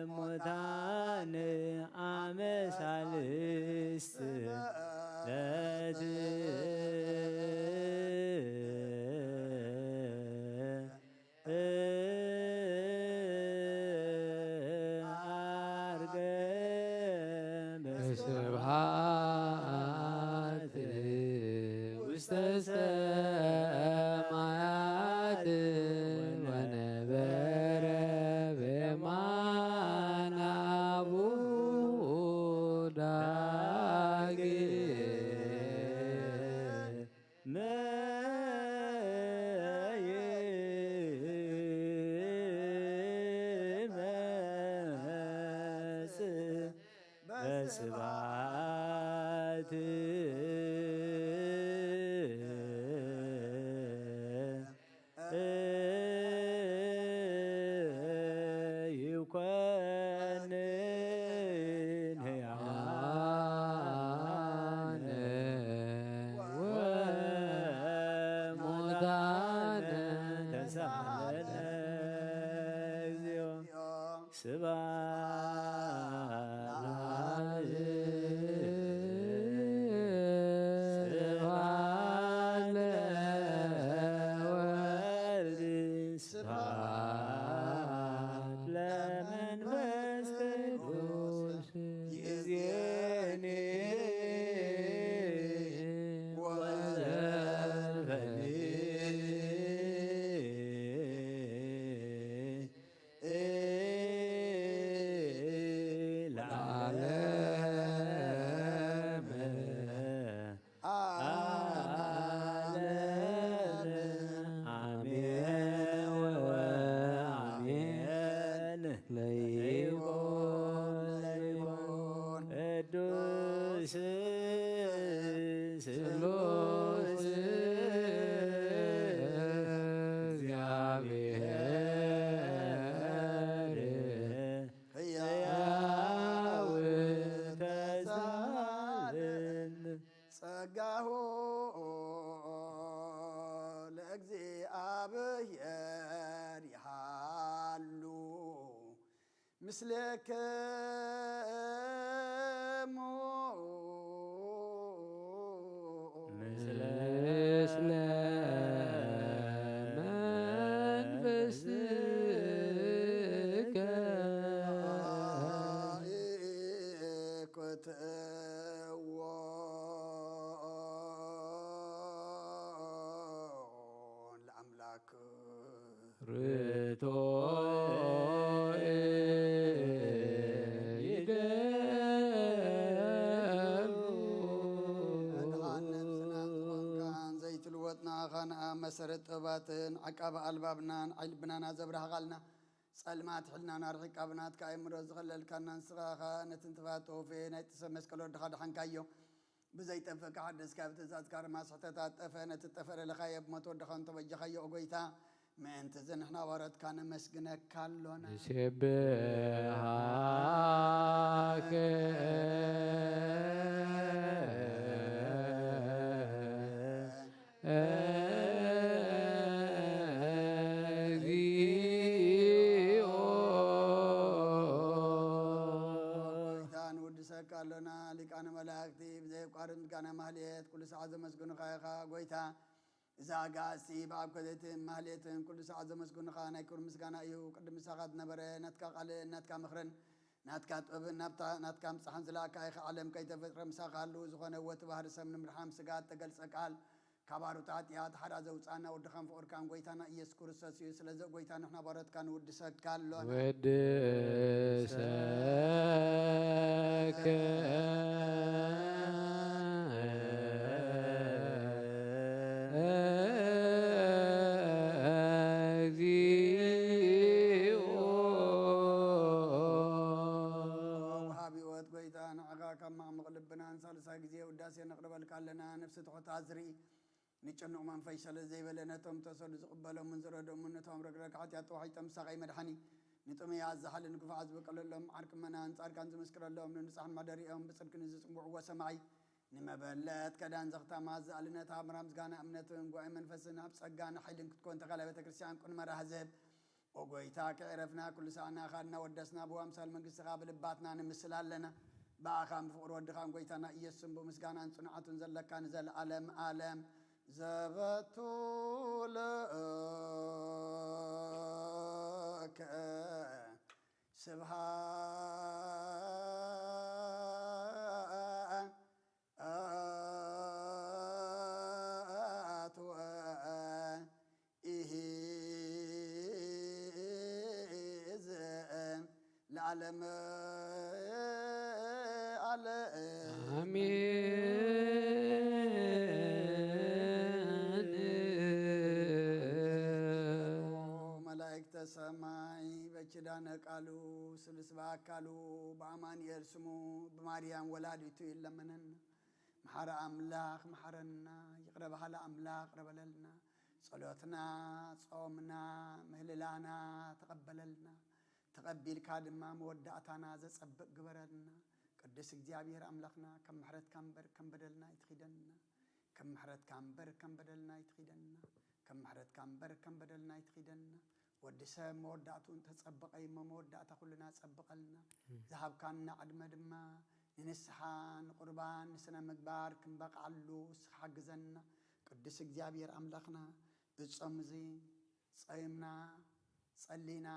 እሙታን አመ ሳልስት ለት አርገ በስብሐት ውስተ ሰማያት ወነበረ በየማነ አቡሁ ዳግም ስብሐት ለአብ፣ ስብሐት ለወልድ፣ ስብሐት ለመንፈስ ቅዱስ። ይእዜኒ ወዘልፈኒ ለዓለመ ዓለም። አሜን ወአሜን። ለይኩን ለይኩን ቅዱስ ስሉስ እግዚአብሔር ሕያው ተሳልን። ጸጋሁ ለእግዚአብሔር ይሃሉ ምስሌክሙ። ምስለ መንፈስከ። ኮትዎ ለአምላክ። ርቶ ይደሉ። መድኃን ነፍስና ዝኾንካን ዘይትልወጥ ንኣኻን ኣብ መሰረት ጥበባትን ዓቃቢ ኣልባብናን ዓይኒ ልብናን ኣዘብራህቓልና። ጸልማት ሕልናና ኣርሒቕካ ብናትካ ኣእምሮ ዝኸለልካና ንስኻ ኸኣ ነቲ እንትፋት ተወፈየ ናይ ጥሰ መስቀል ወድኻ ደሓንካዮ። ብዘይጠፍእ ከሓደስካ ብትእዛዝካ ድማ ስሕተታት ጠፈ። ነቲ ጠፈ ለለኻዮ ብሞት ወድኻ እንተበጀኻዮ፣ ኦ ጐይታ፣ ምእንቲ እዚ ንሕና ባሮትካ ነመስግነካ ኣሎና። ንሴብሃከ እግዚኦ። ጐይታ ንውድሰካ ኣሎና፣ ሊቃነ መላእክቲ ብዘየቋርጥ ምስጋና ማህሌት ኩሉ ሰዓት ዘመስግኑኻ ኢኻ። ጐይታ፣ እዛ ኣጋእዝቲ ብኣብ ከዘይትን ማህሌትን ኩሉ ሰዓት ዘመስግኑኻ ናይ ክብሪ ምስጋና እዩ። ቅድም ምሳኻ ዝነበረ ናትካ ቃልን ናትካ ምኽርን ናትካ ጥበብን ናብታ ናትካ ምጻሕን ዝለኣካ ኢኻ። ዓለም ከይተፈጥረ ምሳኻ ህልው ዝኾነ ህይወት ባህሪ ሰብ ንምድሓን ስጋ እተገልጸ ቃል ካብ ኣሩት ሓጢኣት ሓራ ዘውጻና ወድኻን ፍቑርካን ጐይታና ኢየሱስ ክርስቶስ እዩ። ስለዚ ጐይታ ንሕና ባሮትካ ንውድሰካ ኣሎና። ወድሰከ እግዚኦ። ወሃቢ ህይወት ጐይታ ንዓኻ ካብ ማዕሙቕ ልብናን ሳልሳይ ግዜ ውዳሴ ነቕርበልካ ኣለና። ነፍሲ ትሑት ኣዝርኢ ንጭኑቕ መንፈስ ሸለል ዘይበለ ነቶም ተሰዱ ዝቕበሎምን ዝረድኦምን ነቶም ረግረግ ሓጢኣት ተዋሒጦም ምሳኻ እዩ መድሓኒ። ንጥሙያት ዝሓሊ ንክፉዓት ዝበቀለሎም ዓርቂ መናን ጻድቃን ዝምስክረሎም ንንጹሓን ማደሪኦም ብጽድቂ ንዝጽውዕዎ ሰማዒ ንመበለት ከዳን ዘኽታማት ዝኣልነት ኣምራ ምስጋና እምነትን ጉባኤ መንፈስን ኣብ ጸጋን ሓይልን ክትኮን ተኻላ ቤተ ክርስቲያን ቅኑመራ ህዝብ ኦ ጐይታ፣ ከዕረፍና ኩሉ ሰዓና ኻድና ወደስና ብዋምሳል መንግስትኻ ብልባትና ንምስል ኣለና። ብኣኻን ብፍቕሪ ወድኻን ጐይታና ኢየሱስን ብምስጋናን ጽንዓቱን ዘለካ ንዘለዓለም ዓለም ዘበቱ ለከ ስብሃ ኣትወ ኢሂ እዝን ለዓለመ ዓለም። አሜን። መላእክተ ሰማይ በኪዳነ ቃሉ ስሉስ በአካሉ በአማኑኤል ስሙ ብማርያም ወላዲቱ ይለመነና። መሓሪ ኣምላኽ መሓረና፣ ይቕረ በሃሊ ኣምላኽ ይቕረ በለልና። ጸሎትና፣ ጾምና፣ ምህልላና ተቐበለልና። ተቐቢልካ ድማ መወዳእታና ዘጸብቕ ግበረልና። ቅዱስ እግዚኣብሔር ኣምላኽና፣ ከም ምሕረትካ እምበር ከም በደልና ኣይትኺደና። ከም ምሕረትካ እምበር ከም በደልና ኣይትኺደና። ከም ምሕረትካ እምበር ከም በደልና ኣይትኺደና። ወዲ ሰብ መወዳእትኡ እንተጸበቐ እሞ መወዳእታ ኩልና ጸብቐልና። ዝሃብካና ዕድመ ድማ ንንስሓ፣ ንቁርባን፣ ንስነ ምግባር ክንበቕዓሉ ንስኻ ሓግዘና። ቅዱስ እግዚኣብሔር ኣምላኽና፣ እጾም እዚ ጸይምና፣ ጸሊና፣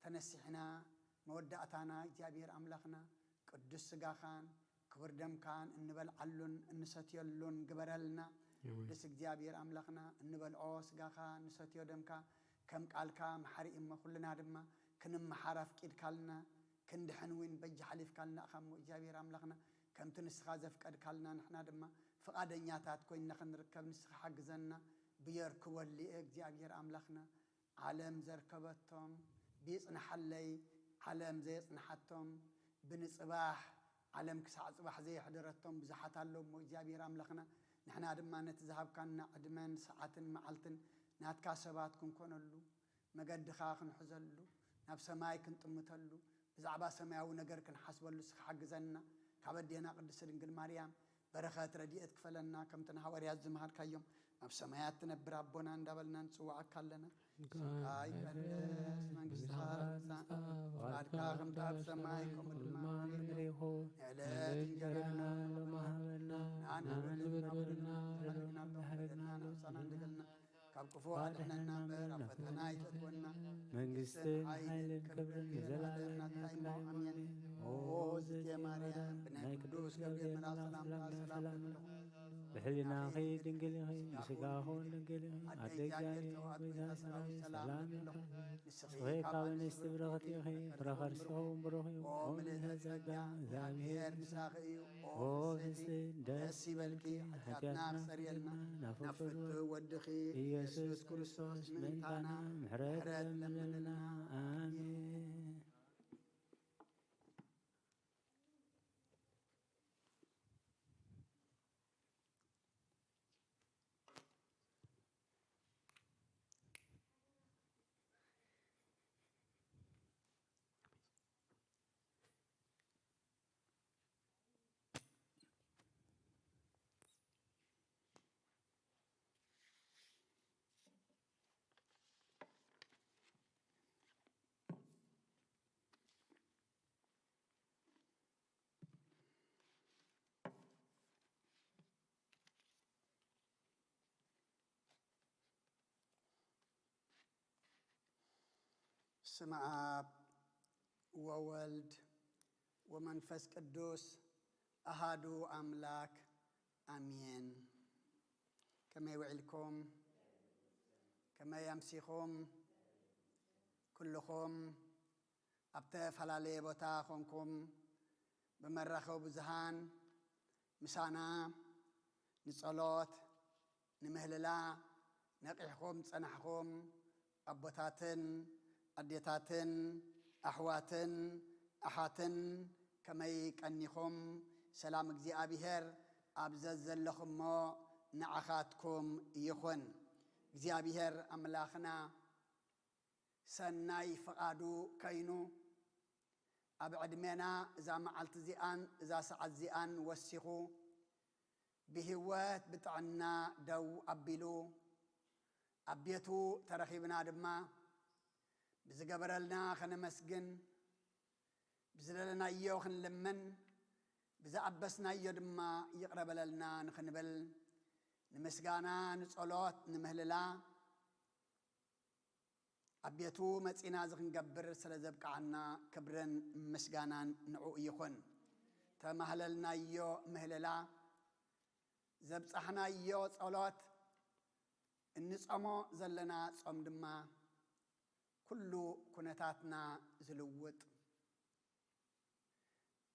ተነሲሕና፣ መወዳእታና እግዚኣብሔር ኣምላኽና፣ ቅዱስ ስጋኻን ክቡር ደምካን እንበልዓሉን እንሰትየሉን ግበረልና። ኣሜን። ቅዱስ እግዚኣብሔር ኣምላኽና፣ እንበልዖ ስጋኻ፣ እንሰትዮ ደምካ፣ ከም ቃልካ መሓሪ እሞ፣ ኩልና ድማ ክንመሓር ኣፍቂድካልና፣ ክንድሕን እውን በጃ ሓሊፍካልና ኢኻ እሞ፣ እግዚኣብሔር ኣምላኽና፣ ከምቲ ንስኻ ዘፍቀድካልና ንሕና ድማ ፍቓደኛታት ኮይንና ክንርከብ ንስኻ ሓግዘና። ብየርክቦ ሊኤ እግዚኣብሔር ኣምላኽና፣ ዓለም ዘርከበቶም፣ ብይጽንሓለይ ዓለም ዘየጽንሓቶም፣ ብንጽባሕ ዓለም ክሳዕ ጽባሕ ዘየሕደረቶም ብዙሓት ኣለዉ እሞ፣ እግዚኣብሔር ኣምላኽና፣ ንሕና ድማ ነቲ ዝሃብካና ዕድመን ሰዓትን መዓልትን ናትካ ሰባት ክንኮነሉ፣ መገድኻ ክንሕዘሉ፣ ናብ ሰማይ ክንጥምተሉ፣ ብዛዕባ ሰማያዊ ነገር ክንሓስበሉ እስኻ ሓግዘና። ካብ ኣዴና ቅድስት ድንግል ማርያም በረኸት ረድኤት ክፈለና፣ ከምቲ ንሃዋርያት ዝመሃርካዮም፣ "ኣብ ሰማያት ትነብር ኣቦና" እንዳበልና ንጽውዓካ ኣለና። ስምካ ይቀደስ፣ መንግስትኻ ትምጻእ፣ ፍቓድካ ከምቲ ኣብ ሰማይ ከምኡ ድማ ኣብ ምድሪ ይኹን። ንዕለት እንጀራና ሎሚ ሃበና፣ ንኣና ንበደልና ንሕረግና፣ ንሕረግና፣ ንሕረግና፣ ንሕረግና፣ ንሕረግና፣ ካብ ክፉእ ኣድሕነና እምበር፣ ኣብ ፈተና ኣይተእትወና። መንግስትን ሓይልን ክብርን ንዘለኣለም ናትካ እዩ። ኣሜን። ኦ ዝእቲ ማርያም፣ ብናይ ቅዱስ ገብርኤል መልኣኽ ሰላምታ ሰላም ንብለኩም። ብሕልናኺ ድንግል ኢኺ፣ ብስጋኺ እውን ድንግል ኢኺ። ኣደ እግዚኣብሔር፣ ተባዕት ጎይታ ሰራዊት፣ ሰላም ንብለኩም። ንስኺ ካብ ኣንስቲ ብርኽቲ ኢኺ፣ ፍረ ከርስኺ እውን ብሩኽ እዩ። ኦ ምልእተ ጸጋ፣ እግዚኣብሔር ምሳኺ እዩ። ኦ ፍስሕቲ፣ ደስ ይበልኪ፣ ሓጢኣትና ኣስተሰርየልና፣ ናብ ፍቁር ወድኺ ኢየሱስ ክርስቶስ ምእንታና ምሕረት ለምንልና። ኣሜን። ስመ ኣብ ወወልድ ወመንፈስ ቅዱስ ኣሃዱ ኣምላክ ኣሜን። ከመይ ውዒልኩም? ከመይ ኣምሲኹም? ኩልኹም ኣብ ተፈላለየ ቦታ ኾንኩም ብመራኸቢ ብዙሃን ምሳና ንጸሎት፣ ንምህልላ ነቒሕኩም ዝጸናሕኩም ኣቦታትን ኣዴታትን ኣሕዋትን ኣሓትን ከመይ ቀኒኹም? ሰላም እግዚኣብሔር ኣብ ዘዘለኹሞ ንዓኻትኩም ይኹን። እግዚኣብሔር ኣምላኽና ሰናይ ፍቓዱ ከይኑ፣ ኣብ ዕድሜና እዛ መዓልቲ እዚኣን እዛ ሰዓት እዚኣን ወሲኹ፣ ብህይወት ብጥዕና ደው ኣቢሉ፣ ኣብ ቤቱ ተረኺብና ድማ፣ ብዝገበረልና ከነመስግን፣ ብዝደለናዮ ክንልምን፣ ብዝኣበስናዮ ድማ ይቕረ በለልና ንኽንብል፣ ንምስጋና፣ ንጸሎት፣ ንምህልላ፣ ኣብ ቤቱ መጺና እዚ ክንገብር ስለ ዘብቅዓና ክብርን ምስጋናን ንዕኡ ይኹን። ተማህለልናዮ ምህልላ፣ ዘብጻሕናዮ ጸሎት፣ እንጸሞ ዘለና ጾም ድማ ኩሉ ኩነታትና ዝልውጥ፣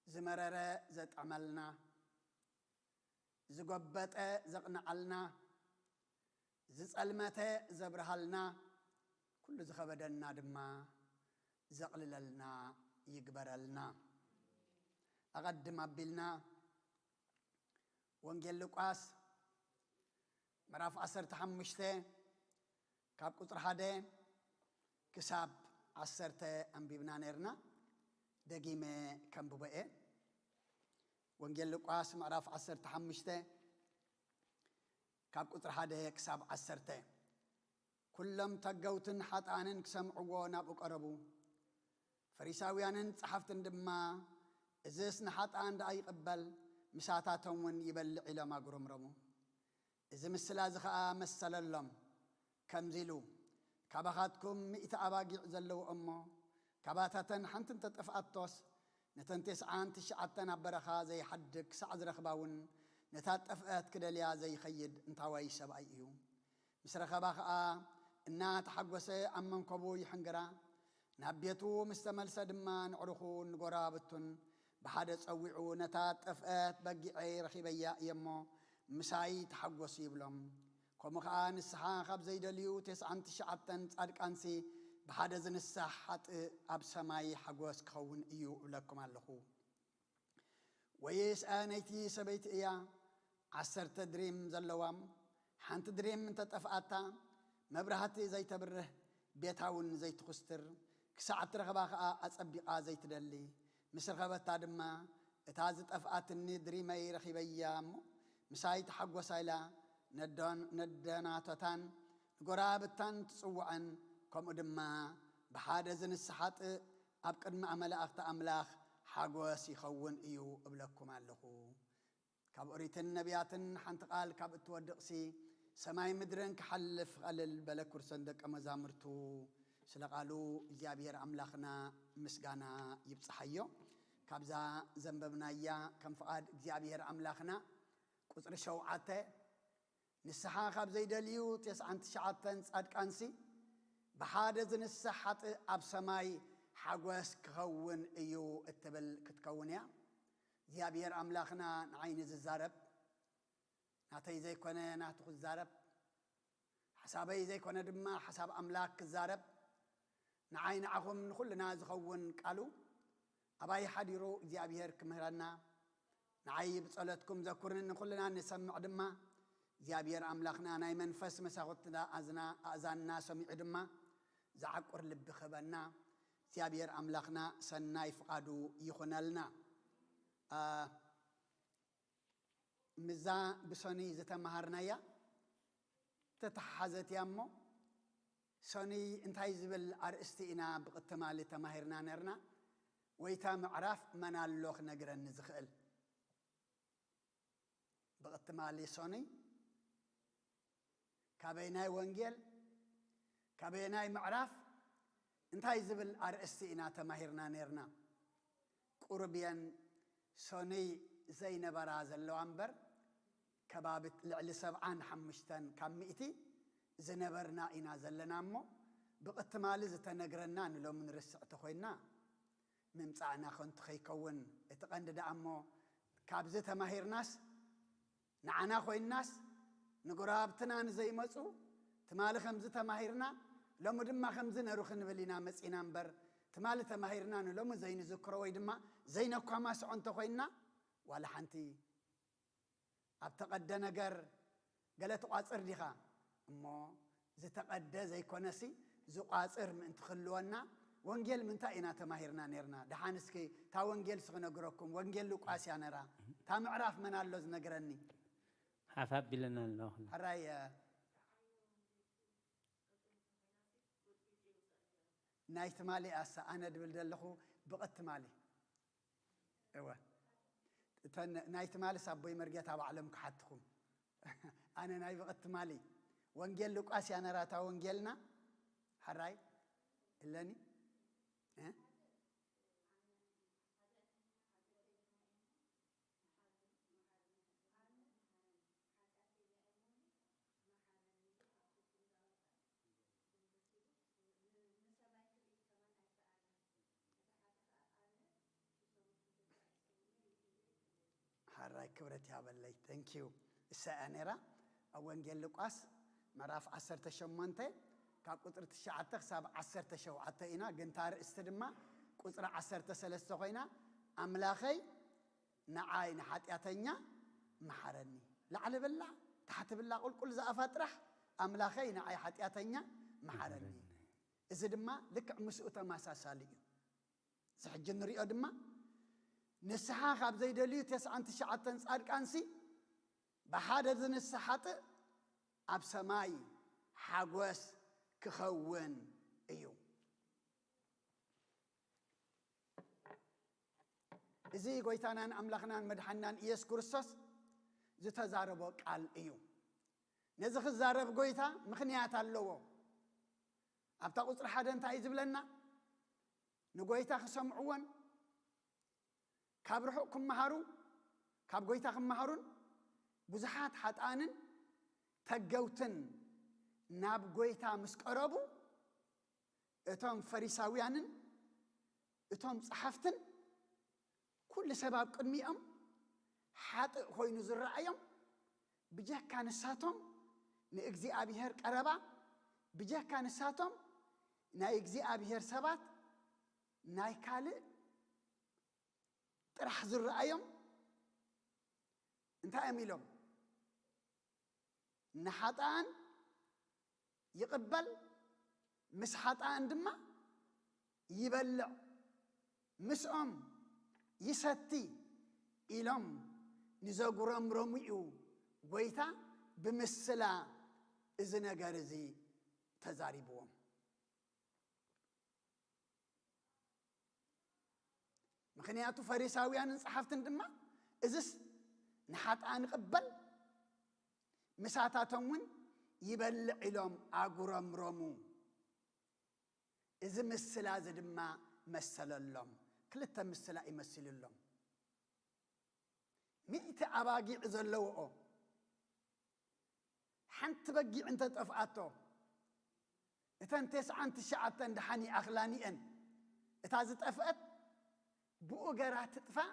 ዝመረረ ዘጥዕመልና፣ ዝጎበጠ ዘቕንዓልና፣ ዝጸልመተ ዘብርሃልና፣ ኩሉ ዝኸበደና ድማ ዘቕልለልና ይግበረልና። ኣቐድም ኣቢልና ወንጌል ሉቃስ ምዕራፍ ዓሰርተ ሓሙሽተ ካብ ቁጽሪ ሓደ ክሳብ ዓሰርተ ኣንቢብና ነይርና። ደጊመ ከንብቦ እየ። ወንጌል ሉቃስ ምዕራፍ ዓሰርተ ሓሙሽተ ካብ ቁጽሪ ሓደ ክሳብ ዓሰርተ። ኩሎም ተገውትን ሓጥኣንን ክሰምዕዎ ናብኡ ቀረቡ። ፈሪሳውያንን ጸሓፍትን ድማ፣ "እዝስ ንሓጥኣን ደኣ ይቕበል፣ ምሳታቶም እውን ይበልዕ?" ኢሎም ኣጉረምረሙ። እዚ ምስላ እዚ ኸኣ መሰለሎም፣ ከምዚ ኢሉ፣ "ካባኻትኩም ሚእቲ ኣባጊዕ ዘለዎ እሞ፣ ካባታተን ሓንቲ እንተጠፍኣቶስ፣ ነተን ቴስዓን ትሽዓተን ኣብ በረኻ ዘይሓድግ ክሳዕ ዝረኽባ እውን፣ ነታ ጠፍአት ክደልያ ዘይኸይድ እንታዋይ ሰብኣይ እዩ?" ምስ ረኸባ ኸኣ፣ እናተሓጎሰ ኣብ መንከቡ ይሕንግራ። ናብ ቤቱ ምስ ተመልሰ ድማ፣ ንዕሩኹን ንጎረባብቱን ብሓደ ጸዊዑ፣ "ነታ ጠፍአት በጊዐይ ረኺበያ እየ እሞ፣ ምሳይ ተሓጎሱ" ይብሎም። ከምኡ ኸኣ ንስሓ ካብ ዘይደልዩ ቴስዓን ትሽዓተን ጻድቃንሲ፣ ብሓደ ዝንሳሕ ሓጥእ ኣብ ሰማይ ሓጎስ ክኸውን እዩ እብለኩም ኣለኹ። ወይስ ኣየነይቲ ሰበይቲ እያ ዓሰርተ ድሪም ዘለዋ፣ ሓንቲ ድሪም እንተጠፍኣታ፣ መብራህቲ ዘይተብርህ፣ ቤታ እውን ዘይትኹስትር፣ ክሳዕ እትረኽባ ኸኣ ኣጸቢቓ ዘይትደሊ? ምስ ረኸበታ ድማ፣ "እታ ዝጠፍኣትኒ ድሪመይ ረኺበያ እሞ፣ ምሳይ ተሓጎሳ" ኢላ ነዶን-፣ ነደናቶታን ንጎረባብታን ትጽውዐን። ከምኡ ድማ ብሓደ ዝንስሓ ሓጥእ ኣብ ቅድሚ መላእኽቲ ኣምላኽ ሓጎስ ይኸውን እዩ እብለኩም ኣለኹ። ካብ ኦሪትን ነቢያትን ሓንቲ ቃል ካብ እትወድቕሲ፣ ሰማይ ምድርን ክሓልፍ ቀልል በለ፣ ኩርሰን ደቀ መዛሙርቱ። ስለ ቃሉ እግዚኣብሔር ኣምላኽና ምስጋና ይብጽሓዮ። ካብዛ ዘንበብናያ፣ ከም ፍቓድ እግዚኣብሔር ኣምላኽና፣ ቁጽሪ ሸውዓተ፣ ንስሓ ካብ ዘይደልዩ ቴስዓን ትሽዓተን ጻድቃንሲ፣ ብሓደ ዝንሳሕ ሓጥእ ኣብ ሰማይ ሓጎስ ክኸውን እዩ እትብል ክትከውን እያ። እግዚኣብሔር ኣምላኽና ንዓይ ንዝዛረብ፣ ናተይ ዘይኮነ ናቱ ክዛረብ፣ ሓሳበይ ዘይኮነ ድማ ሓሳብ ኣምላኽ ክዛረብ፣ ንዓይ ንዓኹም ንኹልና ዝኸውን ቃሉ ኣባይ ሓዲሩ እግዚኣብሔር ክምህረና፣ ንዓይ ብጸሎትኩም ዘኩርኒ፣ ንኹልና ንሰምዕ ድማ እግዚኣብሔር ኣምላኽና ናይ መንፈስ መሳኹትና ኣዝና-፣ ኣእዛንና ሰሚዑ ድማ ዝዓቁር ልቢ ክህበና እግዚኣብሔር ኣምላኽና ሰናይ ፍቓዱ ይኹነልና። ኣ፣ ምዛ ብሰኑይ ዝተመሃርናያ ተተሓሓዘት እያ እሞ፣ ሰኑይ እንታይ ዝብል ኣርእስቲ ኢና ብቕትማሊ ተማሂርና ነርና? ወይታ ምዕራፍ መን ኣሎ ክነግረኒ ዝኽእል? ብቕትማሊ ሰኑይ ካበይ ናይ ወንጌል፣ ካበይ ናይ ምዕራፍ፣ እንታይ ዝብል ኣርእስቲ ኢና ተማሂርና ነርና? ቁሩብ እየን ሰኑይ ዘይነበራ ዘለዋ እምበር፣ ከባቢ ልዕሊ ሰብዓን ሓሙሽተን ካብ ሚእቲ ዝነበርና ኢና ዘለና እሞ፣ ብቕትማሊ ዝተነግረና ንሎሚ ንርስዕ ተኾይንና፣ ምምጻእና ከንቱ ከይከውን፣ እቲ ቀንዲ ደኣ እሞ፣ ካብዚ ተማሂርናስ፣ ንዓና ኮይንናስ፣ ንጎረባብትና ንዘይመጹ፣ ትማሊ ከምዚ ተማሂርና፣ ሎሚ ድማ ከምዚ ነሩ ክንብል ኢና መጺና እምበር፣ ትማሊ ተማሂርና ንሎሚ ዘይንዝክሮ ወይ ድማ ዘይነኳማስዖ እንተኾይንና፣ ዋላ ሓንቲ። ኣብ ተቐደ ነገር ገለ ትቋጽር ዲኻ? እሞ ዝተቐደ ዘይኮነሲ፣ ዝቋጽር ምእንቲ ክህልወና፣ ወንጌል ምንታይ ኢና ተማሂርና ኔርና? ደሓን እስኪ እታ ወንጌል እስኪ ነግረኩም። ወንጌል ሉቃስ እያ ነራ። እታ ምዕራፍ መን ኣሎ ዝነግረኒ? ሓፍ ኣቢለና ኣሎ። ሕራይ፣ እ፣ ናይ ትማሊ ኣሳ ኣነ ድብል ዘለኹ ብቕት ትማሊ። እወ። እተን ናይ ትማልስ ኣቦይ መርጌታ ባዕሎም ክሓትኹም። ኣነ ናይ ብቕት ትማሊ። ወንጌል ሉቃስ እያ ነራ እታ ወንጌልና። ሕራይ እለኒ? እ? ሓራይ ክብረት ያበለይ። Thank you። እሳ እያ ነይራ። ኣብ ወንጌል ሉቃስ ምዕራፍ ዓሰርተ ሸሞንተ ካብ ቁጽሪ ትሽዓተ ክሳብ ዓሰርተ ሸውዓተ ኢና፣ ግን እታ ኣርእስቲ ድማ ቁጽሪ ዓሰርተ ሰለስተ ኮይና፣ ኣምላኸይ ንዓይ ንሓጢኣተኛ መሓረኒ። ላዕሊ ብላ፣ ታሕቲ ብላ፣ ቁልቁል ዝኣፋ ጥራሕ፣ ኣምላኸይ ንዓይ ሓጢኣተኛ መሓረኒ። እዚ ድማ ልክዕ ምስኡ ተመሳሳሊ እዩ። እዚ ሕጂ ንሪኦ ድማ፣ ንስሓ ካብ ዘይደልዩ ተስዓን ትሽዓተን ጻድቃንሲ፣ ብሓደ ዝንስሕ ሓጥእ ኣብ ሰማይ ሓጎስ ክኸውን እዩ። እዚ ጎይታናን ኣምላኽናን መድሓናን ኢየሱስ ክርስቶስ ዝተዛረቦ ቃል እዩ። ነዚ ክዛረብ ጎይታ ምኽንያት ኣለዎ። ኣብታ ቁጽሪ ሓደ እንታይ እዩ ዝብለና? ንጎይታ ክሰምዕዎን ካብ ርሑቕ ክመሃሩ፣ ካብ ጎይታ ክመሃሩን ብዙሓት ሓጣንን ተገውትን ናብ ጎይታ ምስ ቀረቡ፣ እቶም ፈሪሳውያንን እቶም ጸሓፍትን ኩሉ ሰብ ኣብ ቅድሚኦም ሓጥእ ኮይኑ ዝረኣዮም፣ ብጀካ ንሳቶም ንእግዚኣብሔር ቀረባ፣ ብጀካ ንሳቶም ናይ እግዚኣብሔር ሰባት ናይ ካልእ ጥራሕ ዝረኣዮም እንታይ እዮም ኢሎም? ንሓጣን ይቕበል፣ ምስ ሓጣን ድማ ይበልዕ፣ ምስኦም ይሰቲ ኢሎም ንዘጉረምረሙ እዩ ጎይታ ብምስላ እዚ ነገር እዚ ተዛሪብዎም። ምኽንያቱ ፈሪሳውያንን ጸሓፍትን ድማ እዝስ ንሓጣን ይቕበል፣ ምሳታቶም እውን ይበልዕ ኢሎም ኣጉረምረሙ። እዚ ምስላ እዚ ድማ መሰለሎም። ክልተ ምስላ ይመስልሎም። ሚእቲ ኣባጊዕ ዘለውኦ ሓንቲ በጊዕ እንተጠፍኣቶ፣ እተን ተስዓን ትሽዓተን ደሓን ይኣኽላን እየን። እታ ዝጠፍአት ብኡ ገራ ትጥፋእ፣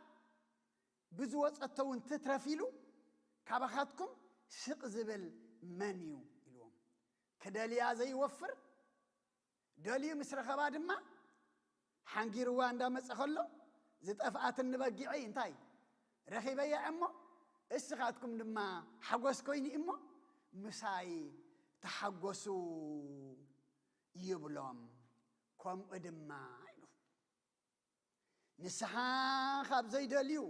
ብዝወጸቶ እውን ትትረፍ ኢሉ ካባኻትኩም ስቕ ዝብል መን እዩ? ኢልዎም። ክደልያ ዘይወፍር፣ ደልዩ ምስ ረኸባ ድማ ሓንጊርዋ እንዳመጸ ከሎ፣ ዝጠፍኣትኒ በጊዐይ እንታይ ረኺበያ እሞ፣ እስኻትኩም ድማ ሓጎስ ኮይኑ እሞ ምሳይ ተሓጎሱ ይብሎም። ከምኡ ድማ ኢሉ። ንስሓ ካብ ዘይደልዩ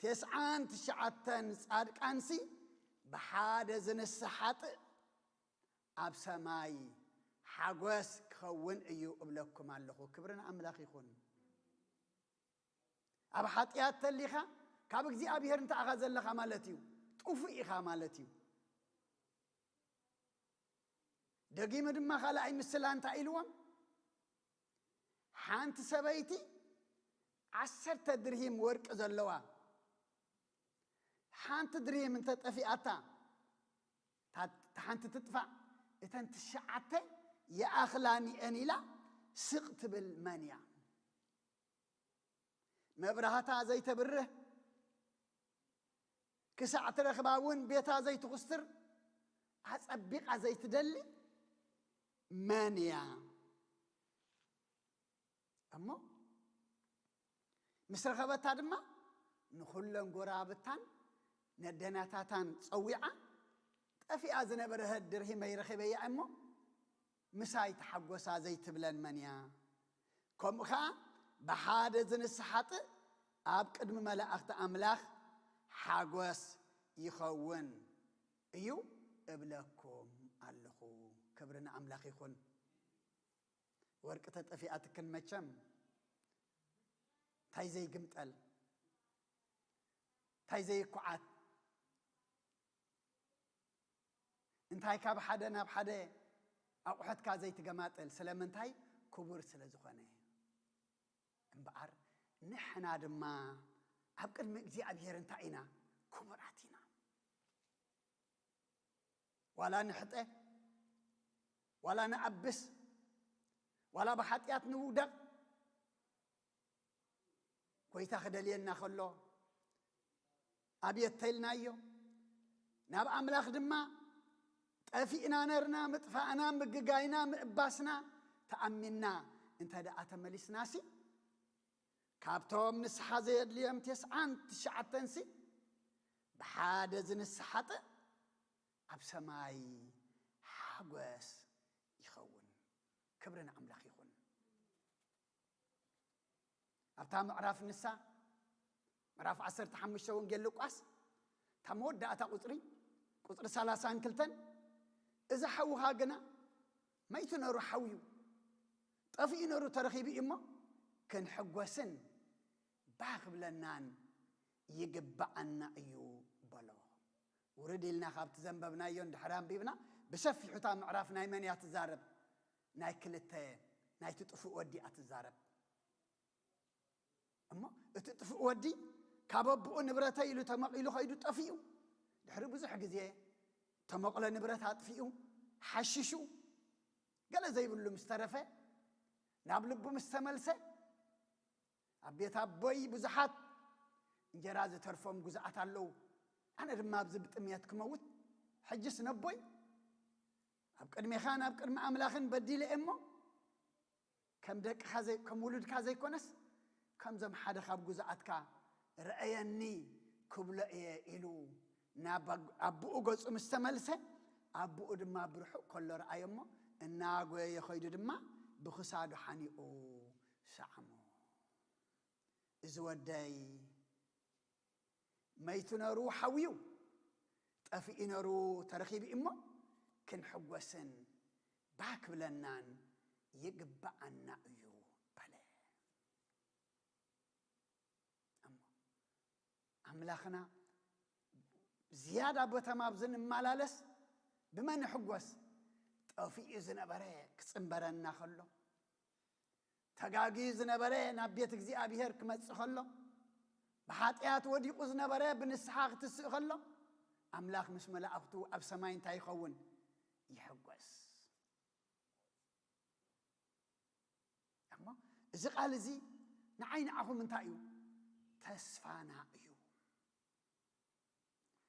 ተስዓን ትሽዓተን ጻድቃንሲ ብሓደ ዝንስሕ ሓጥእ ኣብ ሰማይ ሓጎስ ክኸውን እዩ እብለኩም ኣለኹ። ክብሪ ንኣምላኽ ይኹን። ኣብ ሓጢኣት ተሊኻ ካብ እግዚኣብሔር እንተኣኻ ዘለኻ ማለት እዩ፣ ጥፉእ ኢኻ ማለት እዩ። ደጊሙ ድማ ካልኣይ ምስላ እንታይ ኢልዎም? ሓንቲ ሰበይቲ ዓሰርተ ድርሂም ወርቂ ዘለዋ ሓንቲ ድርሂም እንተጠፊኣታ፣ እታ ሓንቲ ትጥፋእ፣ እተን ትሽዓተ ይኣኽላኒ እየን ኢላ ስቕ ትብል መን እያ? መብራህታ ዘይተብርህ፣ ክሳዕ ትረኽባ እውን ቤታ ዘይትኹስትር፣ ኣጸቢቓ ዘይትደሊ መን እያ? እሞ ምስ ረኸበታ ድማ ንኹለን ጎራብታን ነደናታታን ጸዊዓ፣ ጠፊኣ ዝነበረ ድርሂመይ ረኺበያ እሞ ምሳይ ተሓጎሳ ዘይትብለን መን እያ? ከምኡ ኸኣ ብሓደ ዝንስሓ ሓጥእ ኣብ ቅድሚ መላእኽቲ ኣምላኽ ሓጎስ ይኸውን እዩ እብለኩም ኣለኹ። ክብሪ ንኣምላኽ ይኹን። ወርቂ ተጠፊኣትክን መቸም እንታይ ዘይግምጠል፣ እንታይ ዘይኩዓት፣ እንታይ ካብ ሓደ ናብ ሓደ ኣቑሑትካ ዘይትገማጥል፣ ስለምንታይ? ክቡር ስለ ዝኾነ። እምበኣር ንሕና ድማ ኣብ ቅድሚ እግዚኣብሔር እንታይ ኢና? ክቡራት ኢና። ዋላ ንሕጠ፣ ዋላ ንኣብስ፣ ዋላ ብሓጢኣት ንውደቕ፣ ጎይታ ክደልየና ከሎ ኣብየት ተልናዮ፣ ናብ ኣምላኽ ድማ ጠፊእና ነርና፣ ምጥፋእና፣ ምግጋይና፣ ምእባስና ተኣሚንና እንተ ደኣ ተመሊስናሲ፣ ካብቶም ንስሓ ዘየድልዮም ተስዓን ትሽዓተንሲ ብሓደ ዝንስሓ ሓጥእ ኣብ ሰማይ ሓጎስ ይኸውን። ክብሪ ንኣምላኽ ይኹን። ኣብታ ምዕራፍ ንሳ፣ ምዕራፍ ዓሰርተ ሓሙሽተ ወንጌል ሉቃስ፣ እታ መወዳእታ ቁጽሪ፣ ቁጽሪ ሰላሳን ክልተን፣ እዚ ሓውኻ ግና መይቱ ነሩ ሓውዩ፣ ጠፊኡ ነሩ ተረኺቡ እዩ እሞ፣ ክንሕጎስን ባህ ክብለናን ይግብኣና እዩ በሎ። ውርድ ኢልና ካብቲ ዘንበብናዮ እንድሕር ኣንቢብና፣ ብሰፊሑ እታ ምዕራፍ ናይ መን እያ ትዛረብ? ናይ ክልተ፣ ናይቲ ጥፉእ ወዲ እያ ትዛረብ። እሞ እቲ ጥፉእ ወዲ ካብ ኣቦኡ ንብረተይ ኢሉ ተመቒሉ ከይዱ ጠፊኡ። ድሕሪ ብዙሕ ግዜ ተመቕሎ ንብረት ኣጥፊኡ፣ ሓሺሹ፣ ገለ ዘይብሉ ምስ ተረፈ፣ ናብ ልቡ ምስ ተመልሰ፣ ኣብ ቤት ኣቦይ ብዙሓት እንጀራ ዝተርፎም ግዙኣት ኣለዉ፣ ኣነ ድማ ኣብዚ ብጥምየት ክመውት፣ ሕጅስ ነቦይ ኣብ ቅድሜኻን ኣብ ቅድሚ ኣምላኽን በዲለ እየ እሞ፣ ከም ደቅኻ ዘይ-፣ ከም ውሉድካ ዘይኮነስ፣ ከምዞም ሓደ ካብ ግዙኣትካ ርኣየኒ ክብሎ እየ ኢሉ ናብ ኣግ-፣ ኣቦኡ ገጹ ምስ ተመልሰ፣ ኣቦኡ ድማ ብርሑቕ ከሎ ረኣዮ እሞ፣ እናጎየየ ኸይዱ ድማ ብኽሳዱ ሓኒቑ ሰዓሞ። እዚ ወደይ መይቱ ነሩ ሓውዩ፣ ጠፊኡ ነሩ ተረኺቡ እሞ፣ ክንሕጎስን ባህ ክብለናን ይግብኣና እዩ በለ። እሞ ኣምላኽና ዝያዳ በቶም ኣብዚ ንመላለስ ብመን ይሕጎስ? ጠፊኡ ዝነበረ ክጽንበረና ከሎ፣ ተጋግዩ ዝነበረ ናብ ቤት እግዚኣብሔር ክመጽእ ከሎ፣ ብሓጢኣት ወዲቑ ዝነበረ ብንስሓ ክትስእ ከሎ፣ ኣምላኽ ምስ መላእኽቱ ኣብ ሰማይ እንታይ ይኸውን? ይሕጎስ። እሞ እዚ ቃል እዚ ንዓይ ንዓኹም እንታይ እዩ? ተስፋና እዩ።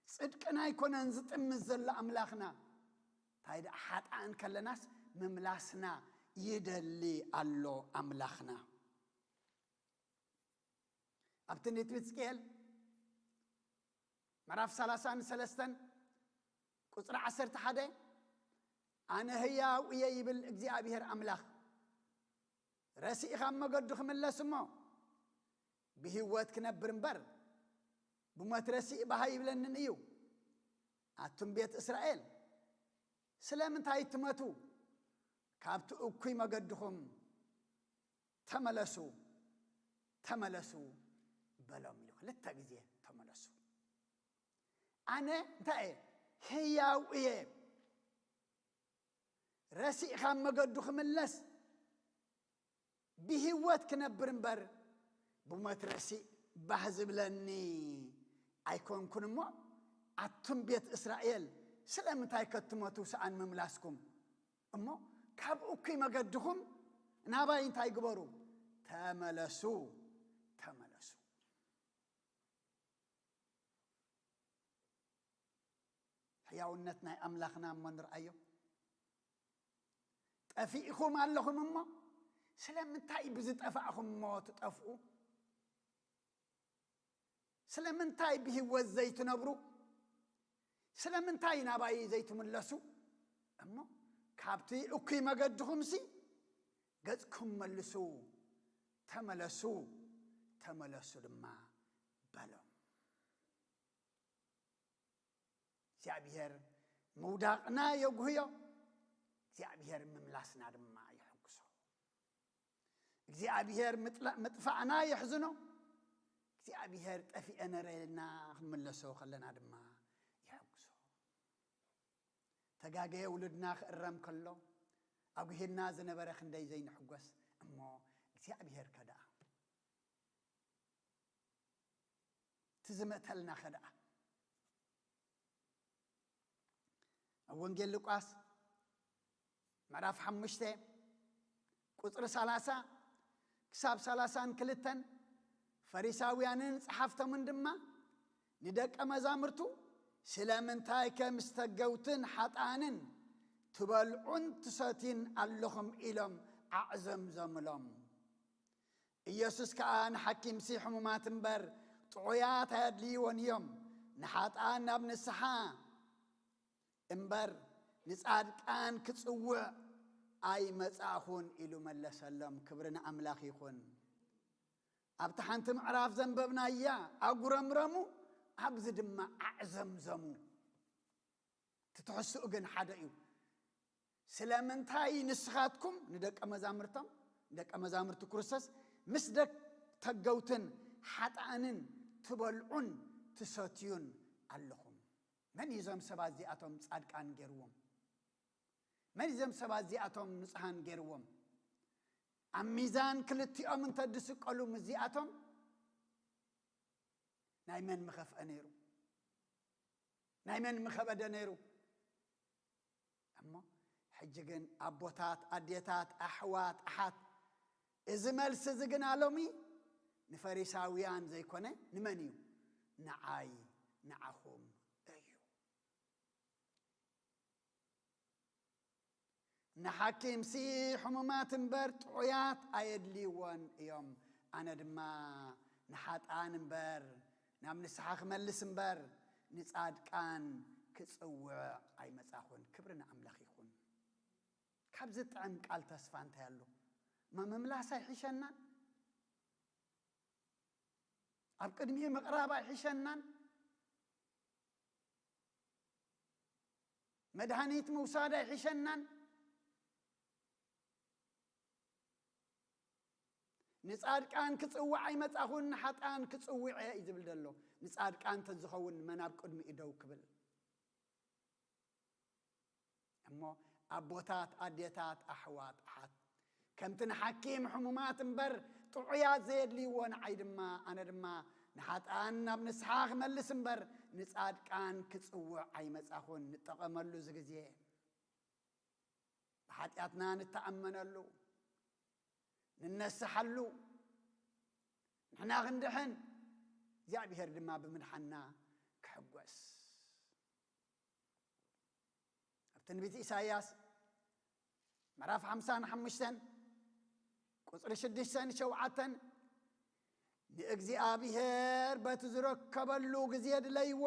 ጽድቅና ኣይኮነን ዝጥምት ዘሎ ኣምላኽና። እንታይ ደኣ ሓጥኣን ከለናስ ምምላስና ይደሊ ኣሎ ኣምላኽና። ኣብ ትንቢት ሕዝቅኤል ምዕራፍ ሰላሳን ሰለስተን ቁጽሪ ዓሰርተ ሓደ፣ ኣነ ህያው እየ ይብል እግዚኣብሔር ኣምላኽ። ረሲእ ካብ መገዱ ክምለስ እሞ ብህይወት ክነብር እምበር ብሞት ረሲእ ባህ ይብለንን እዩ። ኣቱም ቤት እስራኤል ስለምንታይ ትመቱ? ካብቲ እኩይ መገድኹም ተመለሱ፣ ተመለሱ በሎም ኢሉ ክልተ ግዜ ተመለሱ። ኣነ እንታይ እየ? ህያው እየ። ረሲእ ካብ መገዱ ክምለስ ብህይወት ክነብር እምበር ብሞት ረሲእ ባህ ዝብለኒ ኣይኮንኩን እሞ፣ ኣቱም ቤት እስራኤል ስለምንታይ ከትመቱ ሰኣን ምምላስኩም? እሞ ካብ እኩይ መገድኹም ናባይ እንታይ ግበሩ? ተመለሱ፣ ተመለሱ። ሕያውነት ናይ ኣምላኽና እሞ ንርኣዮ። ጠፊእኹም ኣለኹም እሞ ስለምንታይ ብዝጠፋእኹም እሞ ትጠፍኡ? ስለምንታይ ብህይወት ዘይትነብሩ? ስለምንታይ ናባይ ዘይትምለሱ? እሞ ካብቲ እኩይ መገድኹምሲ ገጽኩም መልሱ፣ ተመለሱ፣ ተመለሱ ድማ በሎም። እግዚኣብሔር ምውዳቕና የጉህዮ፣ እግዚኣብሔር ምምላስና ድማ የሐጉሶ። እግዚኣብሔር ምጥላ-፣ ምጥፋእና የሕዝኖ፣ እግዚኣብሔር ጠፊኤ ነረ ኢልና ክንምለሶ ከለና ድማ የሐጉሶ። ተጋገየ ውሉድና ክእረም ከሎ፣ ኣጉሂና ዝነበረ ክንደይ ዘይንሕጎስ፣ እሞ እግዚኣብሔር ከ ደኣ? እቲ ዝመተልና ከ ደኣ? ኣብ ወንጌል ሉቃስ ምዕራፍ ሓሙሽተ ቁጽሪ ሰላሳ ክሳብ ሰላሳን ክልተን፣ ፈሪሳውያንን ጸሓፍቶምን ድማ ንደቀ መዛሙርቱ፣ ስለምንታይ ከ ምስ ተገውትን ሓጣንን ትበልዑን ትሰትዩን ኣለኹም? ኢሎም ኣዕዘምዘምሎም። ኢየሱስ ከኣ ንሓኪምሲ ሕሙማት እምበር ጥዑያት ኣየድልይዎን እዮም፣ ንሓጥኣን ናብ ንስሓ እምበር ንጻድቃን ክጽውዕ ኣይመጻእኹን ኢሉ መለሰሎም። ክብሪ ንኣምላኽ ይኹን። ኣብታ ሓንቲ ምዕራፍ ዘንበብናያ ኣጉረምረሙ፣ ኣብዚ ድማ ኣዕዘምዘሙ። እቲ ትሕዝትኡ ግን ሓደ እዩ። ስለምንታይ ንስኻትኩም ንደቀ መዛሙርቶም፣ ንደቀ መዛሙርቲ ክርስቶስ፣ ምስ ደቅ ተገውትን ሓጣንን ትበልዑን ትሰትዩን ኣለኹም? መን እዩ እዞም ሰባት እዚኣቶም ጻድቃን ገይርዎም? መን እዩ እዞም ሰባት እዚኣቶም ንጹሃን ገይርዎም? ኣብ ሚዛን ክልቲኦም እንተ ድስቀሉ ምስዚኣቶም ናይ መን ምኸፍአ ነይሩ? ናይ መን ምኸበደ ነይሩ? እሞ ሕጂ ግን ኣቦታት፣ ኣዴታት፣ ኣሕዋት፣ ኣሓት፣ እዚ መልሲ እዚ ግና ሎሚ ንፈሪሳውያን ዘይኮነ ንመን እዩ? ንዓይ፣ ንዓኹም እዩ። ንሓኪምሲ ሕሙማት እምበር ጥዑያት ኣየድልይዎን እዮም። ኣነ ድማ ንሓጥኣን እምበር ናብ ንስሓ ክመልስ እምበር ንጻድቃን ክጽውዕ ኣይመጻኹን። ክብሪ ንኣምላኽ ይኹን። ካብዚ ጥዕም ቃል ተስፋ እንታይ ኣሎ? እሞ ምምላስ ኣይሕሸናን? ኣብ ቅድሚኡ ምቕራብ ኣይሕሸናን? መድሃኒት ምውሳድ ኣይሕሸናን? ንጻድቃን ክጽውዕ ኣይመጻኹን፣ ንሓጥኣን ክጽውዕ እየ እዩ ዝብል ዘሎ። ንጻድቃን እንተዝኸውን መን ኣብ ቅድሚኡ ደው ክብል? እሞ ኣቦታት፣ ኣዴታት፣ ኣሕዋት፣ ኣሓት፣ ከምቲ ንሓኪም ሕሙማት እምበር ጥዑያት ዘየድልይዎ ንዓይ ድማ፣ ኣነ ድማ ንሓጥኣን ናብ ንስሓ ክመልስ እምበር ንጻድቃን ክጽውዕ ኣይመጻኹን። ንጠቐመሉ እዚ ግዜ። ብሓጢኣትና ንተኣመነሉ፣ ንነስሓሉ፣ ንሕና ክንድሕን፣ እግዚኣብሔር ድማ ብምድሓንና ክሕጎስ። ኣብ ትንቢት ኢሳይያስ ምዕራፍ ሓምሳን ሓሙሽተን ቁጽሪ ሽዱሽተን ሸውዓተን፣ ንእግዚኣብሔር በቲ ዝረከበሉ ግዜ ድለይዎ፣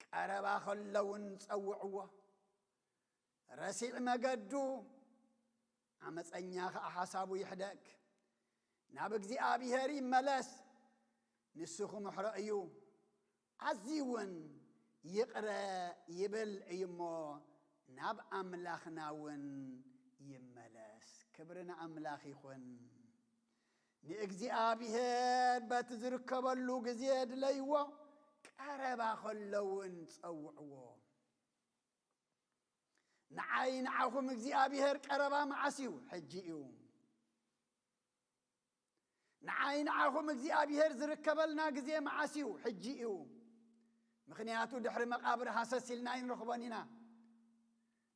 ቀረባ ከሎ እውን ጸውዕዎ። ረሲዕ መገዱ፣ ዓመፀኛ ኸዓ ሓሳቡ ይሕደግ። ናብ እግዚኣብሔር ይመለስ፣ ንሱ ኽምሕሮ እዩ። ኣዝዩ እውን ይቕረ ይብል እዩ እሞ፣ ናብ ኣምላኽና እውን ይመለስ። ክብሪ ንኣምላኽ ይኹን። ንእግዚኣብሔር በቲ ዝርከበሉ ግዜ ድለይዎ፣ ቀረባ ኸሎ እውን ጸውዕዎ። ንዓይ ንዓኹም እግዚኣብሔር ቀረባ መዓስ እዩ? ሕጂ እዩ። ንዓይ ንዓኹም እግዚኣብሔር ዝርከበልና ግዜ መዓስ እዩ? ሕጂ እዩ። ምኽንያቱ ድሕሪ መቓብር ሃሰስ ኢልና ኣይንረኽቦን ኢና።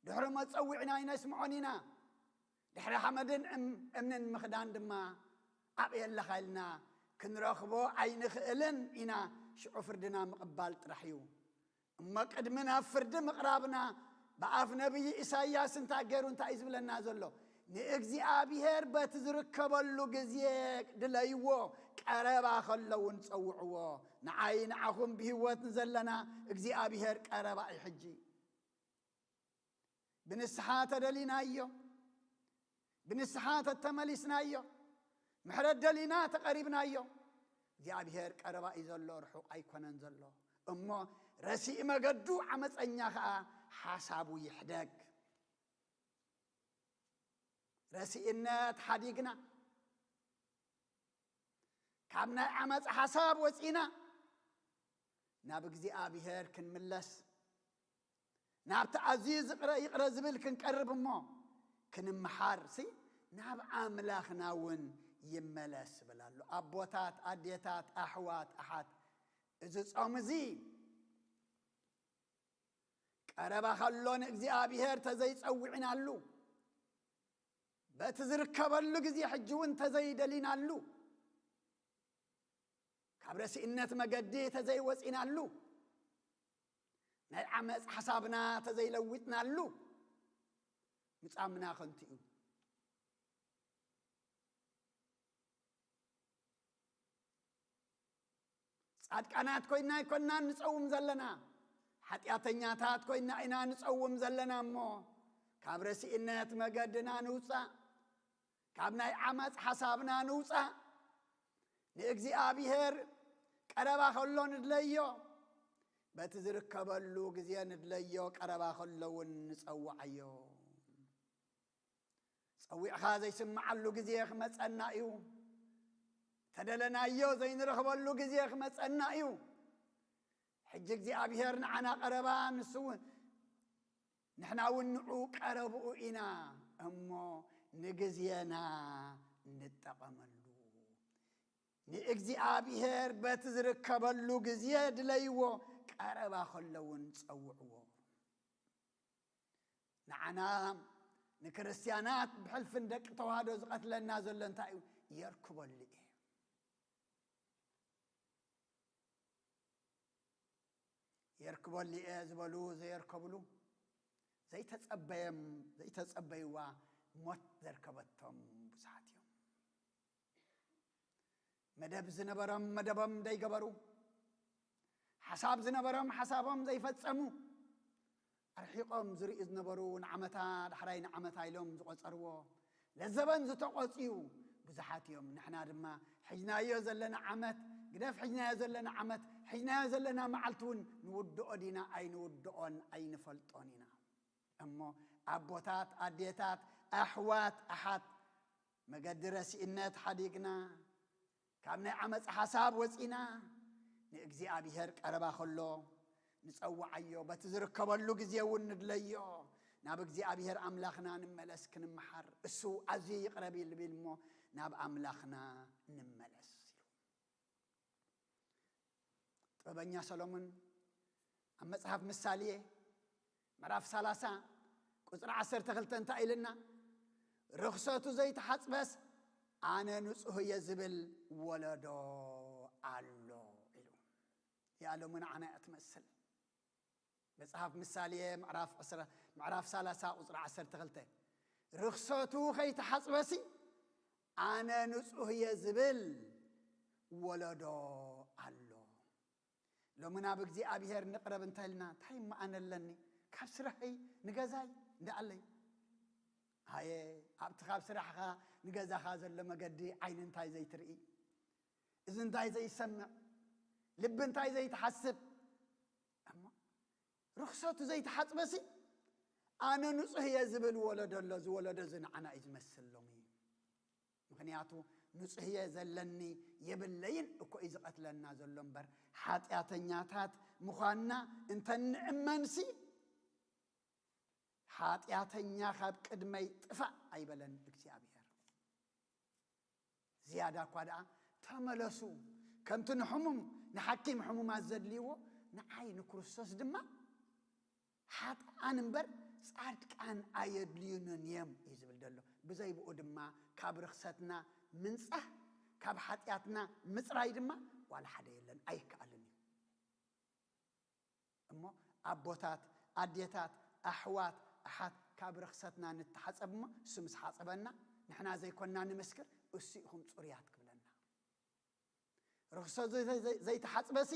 ድሕሪ ሞት ጸዊዕና ኣይነስምዖን ኢና። ድሕሪ ሓመድን እም-፣ እምንን ምኽዳን ድማ ኣብየ ኣለኻ ኢልና ክንረኽቦ ኣይንኽእልን ኢና። ሽዑ ፍርድና ምቕባል ጥራሕ እዩ። እሞ ቅድሚ ናብ ፍርዲ ምቕራብና ብኣፍ ነቢይ ኢሳይያስ እንታይ ገይሩ እንታይ እዩ ዝብለና ዘሎ? ንእግዚኣብሔር በቲ ዝርከበሉ ግዜ ድለይዎ፣ ቀረባ ከሎ እውን ጸውዕዎ። ንዓይ ንዓኹም ብህይወት ንዘለና እግዚኣብሔር ቀረባ እዩ ሕጂ። ብንስሓ ተደሊናዮ፣ ብንስሓ ተተመሊስናዮ፣ ምሕረት ደሊና ተቐሪብናዮ፣ እግዚኣብሔር ቀረባ እዩ ዘሎ፣ ርሑቕ ኣይኮነን ዘሎ። እሞ ረሲእ መገዱ ዓመፀኛ ኸዓ ሓሳቡ ይሕደግ። ረሲእነት ሓዲግና፣ ካብ ናይ ዓመፅ ሓሳብ ወፂና ናብ እግዚኣብሔር ክንምለስ፣ ናብቲ ኣዝዩ ዝቕረ ይቕረ ዝብል ክንቀርብ እሞ ክንምሓር ሲ ናብ ኣምላኽና እውን ይመለስ ይብል ኣሎ። ኣቦታት፣ ኣዴታት፣ ኣሕዋት፣ ኣሓት፣ እዚ ጾም እዚ ቀረባ ከሎ ንእግዚኣብሔር ተዘይጸዊዕናሉ፣ በቲ ዝርከበሉ ግዜ ሕጂ እውን ተዘይደሊናሉ፣ ካብ ረሲእነት መገዲ ተዘይወጺናሉ፣ ናይ ዓመፅ ሓሳብና ተዘይለዊጥናሉ፣ ምጻምና ከንቱ እዩ። ጻድቃናት ኮይና ኣይኮናን ንጸውም ዘለና፣ ሓጢኣተኛታት ኮይና ኢና ንጸውም ዘለና። እሞ ካብ ረሲእነት መገድና ንውጻእ፣ ካብ ናይ ዓመፅ ሓሳብና ንውጻእ። ንእግዚኣብሔር ቀረባ ከሎ ንድለዮ፣ በቲ ዝርከበሉ ግዜ ንድለዮ፣ ቀረባ ከሎ እውን ንጸውዓዮ። ጸዊዕኻ ዘይስምዓሉ ግዜ ክመጸና እዩ። ተደለናዮ ዘይንረኽበሉ ግዜ ክመጸና እዩ። ሕጂ እግዚኣብሔር ንዓና ቀረባ፣ ንሱ እውን፣ ንሕና እውን ንዑ ቀረብኡ ኢና እሞ ንግዜና ንጠቐመሉ። ንእግዚኣብሔር በቲ ዝርከበሉ ግዜ ድለይዎ፣ ቀረባ ከሎ እውን ጸውዕዎ። ንዓና ንክርስትያናት ብሕልፍን ደቂ ተዋህዶ ዝቐትለና ዘሎ እንታይ እዩ? የርክበሉ እየ። የርክበሉ እየ ዝበሉ ዘየርከብሉ፣ ዘይተጸበየም ዘይተጸበይዋ ሞት ዘርከበቶም ብዙሓት እዮም። መደብ ዝነበሮም መደቦም ዘይገበሩ፣ ሓሳብ ዝነበሮም ሓሳቦም ዘይፈጸሙ፣ ኣርሒቖም ዝርእዩ ዝነበሩ ንዓመታ ዳሕራይ ንዓመታ ኢሎም ዝቖጸርዎ ለዘበን ዝተቖጽዩ ብዙሓት እዮም። ንሕና ድማ ሒዝናዮ ዘለና ዓመት፣ ግደፍ ሒዝናዮ ዘለና ዓመት፣ ሒዝናዮ ዘለና መዓልቲ እውን ንውድኦ ዲና ኣይንውድኦን ኣይንፈልጦን ኢና። እሞ ኣቦታት፣ ኣዴታት፣ ኣሕዋት፣ ኣሓት፣ መገዲ ረሲእነት ሓዲግና፣ ካብ ናይ ዓመፅ ሓሳብ ወፂና፣ ንእግዚኣብሔር ቀረባ ከሎ ንጸውዓዮ፣ በቲ ዝርከበሉ ግዜ እውን ንድለዮ። ናብ እግዚኣብሔር ኣምላኽና ንመለስ፣ ክንመሓር፣ እሱ ኣዝዩ ይቕረ ቢል ቢል እሞ ናብ ኣምላኽና ንመለስ ኢሉ። ጥበበኛ ሰሎሞን ኣብ መጽሓፍ ምሳሌ ምዕራፍ ሰላሳ ቁጽሪ ዓሰርተ ክልተ እንታይ ኢልና? "ርኽሰቱ ዘይተሓጽበስ ኣነ ንጹህ እየ ዝብል ወለዶ ኣሎ" ኢሉ። እዚኣ ሎሚ ንዓና እያ ትመስል። መጽሓፍ ምሳሌ ምዕራፍ ዕስራ፣ ምዕራፍ ሰላሳ ቁጽሪ ዓሰርተ ክልተ፣ "ርኽሰቱ ከይተሓጽበሲ ኣነ ንጹህ እየ ዝብል ወለዶ ኣሎ።" ሎሚ ናብ እግዚኣብሔር ንቕረብ እንተልና እንታይ እሞ ኣነ ኣለኒ? ካብ ስራሐይ ንገዛይ እንዳኣለይ። ሃየ፣ ኣብቲ ካብ ስራሕኻ ንገዛኻ ዘሎ መገዲ ዓይኒ እንታይ ዘይትርኢ? እዚ እንታይ ዘይሰምዕ? ልቢ እንታይ ዘይትሓስብ? እሞ ርኽሰቱ ዘይተሓጽበሲ ኣነ ንጹህ እየ ዝብል ወለዶ ኣሎ። እዚ ወለዶ እዚ ንዓና እዩ ዝመስል ሎሚ። ምኽንያቱ ንጹህ እየ ዘለኒ የብለይን እኮ እዩ ዝቐትለና ዘሎ እምበር፣ ሓጢኣተኛታት ምዃንና እንተንእመንሲ፣ "ሓጢኣተኛ ካብ ቅድመይ ጥፋእ" ኣይበለን እግዚኣብሔር። ዝያዳ እኳ ደኣ "ተመለሱ፣ ከምቲ ንሕሙም ንሓኪም ሕሙማት ዘድልይዎ፣ ንዓይ ንክርስቶስ ድማ ሓጥኣን እምበር ጻድቃን ኣየድልዩንን እዮም" እዩ ዝብል ዘሎ። ብዘይ ብኡ ድማ ካብ ርኽሰትና ምንጻህ፣ ካብ ሓጢኣትና ምጽራይ ድማ ዋላ ሓደ የለን፣ ኣይከኣልን እዩ። እሞ ኣቦታት፣ ኣዴታት፣ ኣሕዋት፣ ኣሓት፣ ካብ ርኽሰትና ንተሓጸብ እሞ እሱ ምስ ሓጸበና፣ ንሕና ዘይኮንና ንምስክር፣ እሱ ኢኹም ጽሩያት ክብለና። ርኽሰቱ ዘይ-፣ ዘይ-፣ ዘይተሓጽበሲ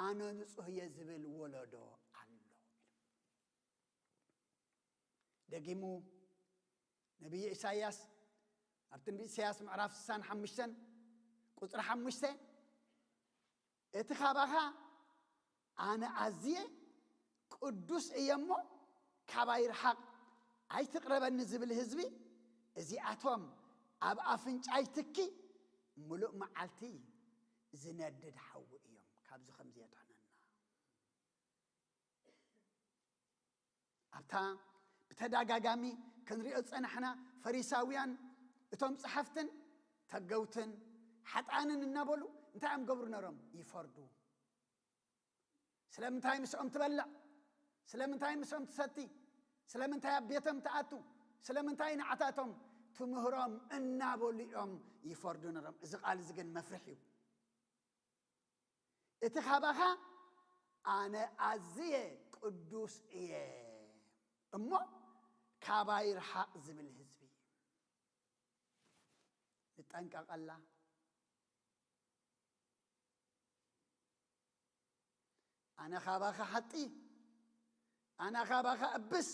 ኣነ ንጹህ እየ ዝብል ወለዶ ኣሎ። ደጊሙ ነቢይ ኢሳይያስ ኣብ ትንቢት ኢሳይያስ ምዕራፍ ስሳን ሓሙሽተን ቁጽሪ ሓሙሽተ፣ "እቲ ካባኻ ኣነ ኣዝየ ቅዱስ እየ እሞ ካባይ ርሓቕ፣ ኣይትቕረበኒ" ዝብል ህዝቢ፣ እዚኣቶም ኣብ ኣፍንጫይ ትኪ ምሉእ መዓልቲ ዝነድድ ሓዊ እዮም። ካብዚ ከምዚ የድሕነና። ኣብታ ብተደጋጋሚ ክንሪኦ ዝጸናሕና ፈሪሳውያን፣ እቶም ጸሓፍትን ተገውትን ሓጥኣንን እናበሉ እንታይ እዮም ገብሩ ነሮም? ይፈርዱ። ስለምንታይ ምስኦም ትበልዕ? ስለምንታይ ምስኦም ትሰቲ? ስለምንታይ ኣብ ቤቶም ትኣቱ? ስለምንታይ ንዓታቶም ትምህሮም? እናበሉ እዮም ይፈርዱ ነሮም። እዚ ቃል እዚ ግን መፍርሒ እዩ። እቲ ካባኻ ኣነ ኣዝየ ቅዱስ እየ እሞ ካባይ ርሓቕ ዝብል ህዝቢ። ንጠንቀቐላ። ኣነ ካባኻ ሓጢ፣ ኣነ ካባኻ እብስ።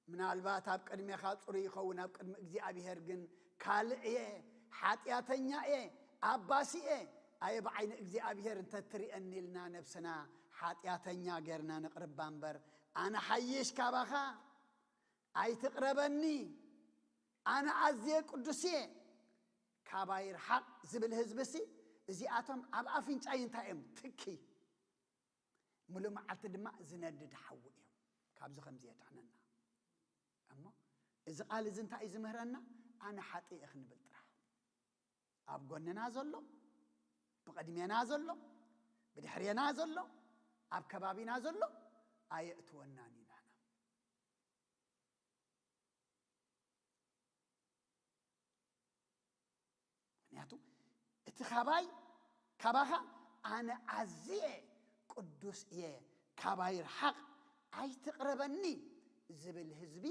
ምናልባት ኣብ ቅድሜኻ ጽሩይ ይኸውን፣ ኣብ ቅድሚ እግዚኣብሔር ግን ካልእ እየ፣ ሓጢኣተኛ እየ፣ ኣባሲ እየ፣ ኣየ ብዓይኒ እግዚኣብሔር እንተትርእየኒ ኢልና ነብስና ሓጢኣተኛ ጌርና ንቕርባ እምበር፣ ኣነ ሓይሽ ካባኻ፣ ኣይትቕረበኒ፣ ኣነ ኣዝየ ቅዱስ እየ፣ ካባይ ርሓቕ ዝብል ህዝቢ ሲ፣ እዚኣቶም ኣብ ኣፍንጫይ እንታይ እዮም? ትኪ። ሙሉእ መዓልቲ ድማ ዝነድድ ሓዊ እዮም። ካብዚ ከምዚ የድሕነና። እሞ እዚ ቃል እዚ እንታይ እዩ ዝምህረና? ኣነ ሓጥእ እየ ክንብል ጥራሕ። ኣብ ጎንና ዘሎ፣ ብቕድሜና ዘሎ፣ ብድሕሬና ዘሎ፣ ኣብ ከባቢና ዘሎ ኣየእትወናን እዩ ንሕና። ምክንያቱ እቲ ካባይ፣ ካባኻ ኣነ ኣዝየ ቅዱስ እየ፣ ካባይ ርሓቕ ኣይትቕረበኒ ዝብል ህዝቢ፣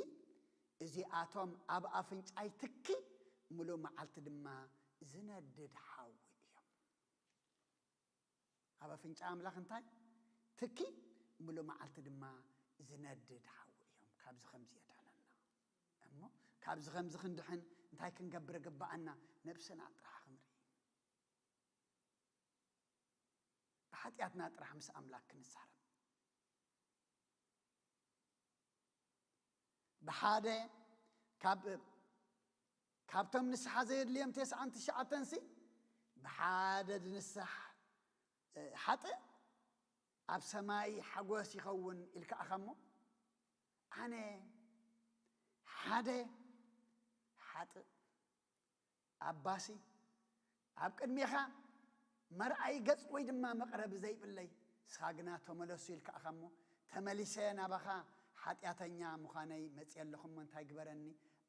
እዚኣቶም ኣብ ኣፍንጫይ ትኪ፣ ሙሉእ መዓልቲ ድማ ዝነድድ ሓዊ እዮም። ኣብ ኣፍንጫ ኣምላኽ እንታይ? ትኪ፣ ሙሉእ መዓልቲ ድማ ዝነድድ ሓዊ እዮም። ካብዚ ከምዚ የድሕነና። እሞ ካብዚ ከምዚ ክንድሕን እንታይ ክንገብር ግባኣና? ነብስና ጥራሕ ክንርኢ። ብሓጢኣትና ጥራሕ ምስ ኣምላኽ ክንዛረብ። ብሓደ ካብ፣ ካብቶም ንስሓ ዘየድልዮም ተስዓን ትሽዓተን ሲ፣ ብሓደ ዝንሳሕ፣ እ፣ ሓጥእ ኣብ ሰማይ ሓጎስ ይኸውን ኢልካ ኢኻ እሞ፣ ኣነ ሓደ ሓጥእ ኣባሲ ኣብ ቅድሜኻ መርኣይ ገጽ ወይ ድማ መቕረቢ ዘይብለይ፣ ንስኻ ግና ተመለሱ ኢልካ ኢኻ እሞ፣ ተመሊሰ ናባኻ ሓጢኣተኛ ምዃነይ መጽየ ኣለኹ እሞ እንታይ ግበረኒ?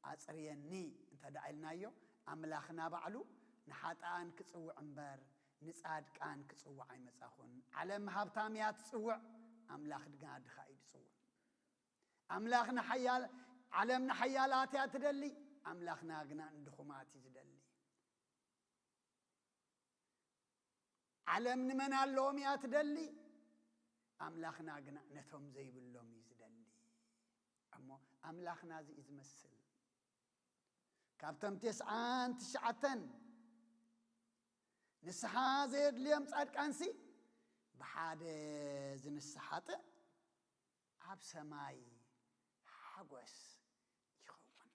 ኣጽርየኒ እንተ ደኣ ኢልናዮ፣ ኣምላኽና ባዕሉ ንሓጥኣን ክጽውዕ እምበር ንጻድቃን ክጽውዕ ኣይመጻኹን። ዓለም ሃብታም እያ ትጽውዕ፣ ኣምላኽ ግና ድኻ እዩ ዝጽውዕ። ኣምላኽ ንሓያል-፣ ዓለም ንሓያላት እያ ትደሊ፣ ኣምላኽና ግና ንድኹማት እዩ ዝደሊ። ዓለም ንመን ኣለዎም እያ ትደሊ፣ ኣምላኽና ግና ነቶም ዘይብሎም እዩ ዝደሊ። እሞ ኣምላኽና እዚ እዩ ዝመስል። ካብቶም ተስዓን ትሽዓተን ንስሓ ዘየድልዮም ጻድቃንሲ፣ ብሓደ ዝንስሓ ጥእ ኣብ ሰማይ ሓጎስ ይኸውን።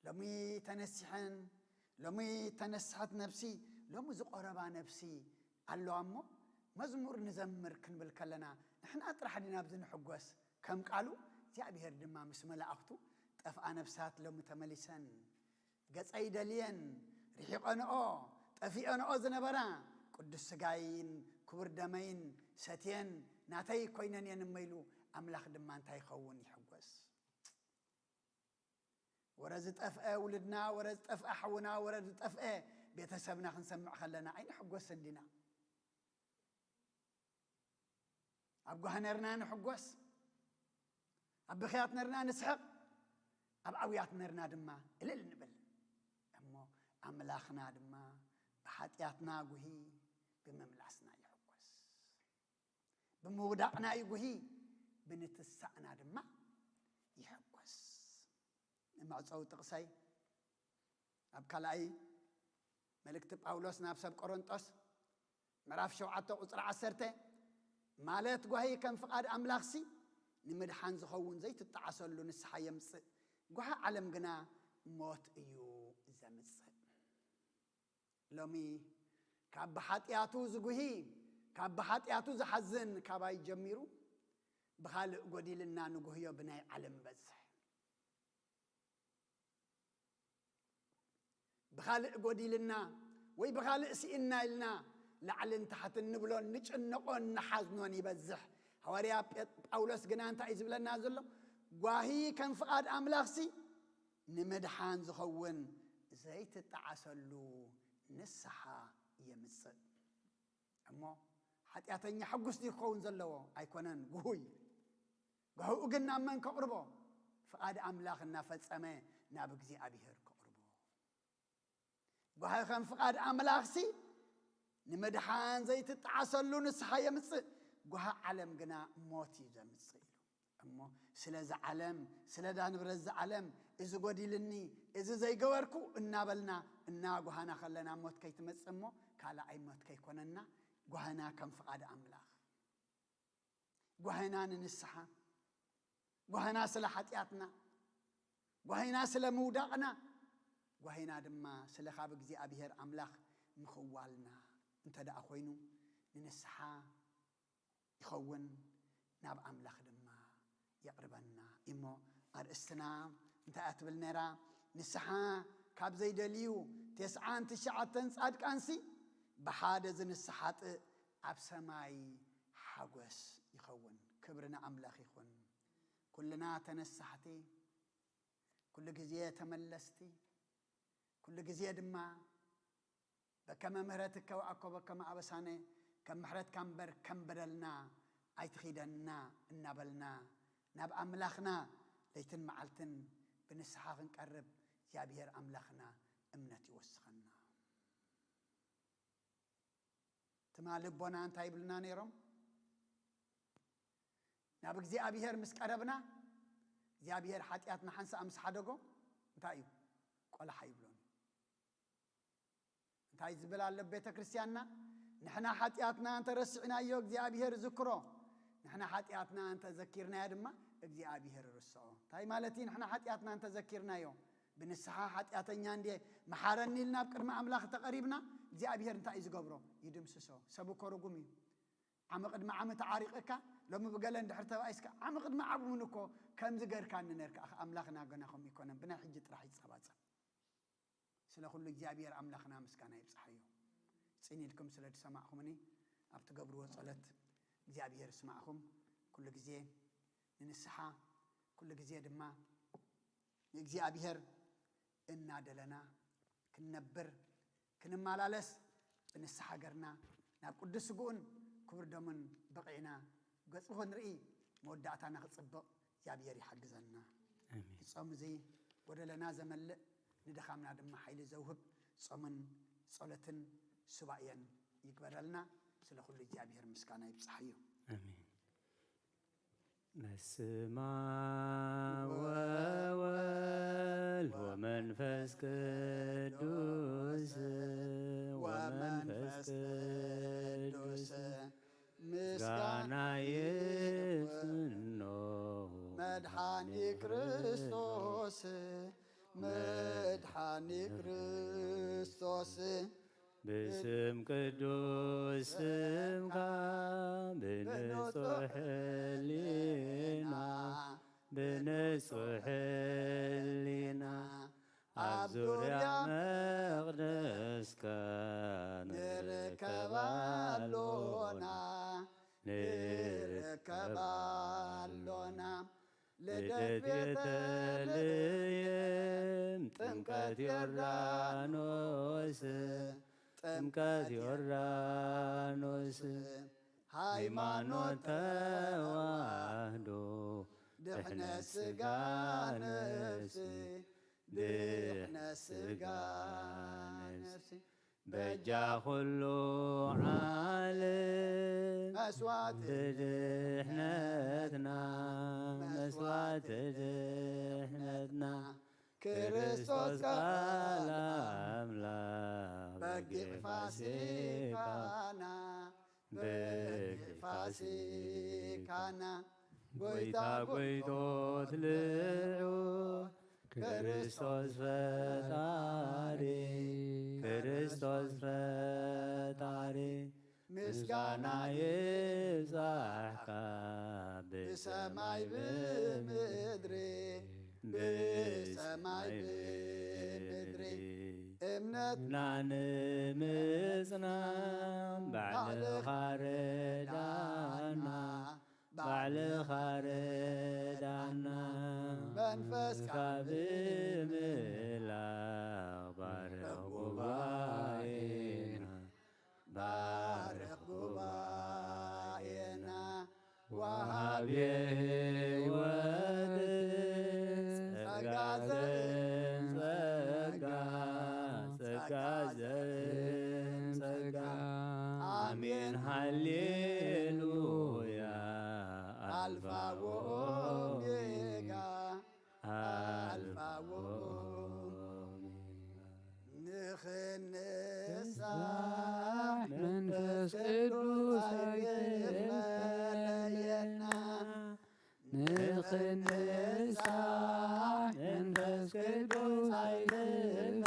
ሎሚ ተነሲሐን፣ ሎሚ ተነስሐት ነብሲ፣ ሎሚ ዝቆረባ ነብሲ ኣለዋ እሞ፣ መዝሙር ንዘምር ክንብል ከለና፣ ንሕና ጥራሕ ዲና ኣብዚ ንሕጎስ? ከም ቃሉ፣ እግዚኣብሔር ድማ ምስ መላእኽቱ፣ "ጠፍኣ ነብሳት ሎሚ ተመሊሰን፣ ገጸይ ደልየን፣ ርሒቐንኦ፣ ጠፊኤንኦ ዝነበራ፣ ቅዱስ ስጋይን ክቡር ደመይን ሰትየን፣ ናተይ ኮይነን እየን" እሞ ኢሉ፣ ኣምላኽ ድማ እንታይ ይኸውን? ይሕጎስ። ወረ ዝጠፍአ ውልድና፣ ወረ ዝጠፍአ ሓውና፣ ወረ ዝጠፍአ ቤተሰብና ክንሰምዕ ከለና ኣይንሕጎስን ዲና? ኣብ ጓሂ ነርና ንሕጎስ፣ ኣብ ብኽያት ነርና ንስሕቕ፣ ኣብ ዓውያት ነርና ድማ እልል ንብል። እሞ ኣምላኽና ድማ ብሓጢኣትና ጉሂ ብምምላስና ይሕጎስ። ብምውዳቕና ይጉሂ፣ ብንትሳእና ድማ ይሕጎስ። መዕጸዊ ጥቕሰይ ኣብ ካልኣይ መልእክቲ ጳውሎስ ናብ ሰብ ቆሮንጦስ ምዕራፍ ሸውዓተ ቁጽሪ ዓሰርተ፣ ማለት ጓሂ ከም ፍቓድ ኣምላኽሲ ንምድሓን ዝኸውን ዘይትጠዓሰሉ ንስሓ የምጽእ፣ ጓሂ ዓለም ግና ሞት እዩ ዘምጽእ። ሎሚ ካብ ብሓጢኣቱ ዝጉሂ፣ ካብ ብሓጢኣቱ ዝሓዝን ካባይ ጀሚሩ፣ ብኻልእ ጎዲልና ንጉህዮ ብናይ ዓለም በዝሕ። ብኻልእ ጎዲልና ወይ ብኻልእ ስኢንና ኢልና ላዕልን ታሕትን ንብሎን ንጭነቖን ንሓዝኖን ይበዝሕ። ሃዋርያ ጴጥ-፣ ጳውሎስ ግና እንታይ እዩ ዝብለና ዘሎ? ጓሂ ከም ፍቓድ ኣምላኽሲ ንምድሓን ዝኸውን ዘይትጠዓሰሉ ንስሓ የምጽእ። እሞ ሓጢኣተኛ ሕጉስ ድዩ ክኸውን ዘለዎ? ኣይኮነን፣ ጉሁይ። ጓህኡ ግን ናብ መን ከቕርቦ? ፍቓድ ኣምላኽ እናፈጸመ ናብ እግዚኣብሔር ከቕርቦ። ጓሂ ከም ፍቓድ ኣምላኽሲ ንምድሓን ዘይትጠዓሰሉ ንስሓ የምጽእ፣ ጓሂ ዓለም ግና ሞት እዩ ዘምጽእ ኢሉ። እሞ ስለዚ ዓለም፣ ስለዳ ንብረት እዚ ዓለም፣ እዚ ጎዲልኒ፣ እዚ ዘይገበርኩ እናበልና እናጓሃና ከለና ሞት ከይትመጽእ እሞ ካልኣይ ሞት ከይኮነና ጓህና ከም ፍቓድ ኣምላኽ። ጓህና ንንስሓ፣ ጓህና ስለ ሓጢኣትና፣ ጓሂና ስለ ምውዳቕና፣ ጓሂና ድማ ስለ ካብ እግዚኣብሔር ኣምላኽ ምኽዋልና እንተ ደኣ ኮይኑ፣ ንንስሓ ይኸውን፣ ናብ ኣምላኽ ድማ የቕርበና። እሞ ኣርእስትና እንታይ እያ ትብል ነይራ? ንስሓ ካብ ዘይደልዩ ተስዓን ትሽዓተን ጻድቃንሲ፣ ብሓደ ዝንስሓ ጥእ ኣብ ሰማይ ሓጎስ ይኸውን። ክብሪ ንኣምላኽ ይኹን። ኩልና ተነሳሕቲ፣ ኩሉ ግዜ ተመለስቲ፣ ኩሉ ግዜ ድማ በከመ ምሕረትከ ወአኮ በከመ አበሳነ፣ ከም ምሕረትካ እምበር ከም በደልና ኣይትኺደና እናበልና ናብ ኣምላኽና ለይትን መዓልትን ብንስሓ ክንቀርብ እግዚኣብሔር ኣምላኽና እምነት ይወስኸና። ትማሊ ኣቦና እንታይ ይብሉና ነይሮም? ናብ እግዚኣብሔር ምስ ቀረብና እግዚኣብሔር ሓጢኣትና ሓንሳእ ምስ ሓደጎ እንታይ እዩ? ቆላሕ ኣይብሎን። እንታይ ዝብል ኣሎ ቤተ ክርስቲያንና? ንሕና ሓጢኣትና እንተረሲዕናዮ እግዚኣብሔር ዝክሮ፣ ንሕና ሓጢኣትና እንተዘኪርናዮ ድማ እግዚኣብሔር ርስዖ። እንታይ ማለት እዩ? ንሕና ሓጢኣትና እንተዘኪርናዮ፣ ብንስሓ ሓጢኣተኛ እንድየ መሓረኒ ኢልና ኣብ ቅድሚ ኣምላኽ ተቐሪብና፣ እግዚኣብሔር እንታይ እዩ ዝገብሮ? ይድምስሶ። ሰብ እኮ ርጉም እዩ። ዓመ ቅድሚ ዓመ ተዓሪቕካ፣ ሎሚ ብገለ እንድሕር ተባኢስካ፣ ዓመ ቅድሚ ዓመ እውን እኮ ከምዚ ገርካኒ ነርካ። ኣምላኽና ገና ከምኡ ይኮነን፣ ብናይ ሕጂ ጥራሕ ይጸባጸብ። ስለ ኩሉ እግዚኣብሔር ኣምላኽና ምስጋና ይብጽሓዮ። ጽን ኢልኩም ስለ ዝሰማዕኹምኒ፣ ኣብ ትገብርዎ ጸሎት እግዚኣብሔር ይስማዕኹም። ኩሉ ግዜ ንንስሓ፣ ኩሉ ግዜ ድማ ንእግዚኣብሔር እናደለና ክንነብር፣ ክንመላለስ፣ ብንስሓ ሃገርና ናብ ቅዱስ ስግኡን ክቡር ደሙን በቒዕና ገጹ ክንርኢ፣ መወዳእታና ክጽብቕ እግዚኣብሔር ይሓግዘና። ኣሜን። ጾም እዚ ጎደለና ዘመልእ፣ ንድኻምና ድማ ሓይሊ ዘውህብ ጾምን ጸሎትን ሱባኤን ይግበረልና። ስለ ኩሉ እግዚኣብሔር ምስጋና ይብጽሓዮ። ኣሜን። በስመ አብ ወወልድ ወመንፈስ ቅዱስ ወመንፈስ ቅዱስ ምስጋና ይፍኖ መድኃኒ ክርስቶስ፣ መድኃኒ ክርስቶስ። ብስም ቅዱስ ስምካ ብንጹሕ ሕሊና፣ ብንጹሕ ሕሊና ኣብ ዙርያ መቕደስካ ንርከብ ኣሎና፣ ንርከብ ኣሎና። ልደት ቤተልሔም፣ ጥምቀት ዮርዳኖስ፣ ጥምቀት ዮርዳኖስ፣ ሃይማኖት ተዋህዶ፣ ድሕነት ሥጋ ነፍሲ፣ ድሕነት ሥጋ ነፍሲ። በጃ ኩሉ ዓለም መስዋዕቲ ድሕነትና፣ መስዋዕቲ ድሕነትና፣ ክርስቶስ ቃል ኣምላኽ በጊዕ ፋሲካና፣ በጊዕ ፋሲካና። ጎይታ ጎይቶት ልዑል ክርስቶስ ፈጣሪ፣ ክርስቶስ ፈጣሪ፣ ምስጋና ይብጻሕካ ብሰማይ ብምድሪ፣ ብሰማይ ብምድሪ። እምነትና ንምጽናዕ ባዕልኻ ርዳና፣ ባዕልኻ ርዳና። መንፈስካ ብምላኽ ባርኽ ጉባኤና፣ ባርኽ ጉባኤና። ወሃቤ ሕይወት ጸጋ ዘእም ጸጋ፣ ጸጋ ዘእም ጸጋ። ኣሜን ሃሌሉያ። ኣልፋ ወኦሜጋ፣ ኣልፋ ቅዱስ ኣይትፈለየና፣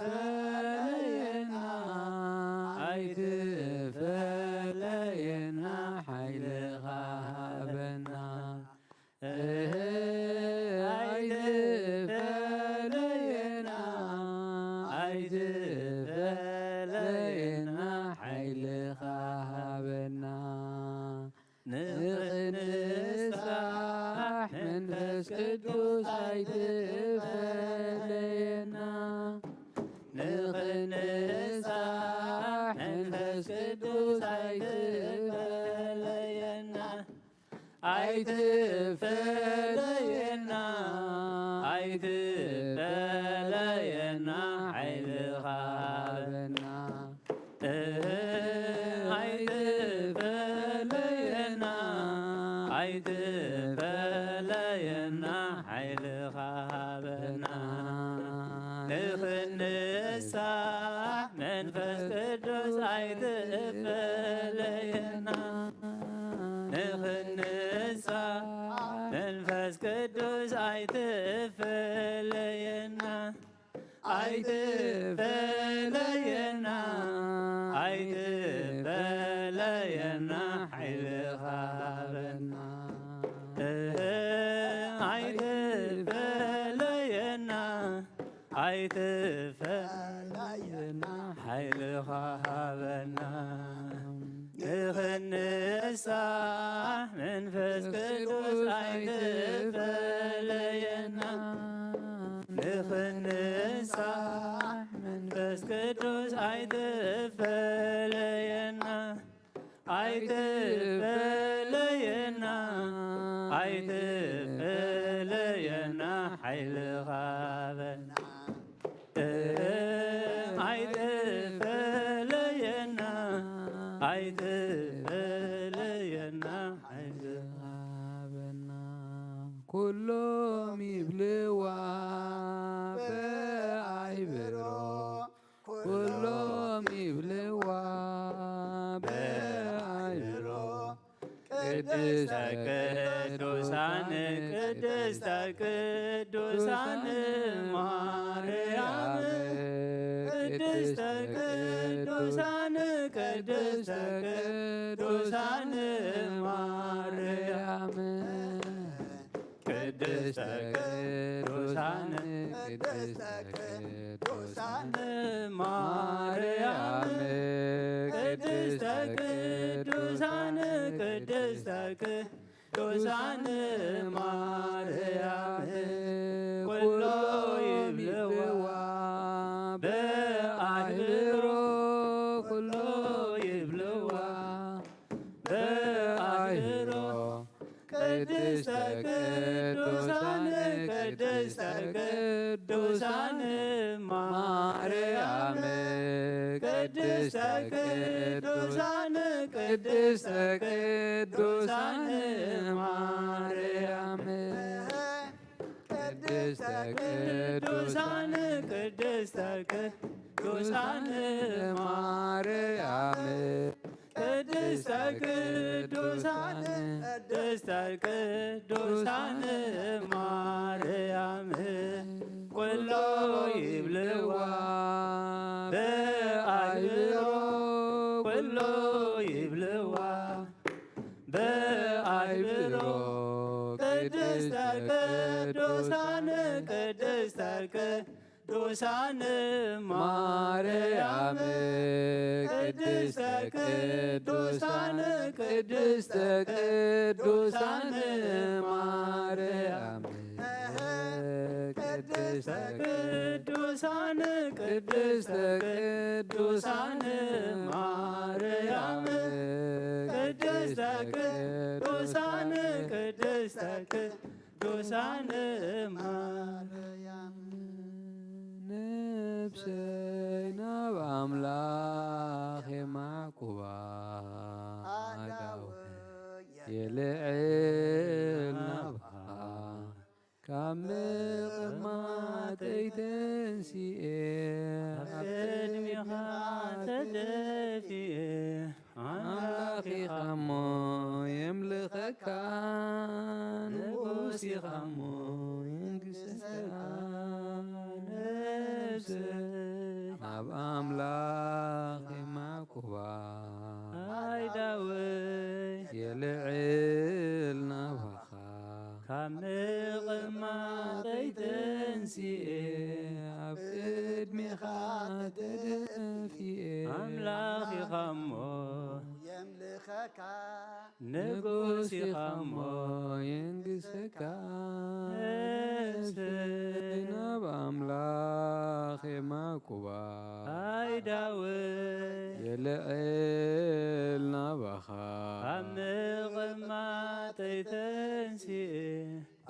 ኣይትፈለየና፣ ኣይትፈለየና፣ ሓይልኻ ሃበና። እህ፣ ኣይትፈለየና፣ ኣይትፈለየና፣ ሓይልኻ ሃበና። ንኽንሳሕ መንፈስ ቅዱስ ኣይትፈለየና። ንኽንሳሕ መንፈስ ቅዱስ ኣይትፈለየና። ኣይትፈለየና፣ ኣይትፈለየና፣ ሓይልኻ ሃበና። እህ፣ ኣይትፈለየና፣ ኣይትፈለየና፣ ሓይልኻ ሃበና። ንኽንሳሕ መንፈስ ቅዱስ ኣይትፈለየና። ንኽንሳሕ መንፈስ ቅዱስ ኣይትፈለየና። ኣይትፈለየና፣ ኣይትፈለየና፣ ሓይልኻ ሃበና። እህ፣ ኣይትፈለየና፣ ኣይትፈለየና፣ ሓይልኻ ሃበና። ንኽንሳሕ መንፈስ ቅዱስ ኣይትፈለየና። ንኽንሳሕ መንፈስ ቅዱስ ኣይትፈለየና። ኣይትፈለየና፣ ኣይትፈለየና፣ ሓይልኻ ሃበና። እህ፣ ኣይትፈለየና፣ ኣይትፈለየና፣ ሓይልኻ ሃበና። ኩሎም ይብልዋ ብኣይብሮ፣ ኩሎም ይብልዋ ብኣይብሮ፣ ቅድስተ ቅዱሳን፣ ቅድስተ ቅዱሳን ማርያም፣ ቅድስተ ቅዱሳን፣ ቅድስተ ቅዱሳን ማርያም፣ ቅድስተ ቅዱሳን፣ ቅድስተ ቅዱሳን ማርያም፣ ቅድስተ ቅዱሳን፣ ቅድስተ ቅዱሳን ማርያም፣ ኩሎ ይብልዋ ብኣይብሮ፣ ኩሎ ይብልዋ ብኣይብሮ፣ ቅድስተ ቅዱሳን፣ ቅድስተ ቅዱሳን ማርያም፣ ቅድስተ ቅዱሳን፣ ቅድስተ ቅዱሳን ማርያም፣ ቅድስተ ቅዱሳን፣ ቅድስተ ቅዱሳን ማርያም፣ ቅድስተ ቅዱሳን፣ ቅድስተ ቅዱሳን ማርያም፣ ኩሎ ይብልዋ ብኣይብሮ፣ ኩሎ ይብልዋ ብኣይብሮ፣ ቅድስተ ቅዱሳን፣ ቅድስተ ቅዱሳን ማርያም፣ ቅድስተ ቅዱሳን፣ ቅድስተ ቅዱሳን ማርያም፣ ቅድስተ ቅዱሳን፣ ቅድስተ ቅዱሳን ማርያም፣ ቅድስተ ቅዱሳን፣ ቅድስተ ቅዱሳን ማርያም። ነፍሰይ ናብ ኣምላኽ የማዕቁባ፣ ኣእዳወይ የልዕል ናብኻ፣ ካብ ምቕማጠይ ተንሲኤ፣ ኣብ ቅድሚኻ ተደፊኤ፣ ኣምላኽ ኢኻ እሞ የምልኸካ፣ ንጉስ ሲኻሞ የንግስካ ነፍሰይ ናብ ኣምላኽ የማቁባ ኣይዳወይ የልዕል ናባኻ ካብ ምቕማጠይ ተንሲኤ ኣብ ቅድሜኻ ተደፊኤ ኣምላኽ ኢኻሞ የምልኸካ ንጉስ ኢኻሞ የንግሰካ ነፍሰይ ናብ ኣምላኽ የማቁባ ኣይዳወይ የልዕል ናባኻ ካብ ምቕማጠይ ተንሲኤ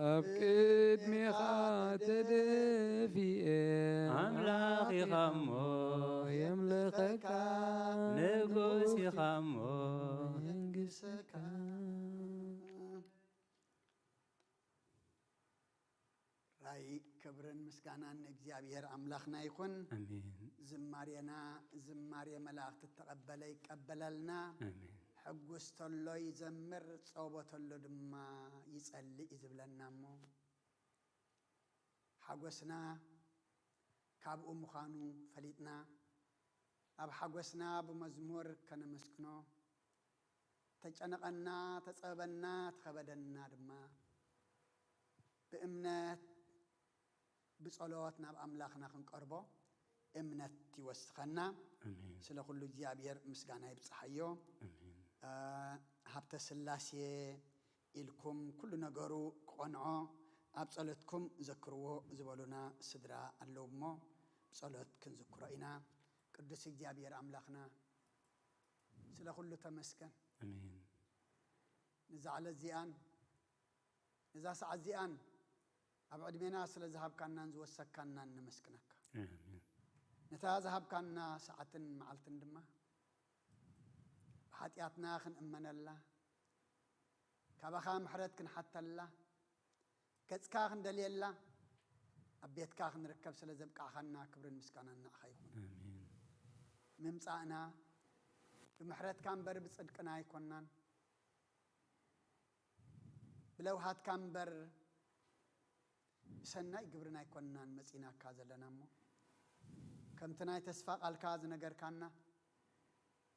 ኣብ ቅድሜኻ ተደፊኤ ኣምላኽ ኢኻሞ የምልኸካ ንጉስ ኢኻሞ የንግሰካ ራይ ክብርን ምስጋናን ንእግዚኣብሔር ኣምላኽና ይኹን። ኣሜን። ዝማሬና ዝማሬ መላእኽቲ እተቐበለ ይቀበለልና። ኣሜን። ሕጉስ ተሎ ይዘምር፣ ጸቦ ተሎ ድማ ይጸልእ እዩ ዝብለና እሞ ሓጎስና ካብኡ ምዃኑ ፈሊጥና ኣብ ሓጎስና ብመዝሙር ከነመስግኖ ተጨነቐና፣ ተጸበና፣ ተኸበደና ድማ ብእምነት ብጸሎት ናብ ኣምላኽና ክንቀርቦ እምነት ይወስኸና። ኣሜን። ስለ ኩሉ እግዚኣብሔር ምስጋና ይብጽሓዮ። ኣሜን። እ፣ ሃብተ ስላሴ ኢልኩም ኩሉ ነገሩ ክቐንዖ ኣብ ጸሎትኩም ዘክርዎ ዝበሉና ስድራ ኣለዉ እሞ ብጸሎት ክንዝክሮ ኢና። ቅዱስ እግዚኣብሔር ኣምላኽና ስለ ኩሉ ተመስገን። ኣሜን። ንዛ ዕለት እዚኣን ነዛ ሰዓት እዚኣን ኣብ ዕድሜና ስለ ዝሃብካናን ዝወሰካናን ነመስግነካ። ኣሜን። ነታ ዝሃብካና ሰዓትን መዓልትን ድማ ብሓጢኣትና ክንእመነላ፣ ካባኻ ምሕረት ክንሓተላ፣ ገጽካ ክንደልየላ፣ ኣብ ቤትካ ክንርከብ ስለ ዘብቃዕኻና ክብርን ምስጋናን ንዓኻ ይኹን። ኣሜን። ምምጻእና ብምሕረትካ እምበር ብጽድቅና ኣይኮናን። ብለውሃትካ እምበር ብሰናይ ግብርና ኣይኮንናን መጺናካ ዘለና እሞ፣ ከምቲ ናይ ተስፋ ቃልካ ዝነገርካና፣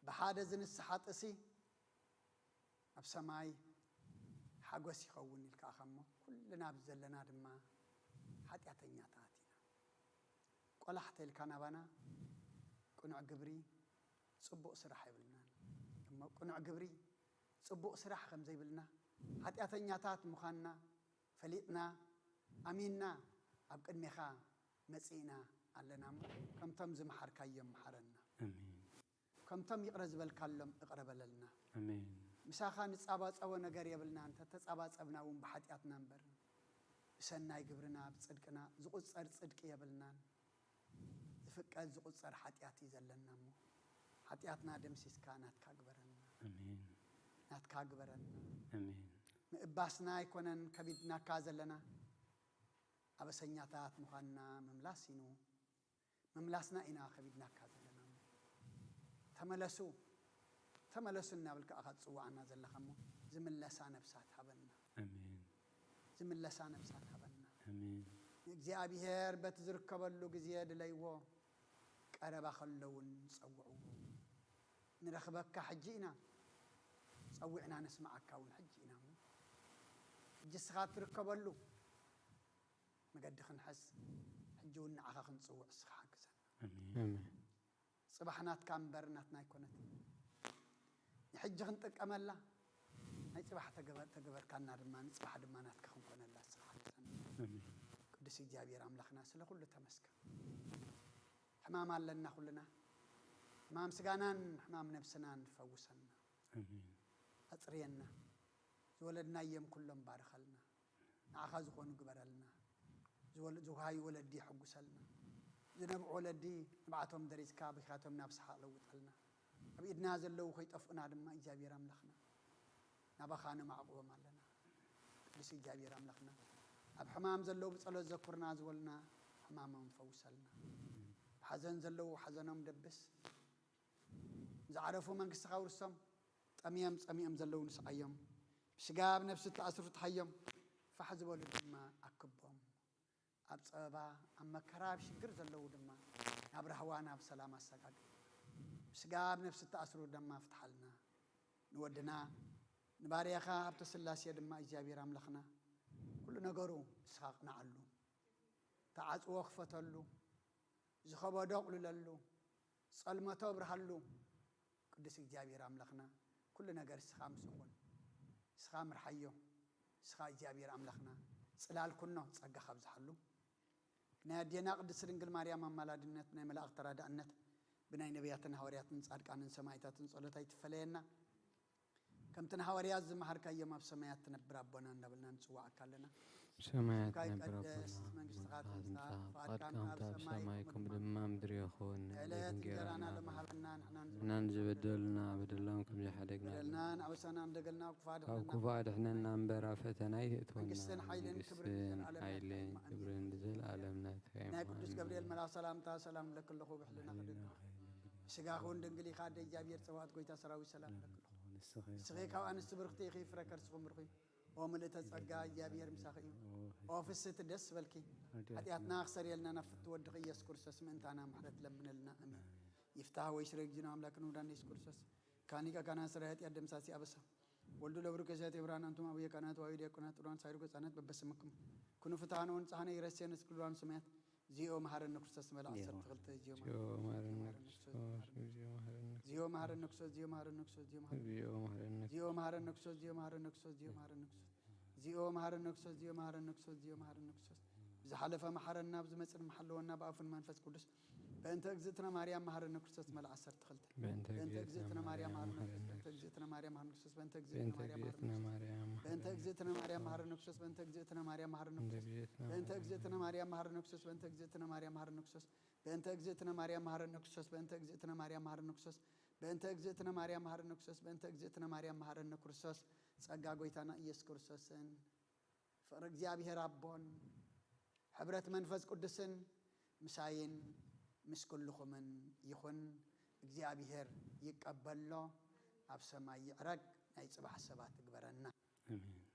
ብሓደ ዝንስሓ ጥሲ ኣብ ሰማይ ሓጎስ ይኸውን ኢልካ ኢኻ እሞ፣ ኩልና ኣብዚ ዘለና ድማ ሓጢኣተኛታት ኢና። ቆላሕ ተልካ ናባና ቅኑዕ ግብሪ፣ ጽቡቕ ስራሕ የብልናን። እሞ ቅኑዕ ግብሪ፣ ጽቡቕ ስራሕ ከም ዘይብልና፣ ሓጢኣተኛታት ምዃንና ፈሊጥና፣ ኣሚንና፣ ኣብ ቅድሜኻ መጺእና ኣለና እሞ፣ ከምቶም ዝመሓርካዮም መሓረና። ኣሜን። ከምቶም ይቕረ ዝበልካሎም እቕረ በለልና። ኣሜን። ምሳኻ ንጻባጸቦ ነገር የብልናን፣ እንተ ተጻባጸብና እውን ብሓጢኣትና እምበር፣ ብሰናይ ግብርና፣ ብጽድቅና ዝቑጸር ጽድቂ የብልናን። ዝፍቀድ ዝቑጸር ሓጢኣት እዩ ዘለና እሞ፣ ሓጢኣትና ደምሲስካ ናትካ ግበረና። ኣሜን። ናትካ ግበረና። ኣሜን። ምእባስና ኣይኮነን ከቢድናካ ዘለና፣ ኣበሰኛታት ምዃንና ምምላስ ኢኑ፣ ምምላስና ኢና ከቢድናካ ዘለና። ተመለሱ፣ ተመለሱ እናበልካ ኢኻ ትጽውዓና ዘለኻ እሞ፣ ዝምለሳ ነፍሳት ሃበና። ኣሜን። ዝምለሳ ነፍሳት ሃበና። ኣሜን። ንእግዚኣብሔር በቲ ዝርከበሉ ግዜ ድለይዎ፣ ቀረባ ከሎ እውን ጸውዕዎ። ንረኽበካ ሕጂ ኢና፣ ጸዊዕና ነስምዓካ እውን ሕጂ ኢና እሞ፣ ሕጂ እስኻ እትርከበሉ መገዲ ክንሕዝ፣ ሕጂ እውን ንዓኻ ክንጽውዕ እስኻ ሓግዘና። ኣሜን። ኣሜን። ጽባሕ ናትካ እምበር ናትና ኣይኮነትን። ንሕጂ ክንጥቀመላ፣ ናይ ጽባሕ ተገበ-፣ ተገበርካና ድማ፣ ንጽባሕ ድማ ናትካ ክንኮነላ እስኻ ሓግዘና። ኣሜን። ቅዱስ እግዚኣብሔር ኣምላኽና ስለ ኩሉ ተመስገን። ሕማም ኣለና ኩልና። ሕማም ስጋናን ሕማም ነብስናን ፈውሰና። ኣሜን። ኣጽርየና። ዝወለድናዮም ኩሎም ባርኸልና። ንዓኻ ዝኾኑ ግበረልና። ዝወለ-፣ ዝውሃዩ ወለዲ የሐጉሰልና። ዝነብዑ ወለዲ ንብዓቶም ደሪዝካ ብኪያቶም ናብ ሰሓቕ ለውጠልና። ኣብ ኢድና ዘለዉ ከይጠፍኡና ድማ እግዚኣብሔር ኣምላኽና ናባኻ ነማዕቑቦም ኣለና። ቅዱስ እግዚኣብሔር ኣምላኽና ኣብ ሕማም ዘለዉ ብጸሎት ዘኩርና ዝበሉና ሕማሞም ፈውሰልና። ብሓዘን ዘለዉ ሓዘኖም ደብስ። ዝዓረፉ መንግስትኻ ውርሶም። ጠምዮም ጸሚኦም ዘለዉ ንስዓዮም። ብስጋ ብነፍሲ እተኣስሩ ፍትሓዮም። ፋሕ ዝበሉ ድማ ኣክቦም። ኣብ ጸበባ፣ ኣብ መከራ፣ ኣብ ሽግር ዘለዉ ድማ ናብ ራህዋ፣ ናብ ሰላም ኣሰጋግር። ብስጋ ኣብ ነፍሲ እተኣስሩ ድማ ፍትሓልና። ንወድና ንባርያኻ ሃብተ ስላሴ ድማ እግዚኣብሔር ኣምላኽና ኩሉ ነገሩ ንስኻ ኣቕንዓሉ። ተዓጽዎ ክፈተሉ፣ ዝኸበዶ ኣቕልለሉ፣ ጸልመቶ ኣብርሃሉ። ቅዱስ እግዚኣብሔር ኣምላኽና ኩሉ ነገር ንስኻ ምስኡ ኩን። ንስኻ ምርሓዮ። ንስኻ እግዚኣብሔር ኣምላኽና ጽላል ኩኖ፣ ጸጋኻ ኣብዝሓሉ። ናይ ኣዴና ቅድስት ድንግል ማርያም ኣማላድነት፣ ናይ መላእኽቲ ተራዳእነት፣ ብናይ ነቢያትን ሃዋርያትን ጻድቃንን ሰማዕታትን ጸሎት ኣይትፈለየና። ከምቲ ንሃዋርያት ዝመሃርካዮም ኣብ ሰማያት ትነብር ኣቦና እንዳበልና ንጽዋዓካ ኣለና። ሰማያት ስምካ ነብር ይቀደስ፣ ኣቦና፣ መንግስትኻ መንግስትኻ ትምጻእ፣ ትምጻእ፣ ፍቓድካ ፍቓድካ እምበኣር ኣብ ከምቲ ኣብ ሰማይ ሰማይ ከምኡ ከምኡ ድማ ምድሪ ይኹን። ዕለት ዕለት እንጀራና እንጀራና ለመሃበና ንሕና ንሕና ንዝበደሉና በደልና በደሎም ከም ዘይሓደግና በደልና ንኣበሳና ንደገልና ኣብ ክፉእ ካብ ኣድሕነና ክፉእ ኣድሕነና እምበር ኣብ ፈተና ኣይተእትወና። መንግስትን ሓይልን ክብርን መንግስትን ንዘለኣለም ሓይልን ናትካ እዩ። ክብርን ንዘለኣለም ናትካ እዩ። ናይ ቅዱስ ኣሜን። ገብርኤል መልኣኽ ሰላምታ ሰላም እብለኪ ኣለኹ፣ ብሕልና ክድንግል ስጋኺ እውን ድንግል ኢኻ፣ ኣደ እግዚኣብሔር ጸባኦት ጎይታ ሰራዊት ሰላም እብለኪ ኣለኹ። ንስኺ ንስኺ ካብ ኣንስቲ ብርኽቲ ኢኺ፣ ፍረ ከርስኺ ምርኹ እዩ። ኦ ምልእተ ጸጋ እግዚኣብሔር ምሳኺ እዩ። ኦ ፍስቲ ደስ በልኪ። ሓጢኣትና ክሰርየልና ናብ ፍትው ወድኺ ኢየሱስ ክርስቶስ ምእንታና ምሕረት ለምነልና። ኣሜን። ይፍታህ ወይ ስረ እግዚእነ ኣምላክን ውዳን ኢየሱስ ክርስቶስ ካኒቀ ካና ስረ ኃጢአት ደምሳሲ ኣበሳ ወልዱ ለብሩ ከሲያት የብርሃን ኣንቱም ኣቡየ ካህናት ወአዊ ዲያቆናት ጥሩዋን ሳይሩ ገጻነት በበስምኩም ኩኑ ፍትሃነ ወንጽሃነ ይረሴነ ስክልዋን ሰማያት። ዚኦ መሐረነ ክርስቶስ መልኣክ ዚኦ። ዓሰርተ ክልተ ዚኦ ዚኦ መሐረነ መሐረነ ክርስቶስ፣ ክርስቶስ፣ ዚኦ መሐረነ ክርስቶስ። ዚኦ መሐረነ ክርስቶስ፣ ዚኦ መሐረነ ክርስቶስ፣ ዚኦ መሐረነ ዚኦ መሐረነ ዚኦ መሐረነ ክርስቶስ፣ ዚኦ መሐረነ ክርስቶስ፣ ዚኦ መሐረነ ክርስቶስ። ዚኦ መሐረነ ክርስቶስ፣ ዚኦ መሐረነ ክርስቶስ፣ ዚኦ መሐረነ ክርስቶስ። ብዝሓለፈ መሐረና፣ ብዝመጽእ መሐለወና ብኣፉን መንፈስ ቅዱስ። በእንተ እግዝእትነ ማርያም መሐረነ ክርስቶስ መልኣክ ዓሰርተ ክልተ። በእንተ በእንተ እግዝእትነ እግዝእትነ ማርያም ማርያም መሐረነ መሐረነ ክርስቶስ፣ በእንተ ክርስቶስ። እግዝእትነ ማርያም መሐረነ ክርስቶስ፣ በእንተ በእንተ እግዝእትነ እግዝእትነ ማርያም ማርያም መሐረነ መሐረነ ክርስቶስ፣ በእንተ እግዝእትነ ማርያም መሐረነ በእንተ ክርስቶስ። እግዝእትነ በእንተ ማርያም እግዝእትነ ማርያም መሐረነ ክርስቶስ፣ በእንተ እግዝእትነ ማርያም መሐረነ ክርስቶስ። በእንተ እግዝእትነ ማርያም መሐረነ ክርስቶስ፣ በእንተ እግዝእትነ ማርያም መሐረነ ክርስቶስ። በእንተ እግዝእትነ ማርያም መሐረነ ክርስቶስ፣ በእንተ እግዝእትነ ማርያም መሐረነ ክርስቶስ። ጸጋ ጎይታና ኢየሱስ ክርስቶስን ፍቕሪ እግዚኣብሔር ኣቦን ሕብረት መንፈስ ቅዱስን ምሳይን ምስ ኩልኹምን ይኹን። እግዚኣብሔር ይቀበሎ፣ ኣብ ሰማይ ይዕረግ፣ ናይ ጽባሕ ሰባት ይግበረና። ኣሜን።